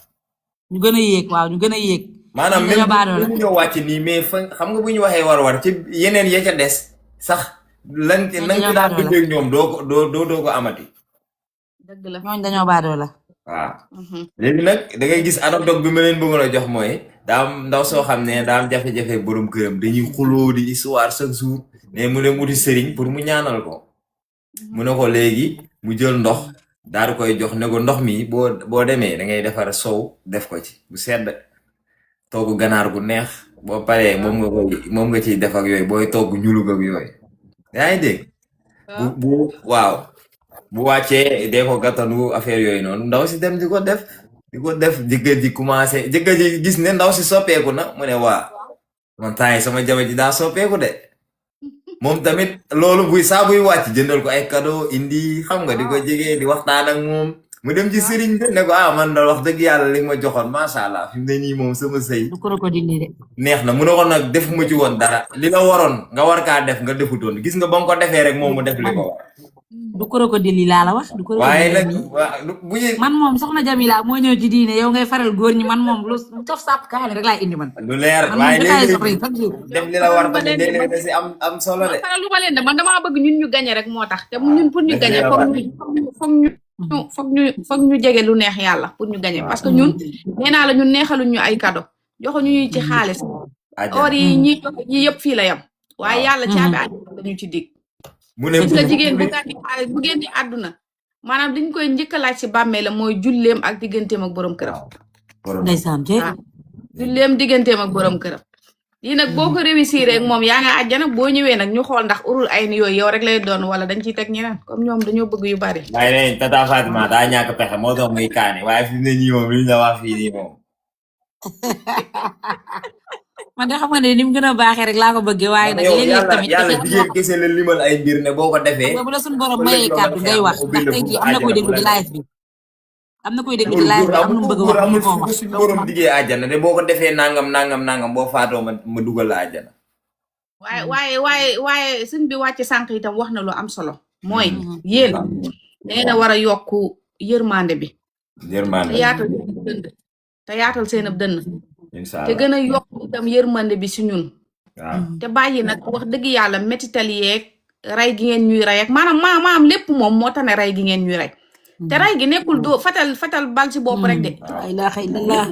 ñu gën a yéeg waaw ñu gën a yéeg. maanaam même bu ñu wàcc nii mais fa xam nga bu ñu waxee war-war ci yeneen ya ca des sax. lan ci daan dundee ñoom doo ko amati. dëgg la ñooñu dañoo baadoo la. waaw. léegi nag da ngay gis anecdote bi ma leen bëggoon a jox mooy daam ndaw soo xam ne daam jafe-jafe borom këram dañuy xuloo di histoire chaque jour mais mu dem uti sëriñ pour mu ñaanal ko. mu ne ko léegi mu jël ndox daal di koy jox ne ko ndox mi boo demee da ngay defar sow def ko ci bu sedd togg ganaar gu neex boo paree moom nga ciy def ak yooyu booy togg ñulug ak yooyu. yaa ngi dégg waaw bu wàccee dee ko gàttanu affaire yooyu noonu ndaw si dem di ko def jëkkër ji commencé jëkkër ji gis ne ndaw si soppeeku na mu ne waa man temps yi sama jabar ji daa soppeeku de moom tamit loolu saa buy wàcc jëndal ko ay cadeau indi xam nga di ko jege di waxtaan ak moom mu dem ci sëriñ bi ne ko man da wax dëgg yàlla li ma joxoon macha allah fi mu ne nii moom sama sëy neex na mu ne ko nag defuma ci woon dara li la waroon nga war kaa def nga defutoon gis nga ba nga ko defee rek moom mu def li ko war. du crocodile laa la wax. du crocodile waaye nag bu man moom soxna Jamila moo ñëw ci diine yow ngay faral góor ñi man moom lu tof sàpp kaale rek laay indi man. lu leer waaye léegi def li la war tamit léeg-léeg da si am solo de. lu ma leen de man damaa bëgg ñun ñu gañe rek moo tax te ñun pour ñu gañe foog ñu jege lu neex yàlla pour ñu gañe parce que ñun nee naa la ñun neexaluñ ñu ay cadeau joxuñu ñu ci xaalis. or yi ñi yëpp fii la yam waaye yàlla caabi àdduna dañu ci dig. mu ne gis nga jigéen bu génn di àdduna maanaam liñ koy njëkk a laaj si bàmmee la mooy julleem ak digganteem ak borom këram. ndeysaan julleem digganteem ak borom këram. lii nag boo ko réussir rek moom yaa nga àjjana boo ñëwee nag ñu xool ndax urul ay ni yooyu yow rek lay doon wala dañ ciy teg ñeneen comme ñoom dañoo bëgg yu bari. waaye nee tata Fatima daa ñàkk pexe moo tax muy kaane waaye fi mu ne nii moom li ñu la wax fii nii moom. man de xam nga ne ni mu gën a baaxee rek laa ko bëggee waaye nag léeg-léeg tamit yàlla jigéen kese la limal ay mbir ne boo ko defee. bu la suñu borom mayee kàddu ngay wax ndax tey jii am na koy déglu ci live bi. am na koy déglu ci live bi am na mu bëgg wax ñu ko wax. suñu borom diggee àjjana de boo ko defee nangam boo faatoo ma dugal la àjjana. waaye sëñ bi wàcc sànq itam wax na lu am solo. mooy yéen nee na war a yokk yërmande bi. yërmande te yaatal seen ab dënn. te gën a yokk itam yërmande bi si ñun. te bàyyi nag wax dëgg yàlla métital yeeg rey gi ngeen ñuy rey ak maanaam lépp moom moo tax ne rey gi ngeen ñuy rey. te rey gi nekkul doo fatal bal ci bopp rek de.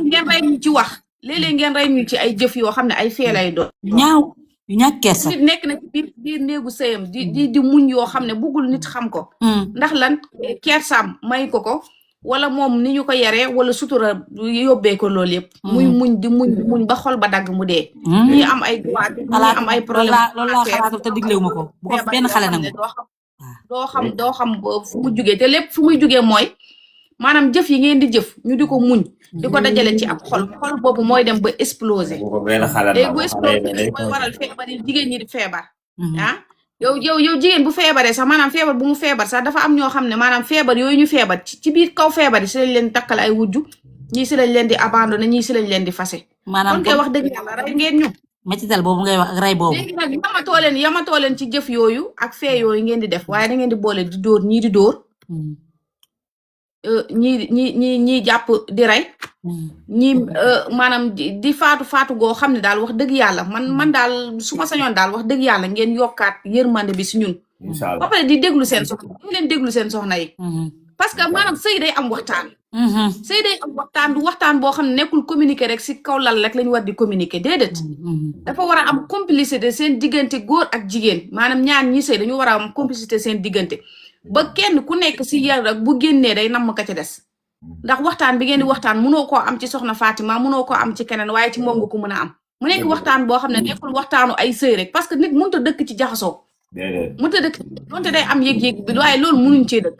ngeen rey ñu ci wax léeg-léeg ngeen rey ñu ci ay jëf yoo xam ne ay fee lay doon. ñaaw yu ñàkk kersa. nit nekk na ci biir néegu sëyam di muñ yoo xam ne bëggul nit xam ko. ndax lan kersaam may ko. wala moom ni ñu ko yaree wala sutura yóbbee ko loolu yëpp. muy muñ di muñ ba xol ba dagg mu dee. ñi am ay droit ñi am ay problème loolu laa xalaatu te diglewu ma ko bu ko benn xale nag doo xam fu mu jugee te lépp fu muy jugee mooy maanaam jëf yi ngeen di jëf ñu di ko muñ di ko dajale ci ab xol boobu mooy dem ba exploser. léegi bu exploser mooy waral feebar yi jigéen ñi di feebar. yow jigéen bu feebaree sax maanaam feebar bu mu feebar sax dafa am ñoo xam ne maanaam feebar yooyu ñu feebar ci biir kaw feebar yi si lañ leen takkal ay wujju ñii si lañ leen di abandonné ñii si lañ leen di fase. maanaam kon koy wax dëgg yàlla rey ngeen ñu. métital boobu ngay wax ak rey boobu. léegi nag yamatoo leen ci jëf yooyu ak fee yooyu ngeen di def waaye da ngeen di boole di dóor ñii di dóor. ñii jàpp di rey. ñii maanaam di faatu goo xam ne daal wax dëgg yàlla man daal su ma sañoon daal wax dëgg yàlla ngeen yokkaat yërmande bi si ñun. ba pare di déglu seen soxna di leen déglu seen soxna yi. parce que maanaam sëy day am waxtaan. sëy day am waxtaan du waxtaan boo xam ne nekkul communiquer rek si kaw lal rek la ñu war di communiquer déedéet. dafa war a am complicité seen diggante góor ak jigéen maanaam ñaar ñi sëy dañu war a am complicité seen diggante. ba kenn ku nekk si yar rek bu génnee day namm ka ca des ndax waxtaan bi ngeen di waxtaan mënoo koo am ci soxna Fatima mënoo koo am ci keneen waaye ci moom nga ko mën a am mu nekk waxtaan boo xam ne nekkul waxtaanu ay sëy rek parce que nit mënut a dëkk ci jaxasoo mënut a dëkk donte day am yëg-yëg bi waaye loolu mënuñ cee dëkk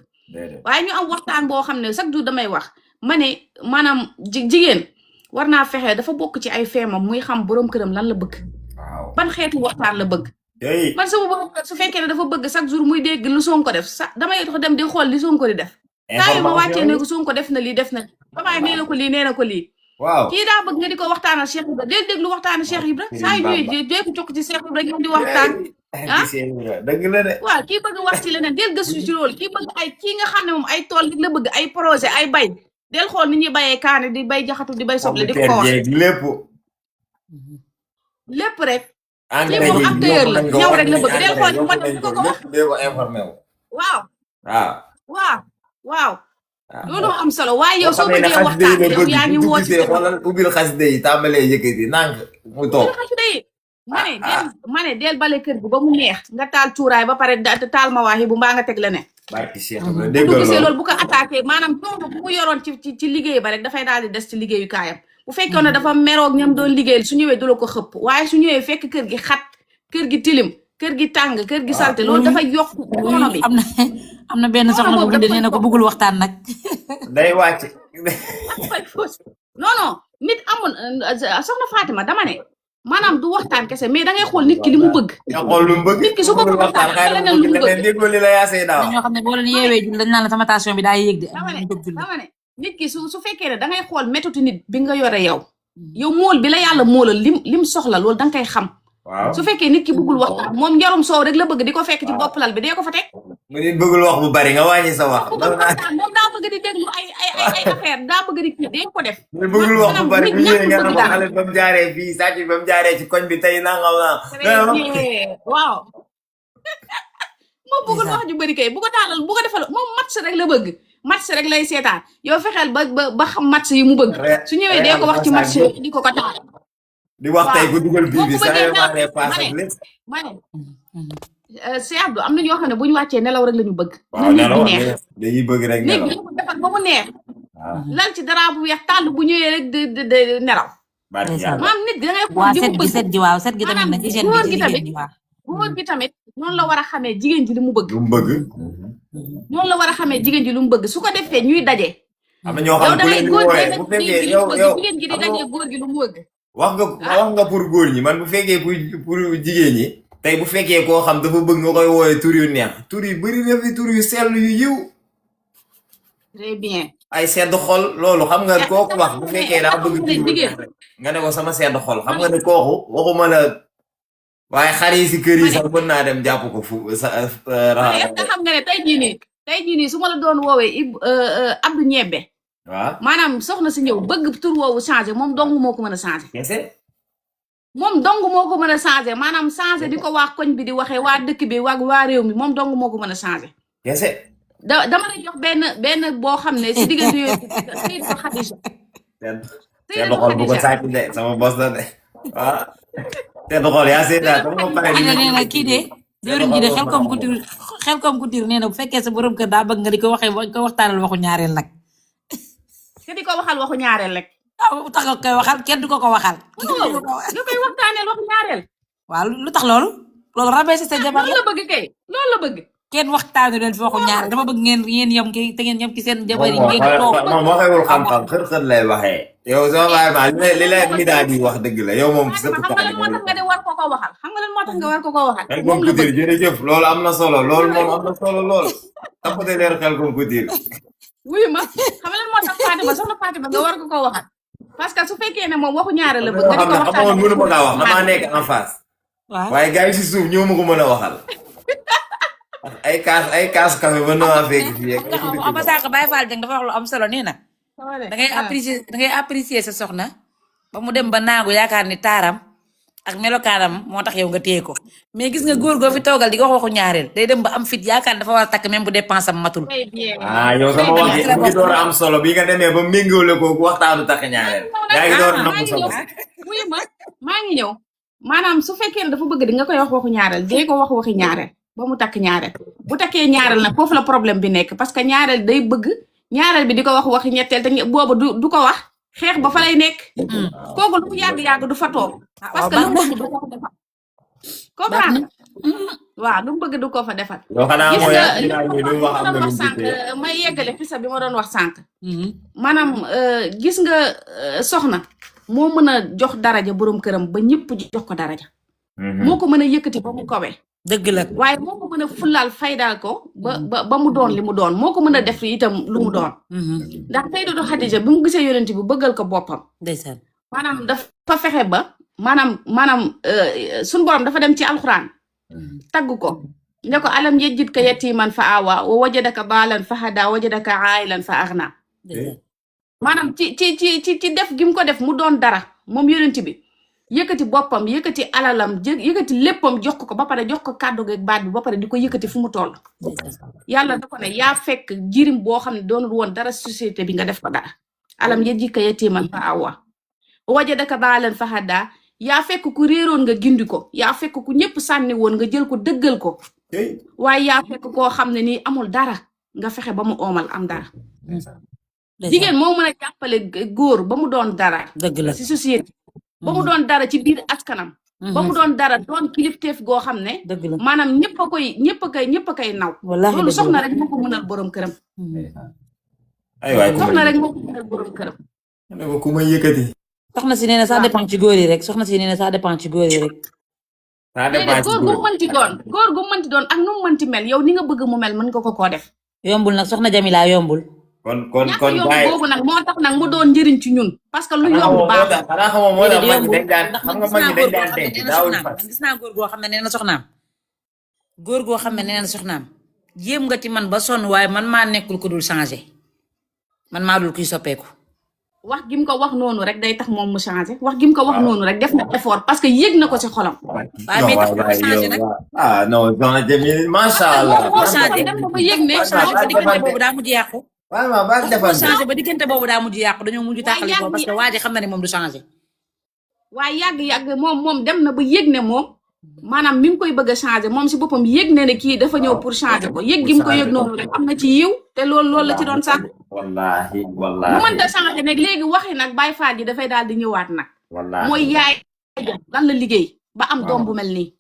waaye ñu am waxtaan boo xam ne chaque jour damay wax ma ne maanaam jigéen war naa fexe dafa bokk ci ay feemam muy xam borom këram lan la bëgg ban xeetu waxtaan la bëgg man sama borom kër su fekkee ne dafa bëgg chaque jour muy dégg lu Sonko def sax damay dox dem di xool li Sonko di def saa yu ma wàccee ne ko Sonko def na lii def na papa nee na ko lii nee na ko lii waaw kii daa bëgg nga di ko waxtaanal Cheikh Ibra del déglu waxtaanal Cheikh Ibra saa yu ñëwee dee ko jokk ci Cheikh Ibra ngeen di waxtaan dëgg la de waaw kii bëgg wax ci leneen del gëstu ci loolu kii bëgg kii nga xam ne moom ay tool la bëgg ay projet ay bay del xool ni ñuy bayee kaane di bay jaxatu di bay soble di ko wax lépp rek kii moom acteur la ñëw rek la bëgg del xool moo def ko wax waaw waaw loolu am solo waaye yow soo bëggee waxtaan yow yaa ngi woote ubbil xasida yi tàmbalee yëkkati nànk mu toog xasida yi ma ne del bale kër gi ba mu neex nga taal cuuraay ba pare taal ma waaxi bu mbaa nga teg leneen barki Cheikh bu gisee loolu bu ko attaqué maanaam coono bu mu yoroon ci liggéey ba rek dafay daal di des ci liggéeyu kaayam bu fekkoon ne dafa meroog ñam doon liggéeyal su ñëwee du la ko xëpp waaye su ñëwee fekk kër gi xat kër gi tilim kër gi tàng kër gi salte loolu dafay yokk coono bi am na benn soxna bu bindee nee na ko bëggul waxtaan nag day wàcc non nit amul soxna Fatima dama ne maanaam du waxtaan kese mais da ngay xool nit ki li mu bëgg nga xool lu mu bëgg nit ki su ko waxtaan leneen lu mu bëgg déggoo li la yaasee daaw ñoo xam ne boo leen yeewee jul dañ naan la sama tension bi daa yéeg de dama ne nit ki su fekkee ne da ngay xool méthode nit bi nga yore yow mool bi la yàlla moolal lim soxla loolu da nga koy xam waaw su fekkee nit ki bëggul waxtaan moom njarum soow rek la bëgg di ko fekk ci bopp lal bi dee ko fa teg mu nit bëggul wax bu bari nga wàññi sa wax moom daa bëgg di déglu ay affaire daa bëgg di kii dee ko def mu bëggul wax bu bari bu ñëwee nga ne ko xale ba mu jaaree fii sàcc ba mu jaaree ci koñ bi tey nangam waaw moom bëggul wax ju bëri kay bu ko taalal bu ko defal moom match rek la bëgg match rek lay seetaan yow fexeel ba xam match yi mu bëgg su ñëwee dee ko wax ci match di ko taal di wax tey bu dugal bii bi saa yoo maanee paas ak lépp ma ne Cheikh Abdou am na ñoo xam ne bu ñu wàccee nelaw rek la ñu bëgg waaw nelaw dañuy bëgg rek nelaw néeg bi defar ba mu neex lal ci dara bu weex tàll bu ñëwee rek de nelaw maam nit da ngay xool li mu bëgg set gi waaw set gi tamit nag hygiène góor gi tamit góor gi tamit noonu la war a xamee jigéen ji li mu bëgg noonu la war a xamee jigéen ji lu mu bëgg su ko defee ñuy daje am na ñoo xam ne góor bu fekkee yow jigéen ji di daje góor gi lu mu bëgg wax nga pour góor ñi man bu fekkee pour jigéen ñi tey bu fekkee koo xam dafa bëgg nga koy wooye tur yu neex tur yu bëri na fi tur yu sell yu yiw très bien ay sedd xol loolu xam nga kooku wax bu fekkee daa bëgg jigéen nga ne ko sama sedd xol xam nga ne kooku waxuma la waaye xar yi si kër yi sax mën naa dem jàpp ko fu xam nga ne tey jii nii su ma la doon woowee Abdou Ñebbe waaw maanaam soxna si ñëw bëgg tur woowu changé moom dong moo ko mën a changé kese moom dong moo ko mën a changé maanaam changé di ko waa koñ bi di waxee waa dëkk bi waa réew mi moom dong moo ko mën a changé kese dama lay jox benn boo xam ne si diggante yooyu Seydou Khadija sedd xol bu ko sàcc de sama bos la de waaw sedd xol yaa seedaa sama pare nee na kii de jëriñ ji de xel kom ku tiir nee na bu fekkee sa borom kër daa bëgg nga di ko waxee ko waxtaanal waxu ñaareel nag ke di ko waxal waxu ñaareel rek lu tax nga koy waxal kenn du ko waxal nga koy waxtaaneel waxu ñaareel waaw lu tax loolu rabaissé sa jabar loolu la bëgg kay loolu la bëgg kenn waxtaanu leen fi waxu ñaareel dama bëgg ngeen yem te ngeen yem ci seen jabar yi ngeen toog moom waxewul xam-xam xër lay waxee yow sama baay ma li lay mi daal di wax dëgg la yow moom xam nga lan moo tax nga de war ko waxal xam nga lan moo tax nga war ko waxal xel kom kutir jërëjëf loolu am na solo loolu moom am na solo lool tappate leer xel kom kutir wuyu ma xam nga lan moo tax Fatima soxna Fatima nga war ko waxal parce que su fekkee ne moom waxu ñaareel la bëgg nga di ko waxtaan xamoon mënu ma kaa wax damaa nekk en face waaye gars yi si suuf ñoo ma ko mën a waxal ay kaas café ba noo fekk fii am sànq Baye Fall Dieng dafa wax lu am solo nee na da ngay apprécier sa soxna ba mu dem ba naagu yaakaar ni taaram ak melokaanam moo tax yow nga téye ko mais gis nga góor goo fi toogal di ko wax waxu ñaareel day dem ba am fit yaakaar dafa war a takk même bu dépense am matul yow sama wax ji mu ngi door a am solo bi nga demee ba méngóole ko waxtaanu takk ñaareel yaa ngi door a nam solo wuyu ma maa ngi ñëw maanaam su fekkee ne dafa bëgg di nga koy wax waxu ñaareel dee ko wax waxi ñaareel ba mu takk ñaareel bu takkee ñaareel nag foofu la problème bi nekk parce que ñaareel day bëgg ñaareel bi di ko wax waxi ñetteel te boobu du ko wax xeex ba fa lay nekk kooku lu mu yàgg-yàgg du fa toog parce que lu mu bëgg du ko fa defal comprendre waaw lu mu bëgg du ko fa defal gis nga may yeggale xisa bi ma doon wax sànq maanaam gis nga soxna moo mën a jox daraja borom këram ba ñëpp jox ko daraja moo ko mën a yëkkati ba mu kawee dëgg la waaye moo ko mën a fulal faydal ko ba mu doon li mu doon moo ko mën a def itam lu mu doon ndax Sayyidatu Xadija bi mu gisee yonent bi bëggal ko boppam ndeysaan maanaam dafa fexe ba maanaam suñu borom dafa dem ci alxuraan tagg ko ne ko alam yajidka yatiman fa awa wa wajadaka daalan fa hada wajadaka ailan fa agna maanaam ci def gi mu ko def mu doon dara moom yonent bi yëkkati boppam yëkkati alalam yëkkati léppam jox ko ba pare jox ko kàddu gi baat bi ba pare di ko yëkkati fu mu toll yàlla da ko ne yaa fekk jirim boo xam ne doonul woon dara société bi nga def ko dara alam yajidka yatiman fa awa wajadaka daalan fa hada yaa fekk ku réeroon nga gindi ko yaa fekk ku ñëpp sànni woon nga jël ko dëggal ko waaye yaa fekk koo xam ne nii amul dara nga fexe ba mu oomal am dara jigéen moo mën a jàppale góor ba mu doon dara dëgg la ci société ba mu doon dara ci biir askanam ba mu doon dara doon kilifteef goo xam ne dëgg la maanaam ñëpp a koy naw wallaahi loolu soxna rek moo ko mënal borom këram ay waay soxna rek moo ko mënal borom këram ne ko ku may yëkkati soxna si nee na ça dépend ci góor yi rek soxna si nee na ça dépend ci góor yi rek ça dépend ci góor gu mënti doon ak nu mu mënti mel yow ni nga bëgg mu mel mën nga ko koo def yombul nag soxna Jamila yombul kon ñàkk yomb boobu nag moo tax nag mu doon njëriñ ci ñun parce que lu yomb baax xanaa xamoo moo tax mag ñi dañ daan xam nga mag ñi dañ daan denc daawul fas gis naa góor goo xam ne nee na soxnaam góor goo xam ne nee na soxnaam jéem nga ci man ba sonn waaye man maa nekkul ko dul changé man maa dul kuy soppeeku wax gi mu ko wax noonu rek day tax moom mu changé wax gi mu ko wax noonu rek def na effort parce que yéeg na ko ci xolam waaye mais tax mu changé nag ah non soxna Jamil macha allah moo changé dem na ba yéeg ne ba diggante boobu daa mujj yàqu vraiment ba defal changé ba diggante boobu daa mujj yàqu dañoo mujj tàqali ko parce que waa ji xam na ne moom du changé waaye yàgg moom dem na ba yéeg ne moom maanaam mi ngi koy bëgg a changé moom si boppam yéeg ne ne kii dafa ñëw pour changé ko yéeg gi mu ko yéeg noonu rek am na ci yiw te loolu la ci doon sax wallahi bu mënta changé nag léegi waxi nag Baay Faal ji dafay daal di ñëwaat nag mooy yaay lan la liggéey ba am doom bu mel nii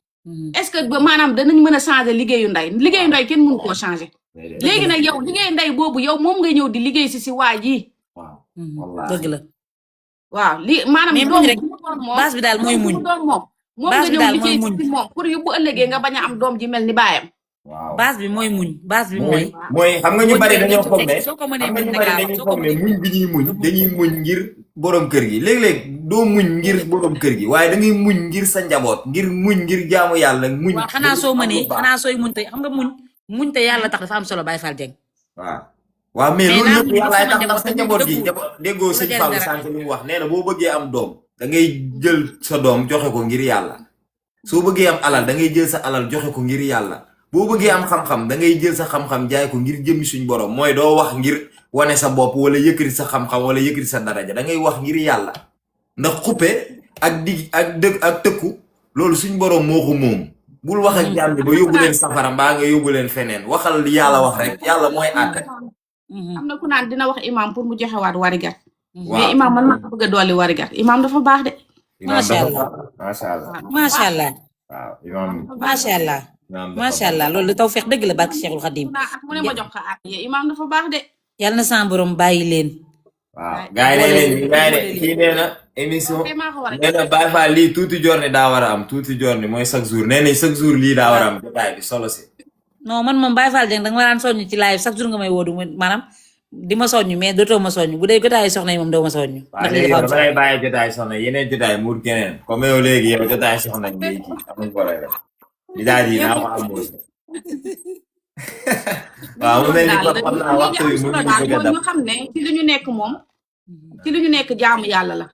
est-ce que ba maanaam danañ mën a changé liggéeyu ndey kenn mënu koo changé léegi nag yow liggéeyu ndey boobu yow moom nga ñëw di liggéey si waa ji dëgg la waaw li maanaam doom rek base bi daal mooy muñ moom nga ñëw liggéey si moom pour yu bu ëllëgee nga bañ a am doom ji mel ni baayam base bi mooy muñ base bi mooy xam nga ñu bari dañoo foog ne soo ko mënee xam nga muñ ñu bari dañuy foog ne muñ bi ñuy muñ dañuy muñ ngir borom kër gi léeg-léeg doo muñ ngir borom kër gi waaye da ngay muñ ngir sa njaboot ngir muñ ngir jaamu yàlla muñ waaw xanaa soo mënee xanaa sooy muñ te xam nga muñ te yàlla tax dafa am solo Baye Fall Dieng waaw mais loolu yëpp yàllaay tax ndax sa njaboot gi déggoo sëñ Fall sànq li mu wax nee na boo bëggee am doom da ngay jël sa doom joxe ko ngir yàlla soo bëggee am alal da ngay jël sa alal joxe ko ngir yàlla boo bëggee am xam-xam da ngay jël sa xam-xam jaay ko ngir jëmmi suñ borom mooy doo wax ngir wane sa bopp wala yëkkati sa xam-xam wala yëkkati sa daraja da ngay wax ngir yàlla ndax xuppe ak dig ak tëkku loolu suñ borom moo ko moom bul wax ak jàmm ba yóbbu leen safara mbaa nga yóbbu leen feneen waxal yàlla wax rek yàlla mooy àtte am na ku naan dina wax imam pour mu joxewaat warigat mais imam man maa ko bëgg a dolli warigat imam dafa baax de macha allah macha allah waaw imam macha allah macha allah loolu da tawfeex dëgg la barke Cheikhul Khadim mu ne ma jox ko imam dafa baax de yàlla na sa borom bàyyi leen waaw gaay ne kii nee na émission nee na Baye Fall lii tuuti journée daa war a am tuuti journée mooy chaque jour nee nañ chaque jour lii daa war a am jotaay bi solo si non man moom Baye Fall Dieng danga ma daan soññ ci live chaque jour nga may woodu maanaam di ma soññ mais dootoo ma soññ bu dee jotaay soxna yi moom doo ma soññ waaw léegi dama lay bàyyi jotaay soxna yeneen jotaay muur keneen comme yow léegi yow jotaay soxna ngay kii amuñ problème di daal di naa ko am waaw mu mel ni ko xam naa waxtu bi mu ngi bëgg a dab ñu xam ne ci li ñu nekk moom ci li ñu nekk jaamu yàlla la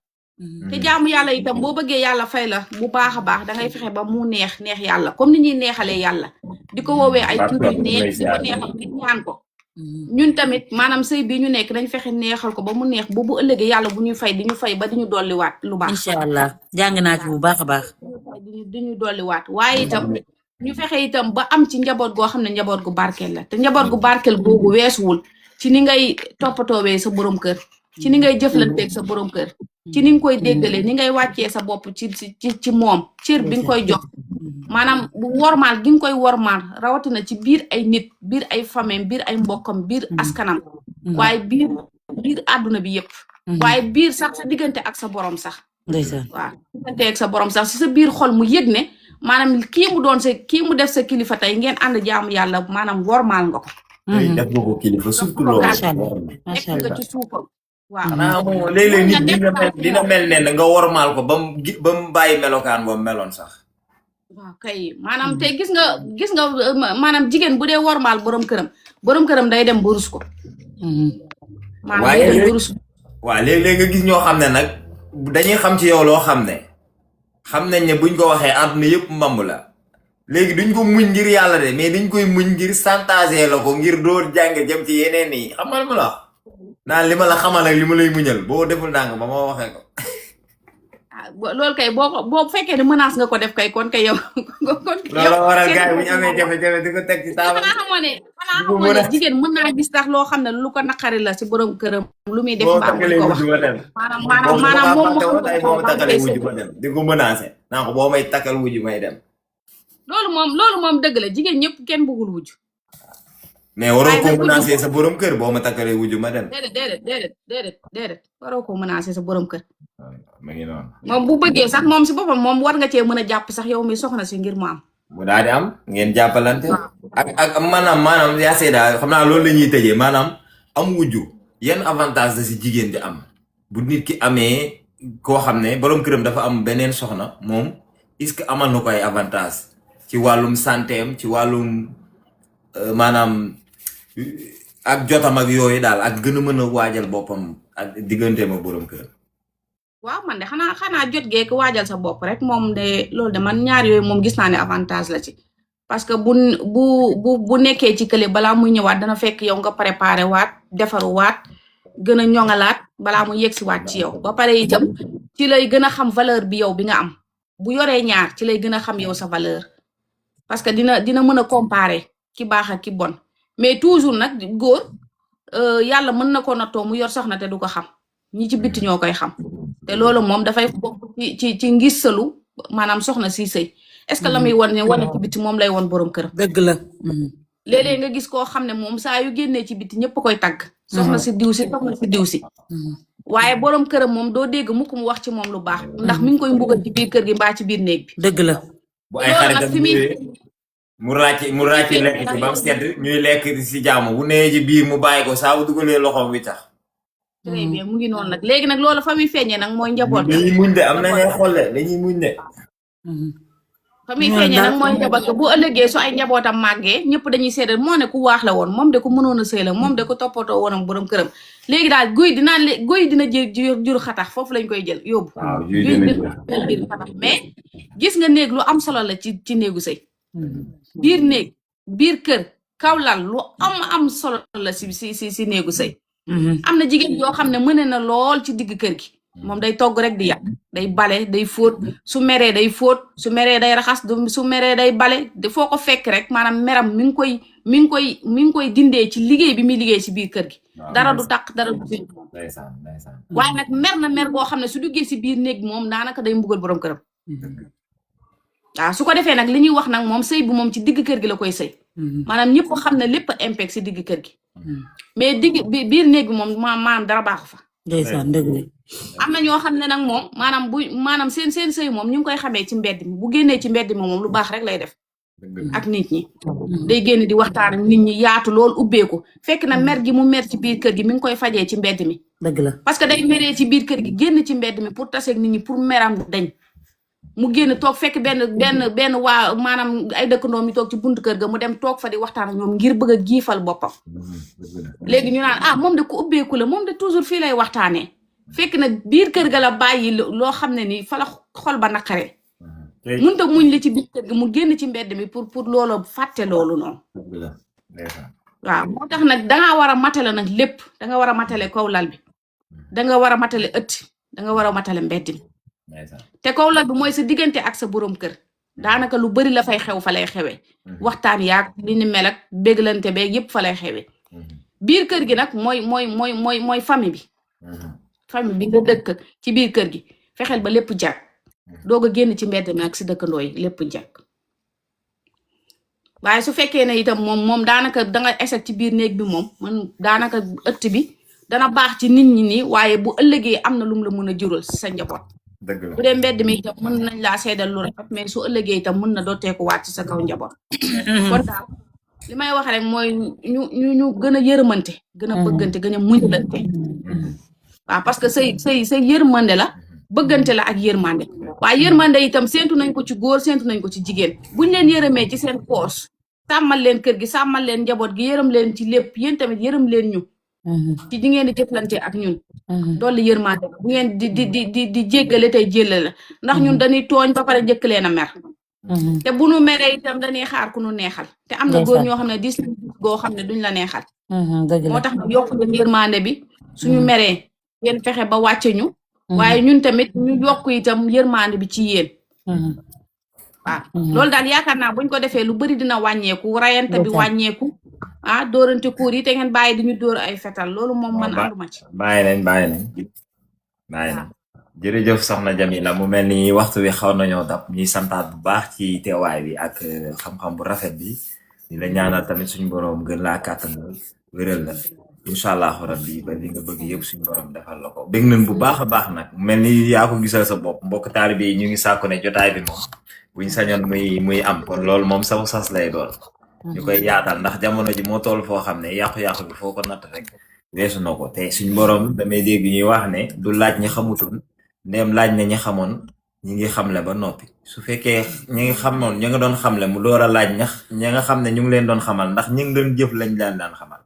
te jaamu yàlla itam boo bëggee yàlla fay la bu baax a baax dangay fexe ba mu neex yàlla comme ni ñuy neexalee yàlla di ko woowee ay tur yu neex di ko neexal di ñaan ko ñun tamit maanaam sëy bi ñu nekk dañ fexe neexal ko ba mu neex bu ëllëgee yàlla bu ñuy fay di ñu fay ba di ñu dolliwaat lu baax incha allah jàng naa ci bu baax a baax di ñu dolliwaat waaye itam ñu fexe itam ba am ci njaboot goo xam ne njaboot gu barkeel la te njaboot gu barkeel googu weesuwul ci ni ngay toppatoowee sa borom kër ci ni ngay jëflanteeg sa borom kër ci ni nga koy déggalee ni ngay wàccee sa bopp ci moom cër bi nga koy jox maanaam bu wormaal gi nga koy wormaal rawatina ci biir ay nit biir ay famille biir ay mbokkam biir askanam waaye biir àdduna bi yëpp waaye biir sax sa diggante ak sa borom sax ndeysaan waaw diggante ak sa borom sax si sa biir xol mu yëg ne maanaam kii mu doon kii mu def sa kilifa tey ngeen ànd jaamu yàlla maanaam wormaal nga ko. def nga ko kilifa surtout loolu. macha allah nekk nga ci suufam. waaw xanaa moom léeg-léeg nit dina mel ne nga wormaal ko ba mu bàyyi melokaan boobu meloon sax. waaw kay maanaam tey gis nga maanaam jigéen bu dee wormaal borom këram day dem burus ko. maanaam day dem burus ko. waaw léeg-léeg nga gis ñoo xam ne nag dañuy xam ci yow loo xam ne xam nañ ne buñ ko waxee àdduna yëpp mbamb la léegi duñ ko muñ ngir yàlla de mais dañ koy muñ ngir santager la ko ngir door jànge jëm ci yeneen yi xam nga li ma la wax naan li ma la xamal ak li ma lay muñal boo deful ndànk ba ma waxee ko. loolu kay boo fekkee ne menace nga ko def kay kon kay yow. loolu waral gars yi bu ñu amee jafe-jafe di ko teg ci taabal. xanaa xamoo ne jigéen mën naa gis tax loo xam ne lu ko naqari la si borom këram lu muy def. mbaa mu ko wax maanaam moom moo takkalee wujj ba dem di ko menacé naa ko boo may takkal wujj may dem. loolu moom dëgg la jigéen ñëpp kenn bëggul wujj. mais waroo ko menacé sa borom kër boo ma takkalee wujj ma dem. déedéet waroo ko menacé sa borom kër. ma ngi noonu. moom bu bëggee sax moom si boppam moom war nga cee mën a jàpp sax yow mi soxna si ngir mu am. mu daal di am ngeen jàppalante. ak maanaam yaa seeda xam naa loolu la ñuy tëjee maanaam am wujju yan avantage la si jigéen di am bu nit ki amee koo xam ne borom këram dafa am beneen soxna moom est-ce que amal na ko ay avantage ci wàllum santeem ci wàllum maanaam ak jotam ak yooyu daal ak gën a mën a waajal boppam ak digganteem ak borom këram. waaw man de xanaa jot geek waajal sa bopp rek moom de loolu de man ñaar yooyu moom gis naa ne avantage la ci parce que bu nekkee ci kële balaa muy ñëwaat dana fekk yow nga préparé waat defaru waat gën a ñoŋalaat balaa mu yegsi waat ci yow ba pare itam ci lay gën a xam valeur bi yow bi nga am bu yoree ñaar ci lay gën a xam yow sa valeur parce que dina mën a comparer ki baax ak ki bon mais toujours nag góor yàlla mën na ko nattoo mu yor soxna te du ko xam ñi ci bitti ñoo koy xam te loolu moom dafay bokk ci ngisalu maanaam soxna si sëy est-ce que la muy wane ci bitti moom lay woon borom këram. dëgg la. léeg-léeg nga gis koo xam ne moom saa yu génnee ci bitti ñëpp koy tagg. soxna si diw si. waaye borom këram moom doo dégg mukk mu wax ci moom lu baax. ndax mi ngi koy mbugal ci biir kër gi mbaa ci biir néeg bi. dëgg la. bu ay xaritam mu ràcc lekk ci ba mu sedd ñuy lekk si jàmm bu nee ci biir mu bàyyi ko saa bu dugalee loxoom wi tax. très bien mu ngi noonu nag léegi nag loolu fa muy feeñee nag mooy njaboot. dañuy muñ de am na ñuy xolle dañuy muñ de. fa muy feeñee nag mooy njaboot bu ëllëgee su ay njabootam màggee ñëpp dañuy seede moo ne ku waax la woon moom de ku mënoon a sëy la moom de ku toppatoo woon ak borom këram léegi daal guy dina jur xatax foofu lañ koy jël yóbbu. waaw jur xatax mais gis nga néeg lu am solo la ci néegu sëy biir néeg biir kër kawlal lu am solo la si néegu sëy am na jigéen yoo xam ne mën na lool ci digg kër gi moom day togg rek di yàq day bale day fóot su meree day fóot su meree day raxas su meree day bale foo ko fekk rek maanaam meram mi ngi koy dindee ci liggéey bi muy liggéey ci biir kër gi dara du taq dara du fi waaye nag mer boo xam ne su duggee si biir néeg moom daanaka day mbugal borom këram waaw su ko defee nag li ñuy wax nag moom sëy bi moom ci digg kër gi la koy sëy maanaam ñëpp xam ne lépp impact si digg kër gi mais biir néeg bi moom maanaam dara baaxu fa ndeysaan dëgg la am na ñoo xam ne nag moom maanaam seen sëy moom ñu ngi koy xamee ci mbedd mi bu génnee ci mbedd mi moom lu baax rek lay def ak nit ñi day génn di waxtaan ak nit ñi yaatu lool ubbeeku fekk na mer gi mu mer ci biir kër gi mi ngi koy fajee ci mbedd mi dëgg la parce que day meree ci biir kër gi génn ci mbedd mi pour taseeg nit ñi pour meram dañ mu génn toog fekk benn waa maanaam ay dëkkandoom mi toog ci buntu kër ga mu dem toog fa di waxtaan ak ñoom ngir bëgg a giifal boppam léegi ñu naan moom de ku ubbeeku la moom de toujours fii lay waxtaanee fekk na biir kër ga la bàyyi loo xam ne ni fa la xol ba naqaree mënut a muñ li ci biir kër gi mu génn ci mbedd mi pour loolu fàtte loolu noonu waaw moo tax nag dangaa war a matale nag lépp danga war a matale kaw lal bi danga war a matale ëtt danga war a matale mbedd mi te kaw lal bi mooy sa diggante ak sa borom kër daanaka lu bari la fay xew fa lay xewee waxtaan yaag li ni mel ak béglante beeg yëpp fa lay xewee biir kër gi nag mooy famille bi famille bi nga dëkk ci biir kër gi fexeel ba lépp jag doog a génn ci mbedd mi ak si dëkkandoo yi lépp jag waaye su fekkee ne itam moom daanaka danga échec ci biir néeg bi moom man daanaka ëtt bi dana baax ci nit ñi nii waaye bu ëllëgee am na lum la mën a jural si sa njaboot dëgg la bu dee mbedd mi itam mën nañ laa seedal lu rafet mais su ëllëgee itam mën na dooteeku waat ci sa kaw njaboot kon daal li may wax rek mooy ñu gën a yërëmante gën a bëggante gën a muñalante waaw parce que say yërmande la bëggante la ak yërmande waaye yërmande itam séentu nañ ko ci góor séentu nañ ko ci jigéen buñ leen yërëmee ci seen poos sàmmal leen kër gi sàmmal leen njaboot gi yërëm leen ci lépp yéen tamit yërëm leen ñu ci di ngeen di jëflante ak ñun dolli yërmande bu ngeen di jéggale tey jéllale ndax ñun dañuy tooñ ba pare njëkk leen a mer te bu nu meree itam dañuy xaar ku nu neexal te am na góor ñoo xam ne dis goo xam ne duñ la neexal moo tax ñu yokk leen yërmande bi suñu meree yéen fexe ba wàcce ñu waaye ñun tamit ñu yokk itam yërmande bi ci yéen waaw loolu daal yaakaar naa buñ ko defee lu bari dina wàññeeku rayante bi wàññeeku dóorante kuur yi te ngeen bàyyi di ñu dóor ay fetal loolu moom man ànduma ci bàyyi nañ jërëjëf soxna Jamila mu mel ni waxtu wi xaw nañoo dab ñuy santaat bu baax ci teewaay bi ak xam-xam bu rafet bi di la ñaanal tamit suñu borom gën laa kàttanal wéral la incha allahu rabbi ba li nga bëgg yëpp suñu borom defal la ko bég nañ bu baax a baax nag mel ni yaa ko gisal sa bopp mbokk taalibe yi ñu ngi sàkku ne jotaay bi moom buñ sañoon muy am kon loolu moom saw sas lay doon ñu koy yaatal ndax jamono ji moo toll foo xam ne yàqu-yàqu bi foo ko natt rek weesu na ko te suñu borom damay dégg ñuy wax ne du laaj ñi xamutoon ndéem laaj na ñi xamoon ñi ngi xamle ba noppi su fekkee ñi ngi xamoon ñi nga doon xamle mu door a laaj ñi nga xam ne ñu ngi leen doon xamal ndax ñi ngi doon jëf lañ daan xamal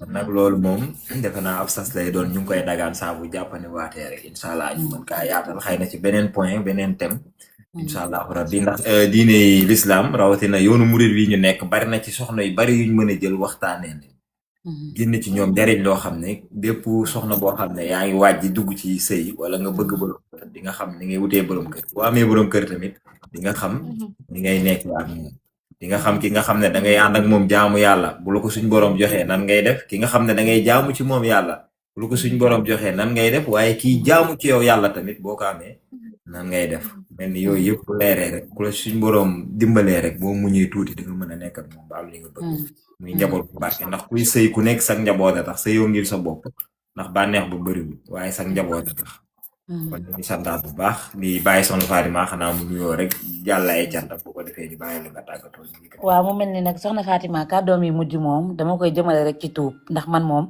kon nag loolu moom defe naa ab sas lay doon ñu ngi koy dagaan saa bu jàppane waatee rek incha allah ñu mën kaa yaatal xëy na ci beneen point beneen thème incha allah rabbi ndax diine l'islam rawatina yoonu murid wi ñu nekk bari na ci soxna yu bari yuñ mën a jël waxtaanee génn ci ñoom jariñ loo xam ne bépp soxna boo xam ne yaa ngi waaj di dugg ci sëy wala nga bëgg borom kër di nga xam ni ngay wutee borom kër boo amee borom kër tamit di nga xam ni ngay nekk ak moom di nga xam ki nga xam ne da ngay ànd ak moom jaamu yàlla bu la ko suñ borom joxee nan ngay def ki nga xam ne da ngay jaamu ci moom yàlla bu la ko suñ borom joxee nan ngay def waaye kii jaamu ci yow yàlla tamit boo ko amee nan ngay def mel ni yooyu yëpp leeree rek ku la suñ borom dimbalee rek boo muñee tuuti di nga mën a nekk ak moom ba am li nga bëgg muy njaboot bu barke ndax kuy sëy ku nekk sax njaboot a tax sëyoo ngir sa bopp ndax bànneex bu bëriwul waaye sax njaboot a tax kon ñu santaat bu baax di bàyyi soxna Fatima xanaa mu nuyoo rek jàll ay cantam bu ko defee ñu bàyyi la nga tàggatoo waaw mu mel ni nag soxna Fatima kàddoom yi mujj moom dama koy jëmale rek ci tuub ndax man moom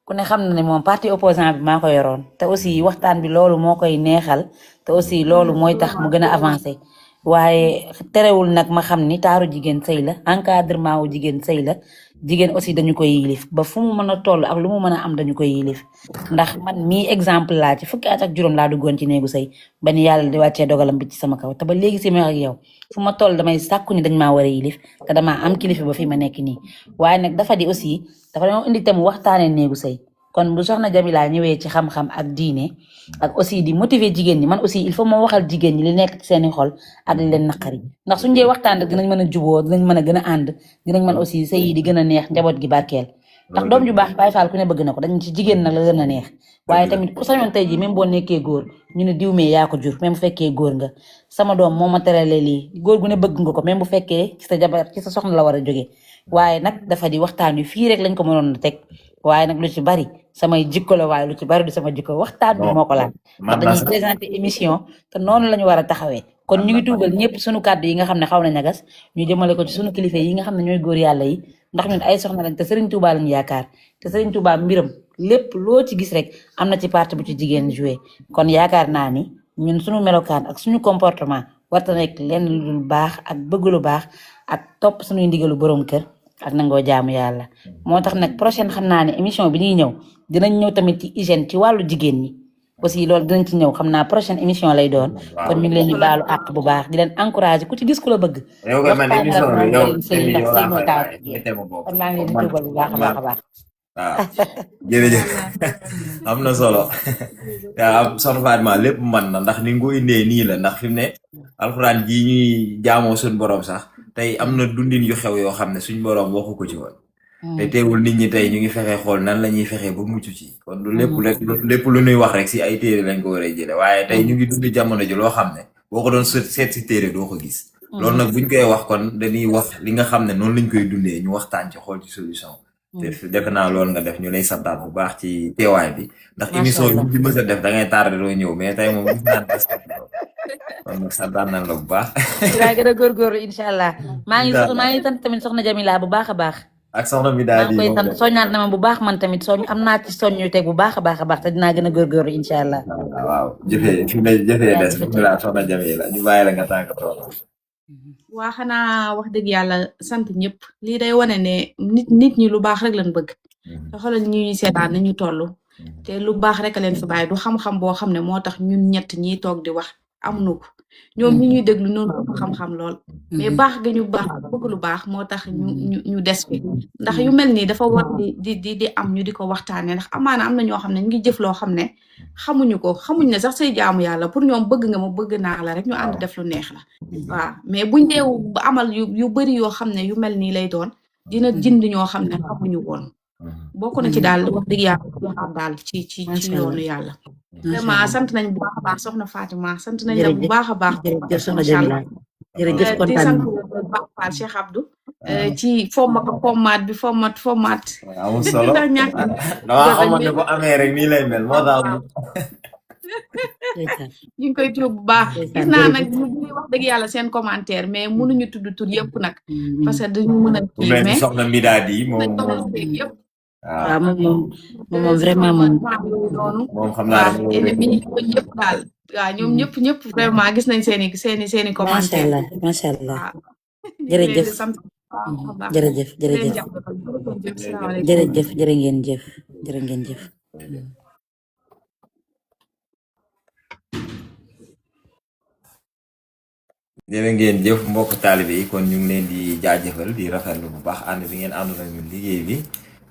ku ne xam na ne moom parti opposant bi maa ko yoroon te aussi waxtaan bi loolu moo koy neexal te aussi loolu mooy tax mu gën a avancé waaye terewul nag ma xam ni taaru jigéen sëy la encadrement wu jigéen sëy la jigéen aussi dañu koy yilif ba fu mu mën a toll ak lu mu mën a am dañu koy yilif ndax man mii exemple laa ci fukki at ak juróom laa duggoon ci néegu sëy ba ni yàlla di wàccee dogalam bi ci sama kaw te ba léegi si ma ak yow fu ma toll damay sàkku ni dañ maa war a yilif te damaa am kilifa ba fi ma nekk nii waaye nag dafa di aussi dafa dañoo indi tam waxtaanee néegu sëy kon bu soxna Jamila ñëwee ci xam-xam ak diine ak aussi di motiver jigéen ñi man aussi il faut moo waxal jigéen ñi li nekk ci seeni xol ak li leen naqari ndax suñu dee waxtaan rek dinañ mën a juboo dinañ mën a gën a ànd dinañ mën aussi sëy yi di gën a neex njaboot gi barkeel ndax doom ju baax Baay Faal ku ne bëgg na ko dañ ci jigéen nag la gën a neex waaye tamit ku sañoon tey ji même boo nekkee góor ñu ne diw mee yaa ko jur même bu fekkee góor nga sama doom moo ma terale lii góor gu ne bëgg nga ko même bu fekkee ci sa jabar ci sa soxna la war a jógee waaye nag dafa di waxtaan wi fii rek lañ ko mënoon a teg waaye nag lu ci bari samay jikko la waaye lu ci bari du sama jikko waxtaan bi moo ko laaj ndax dañuy présenter émission te noonu la ñu war a taxawee kon ñu ngi tuubal ñëpp suñu kàddu yi nga xam ne xaw na ñagas ñu jëmale ko ci suñu kilifa yi nga xam ne ñooy góor yàlla yi ndax ñun ay soxna lañ te Serigne Touba lañu yaakaar te Serigne Touba mbiram lépp loo ci gis rek am na ci partie bu ci jigéen joué kon yaakaar naa ni ñun suñu melokaan ak suñu comportement warta nekk lenn lu baax ak bëgg lu baax ak topp suñuy ndigalu borom kër ak nangoo jaamu yàlla moo tax nag prochaine xam naa ne émission bi ñuy ñëw dinañ ñëw tamit ci hygiène ci wàllu jigéen ñi aussi loolu dinañ ci ñëw xam naa prochaine émission lay doon kon ñu ngi leen di baalu àq bu baax di leen encouragé ku ci gis ku la bëgg kon maa ngi leen di tuubal bu baax a baax a baax waaw jërëjëf am na solo waaw soxna Fatima lépp man na ndax ni nga ko indee nii la ndax fi mu ne alxuraan jii ñuy jaamoo suñ borom sax tey am na dundin yu xew yoo xam ne suñ borom waxu ko ci woon te teewul nit ñi tey ñu ngi fexe xool nan la ñuy fexe ba mucc ci kon du lépp lu ñuy wax rek si ay téere lañ ko war a jële waaye tey ñu ngi dund jamono ji loo xam ne boo ko doon seet si téere doo ko gis loolu nag buñ koy wax kon dañuy wax li nga xam ne noonu lañ koy dundee ñu waxtaan ci xool ci solution defe naa loolu nga def ñu lay santaat bu baax ci teewaay bi ndax émission yi di mës a def da ngay tardé doo ñëw mais tey moom gis naa kon nag santaan nañ la bu baax. dinaa gën a góorgóorlu incha allah. maa ngi sant tamit soxna Jamila bu baax a baax. ak soxna mi daal di maa ngi koy sant soññaat na ma bu baax man tamit am naa ci soññu teg bu baax a baax te dinaa gën a góorgóorlu incha allah. waaw jëfee fi mu ne jëfee des bismillah soxna Jamila ñu bàyyi la nga tàggatoo. waa xanaa wax dëgg yàlla sant ñëpp lii day wane ne nit ñi lu baax rek lañ bëgg. te xoolal ñu seetaan nañu toll. te lu baax rek a leen fi bàyyi du xam-xam boo xam ne moo tax ñun ñett ñiy toog di wax amuñu ko ñoom ñi ñuy déglu noonu ëpp xam-xam lool. mais baax ga ñu baax bëgg lu baax moo tax ñu des fi ndax yu mel nii dafa war di am ñu di ko waxtaanee ndax amaana am na ñoo xam ne ñu ngi jëf loo xam ne xamuñ ne sax say jaamu yàlla pour ñoom bëgg nga ma bëgg naa la rek ñu ànd def lu neex la. waaw mais buñ dee amal yu bari yoo xam ne yu mel nii lay doon dina jind ñoo xam ne xamuñu woon. bokk na ci daal wax dëgg yàlla daal ci yoonu yàlla. vraiment sant nañ bu baax a baax soxna Fatima sant nañ la bu baax a baax. jërëjëf soxna Jamila jërëjëf kontaan di sant bu baax Cheikh Abdou. ci format bi format. amul solo dama xamoon ne bu amee rek nii lay mel moo tax. ñu ngi koy tudd bu baax. gis naa nag ñu wax dëgg yàlla seen commentaire mais mënuñu tudd tur yëpp nag. parce que dañu mën a kii mais soxna Midadi moom waaw moom vraiment moom xam naa ñëpp daal waaw ñoom ñëpp vraiment gis nañ seeni commentaire macha allah jërëjëf jërë ngeen jëf jërë ngeen jëf mbokk taalibe yi kon ñu ngi leen di jaajëfal di rafetlu bu baax ànd bi ngeen àndoon ak ñun liggéey bi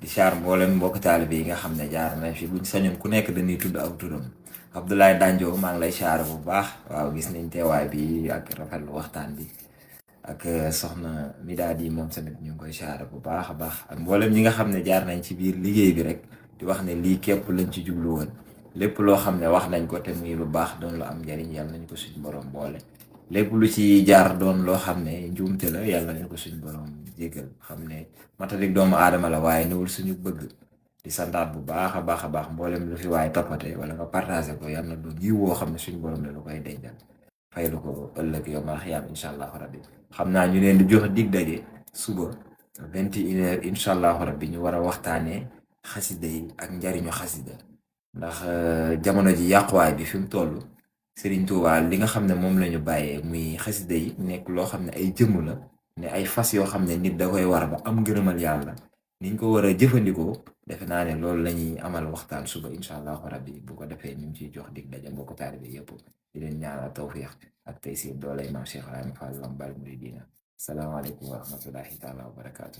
di char mboolem mbokk taalibe yi nga xam ne jaar nañ fi buñ sañoon ku nekk dañuy tudd aw turam Abdoulaye Danjo maa ngi lay char bu baax waaw gis nañ teewaay bi ak rafetlu waxtaan bi ak soxna Midadi moom tamit ñu ngi koy char bu baax a baax ak mboolem ñi nga xam ne jaar nañ ci biir liggéey bi rek di wax ne lii képp lañ ci jublu woon lépp loo xam ne wax nañ ko te muy lu baax doon lu am njariñ yàlla nañ ko suñ borom boole lépp lu ci jaar doon loo xam ne njuumte la yàlla nañ ko suñ borom jéggal xam ne matadik doomu aadama la waaye newul suñu bëgg di santaat bu baax a baax mboolem lu fi waaye toppate wala nga partagé ko yàlla na doon yiw woo xam ne suñu borom la lu koy dencal fay lu ko ëllëg yow ma xiyaam incha allahu rabbi xam naa ñu leen di jox dig daje suba 21h incha allahu rabbi ñu war a waxtaanee xasida yi ak njariñu xasida ndax jamono ji yàquwaay bi fi mu toll Serigne Touba li nga xam ne moom la ñu bàyyee muy xasida yi nekk loo xam ne ay jëmm la ne ay fas yoo xam ne nit da koy war ba am ngërëmal yàlla niñ ko war a jëfandikoo defe naa ne loolu la ñuy amal waxtaan suba incha allahu rabbi bu ko defee ñu ngi ciy jox dig daje mbokku taalibe yëpp di leen ñaanal tawfiix ak taysiir doole Maam Cheikh Ibrahima Fall Lambaye Mouridina salaamaaleykum wa rahmatullahi taala wa barakaatu.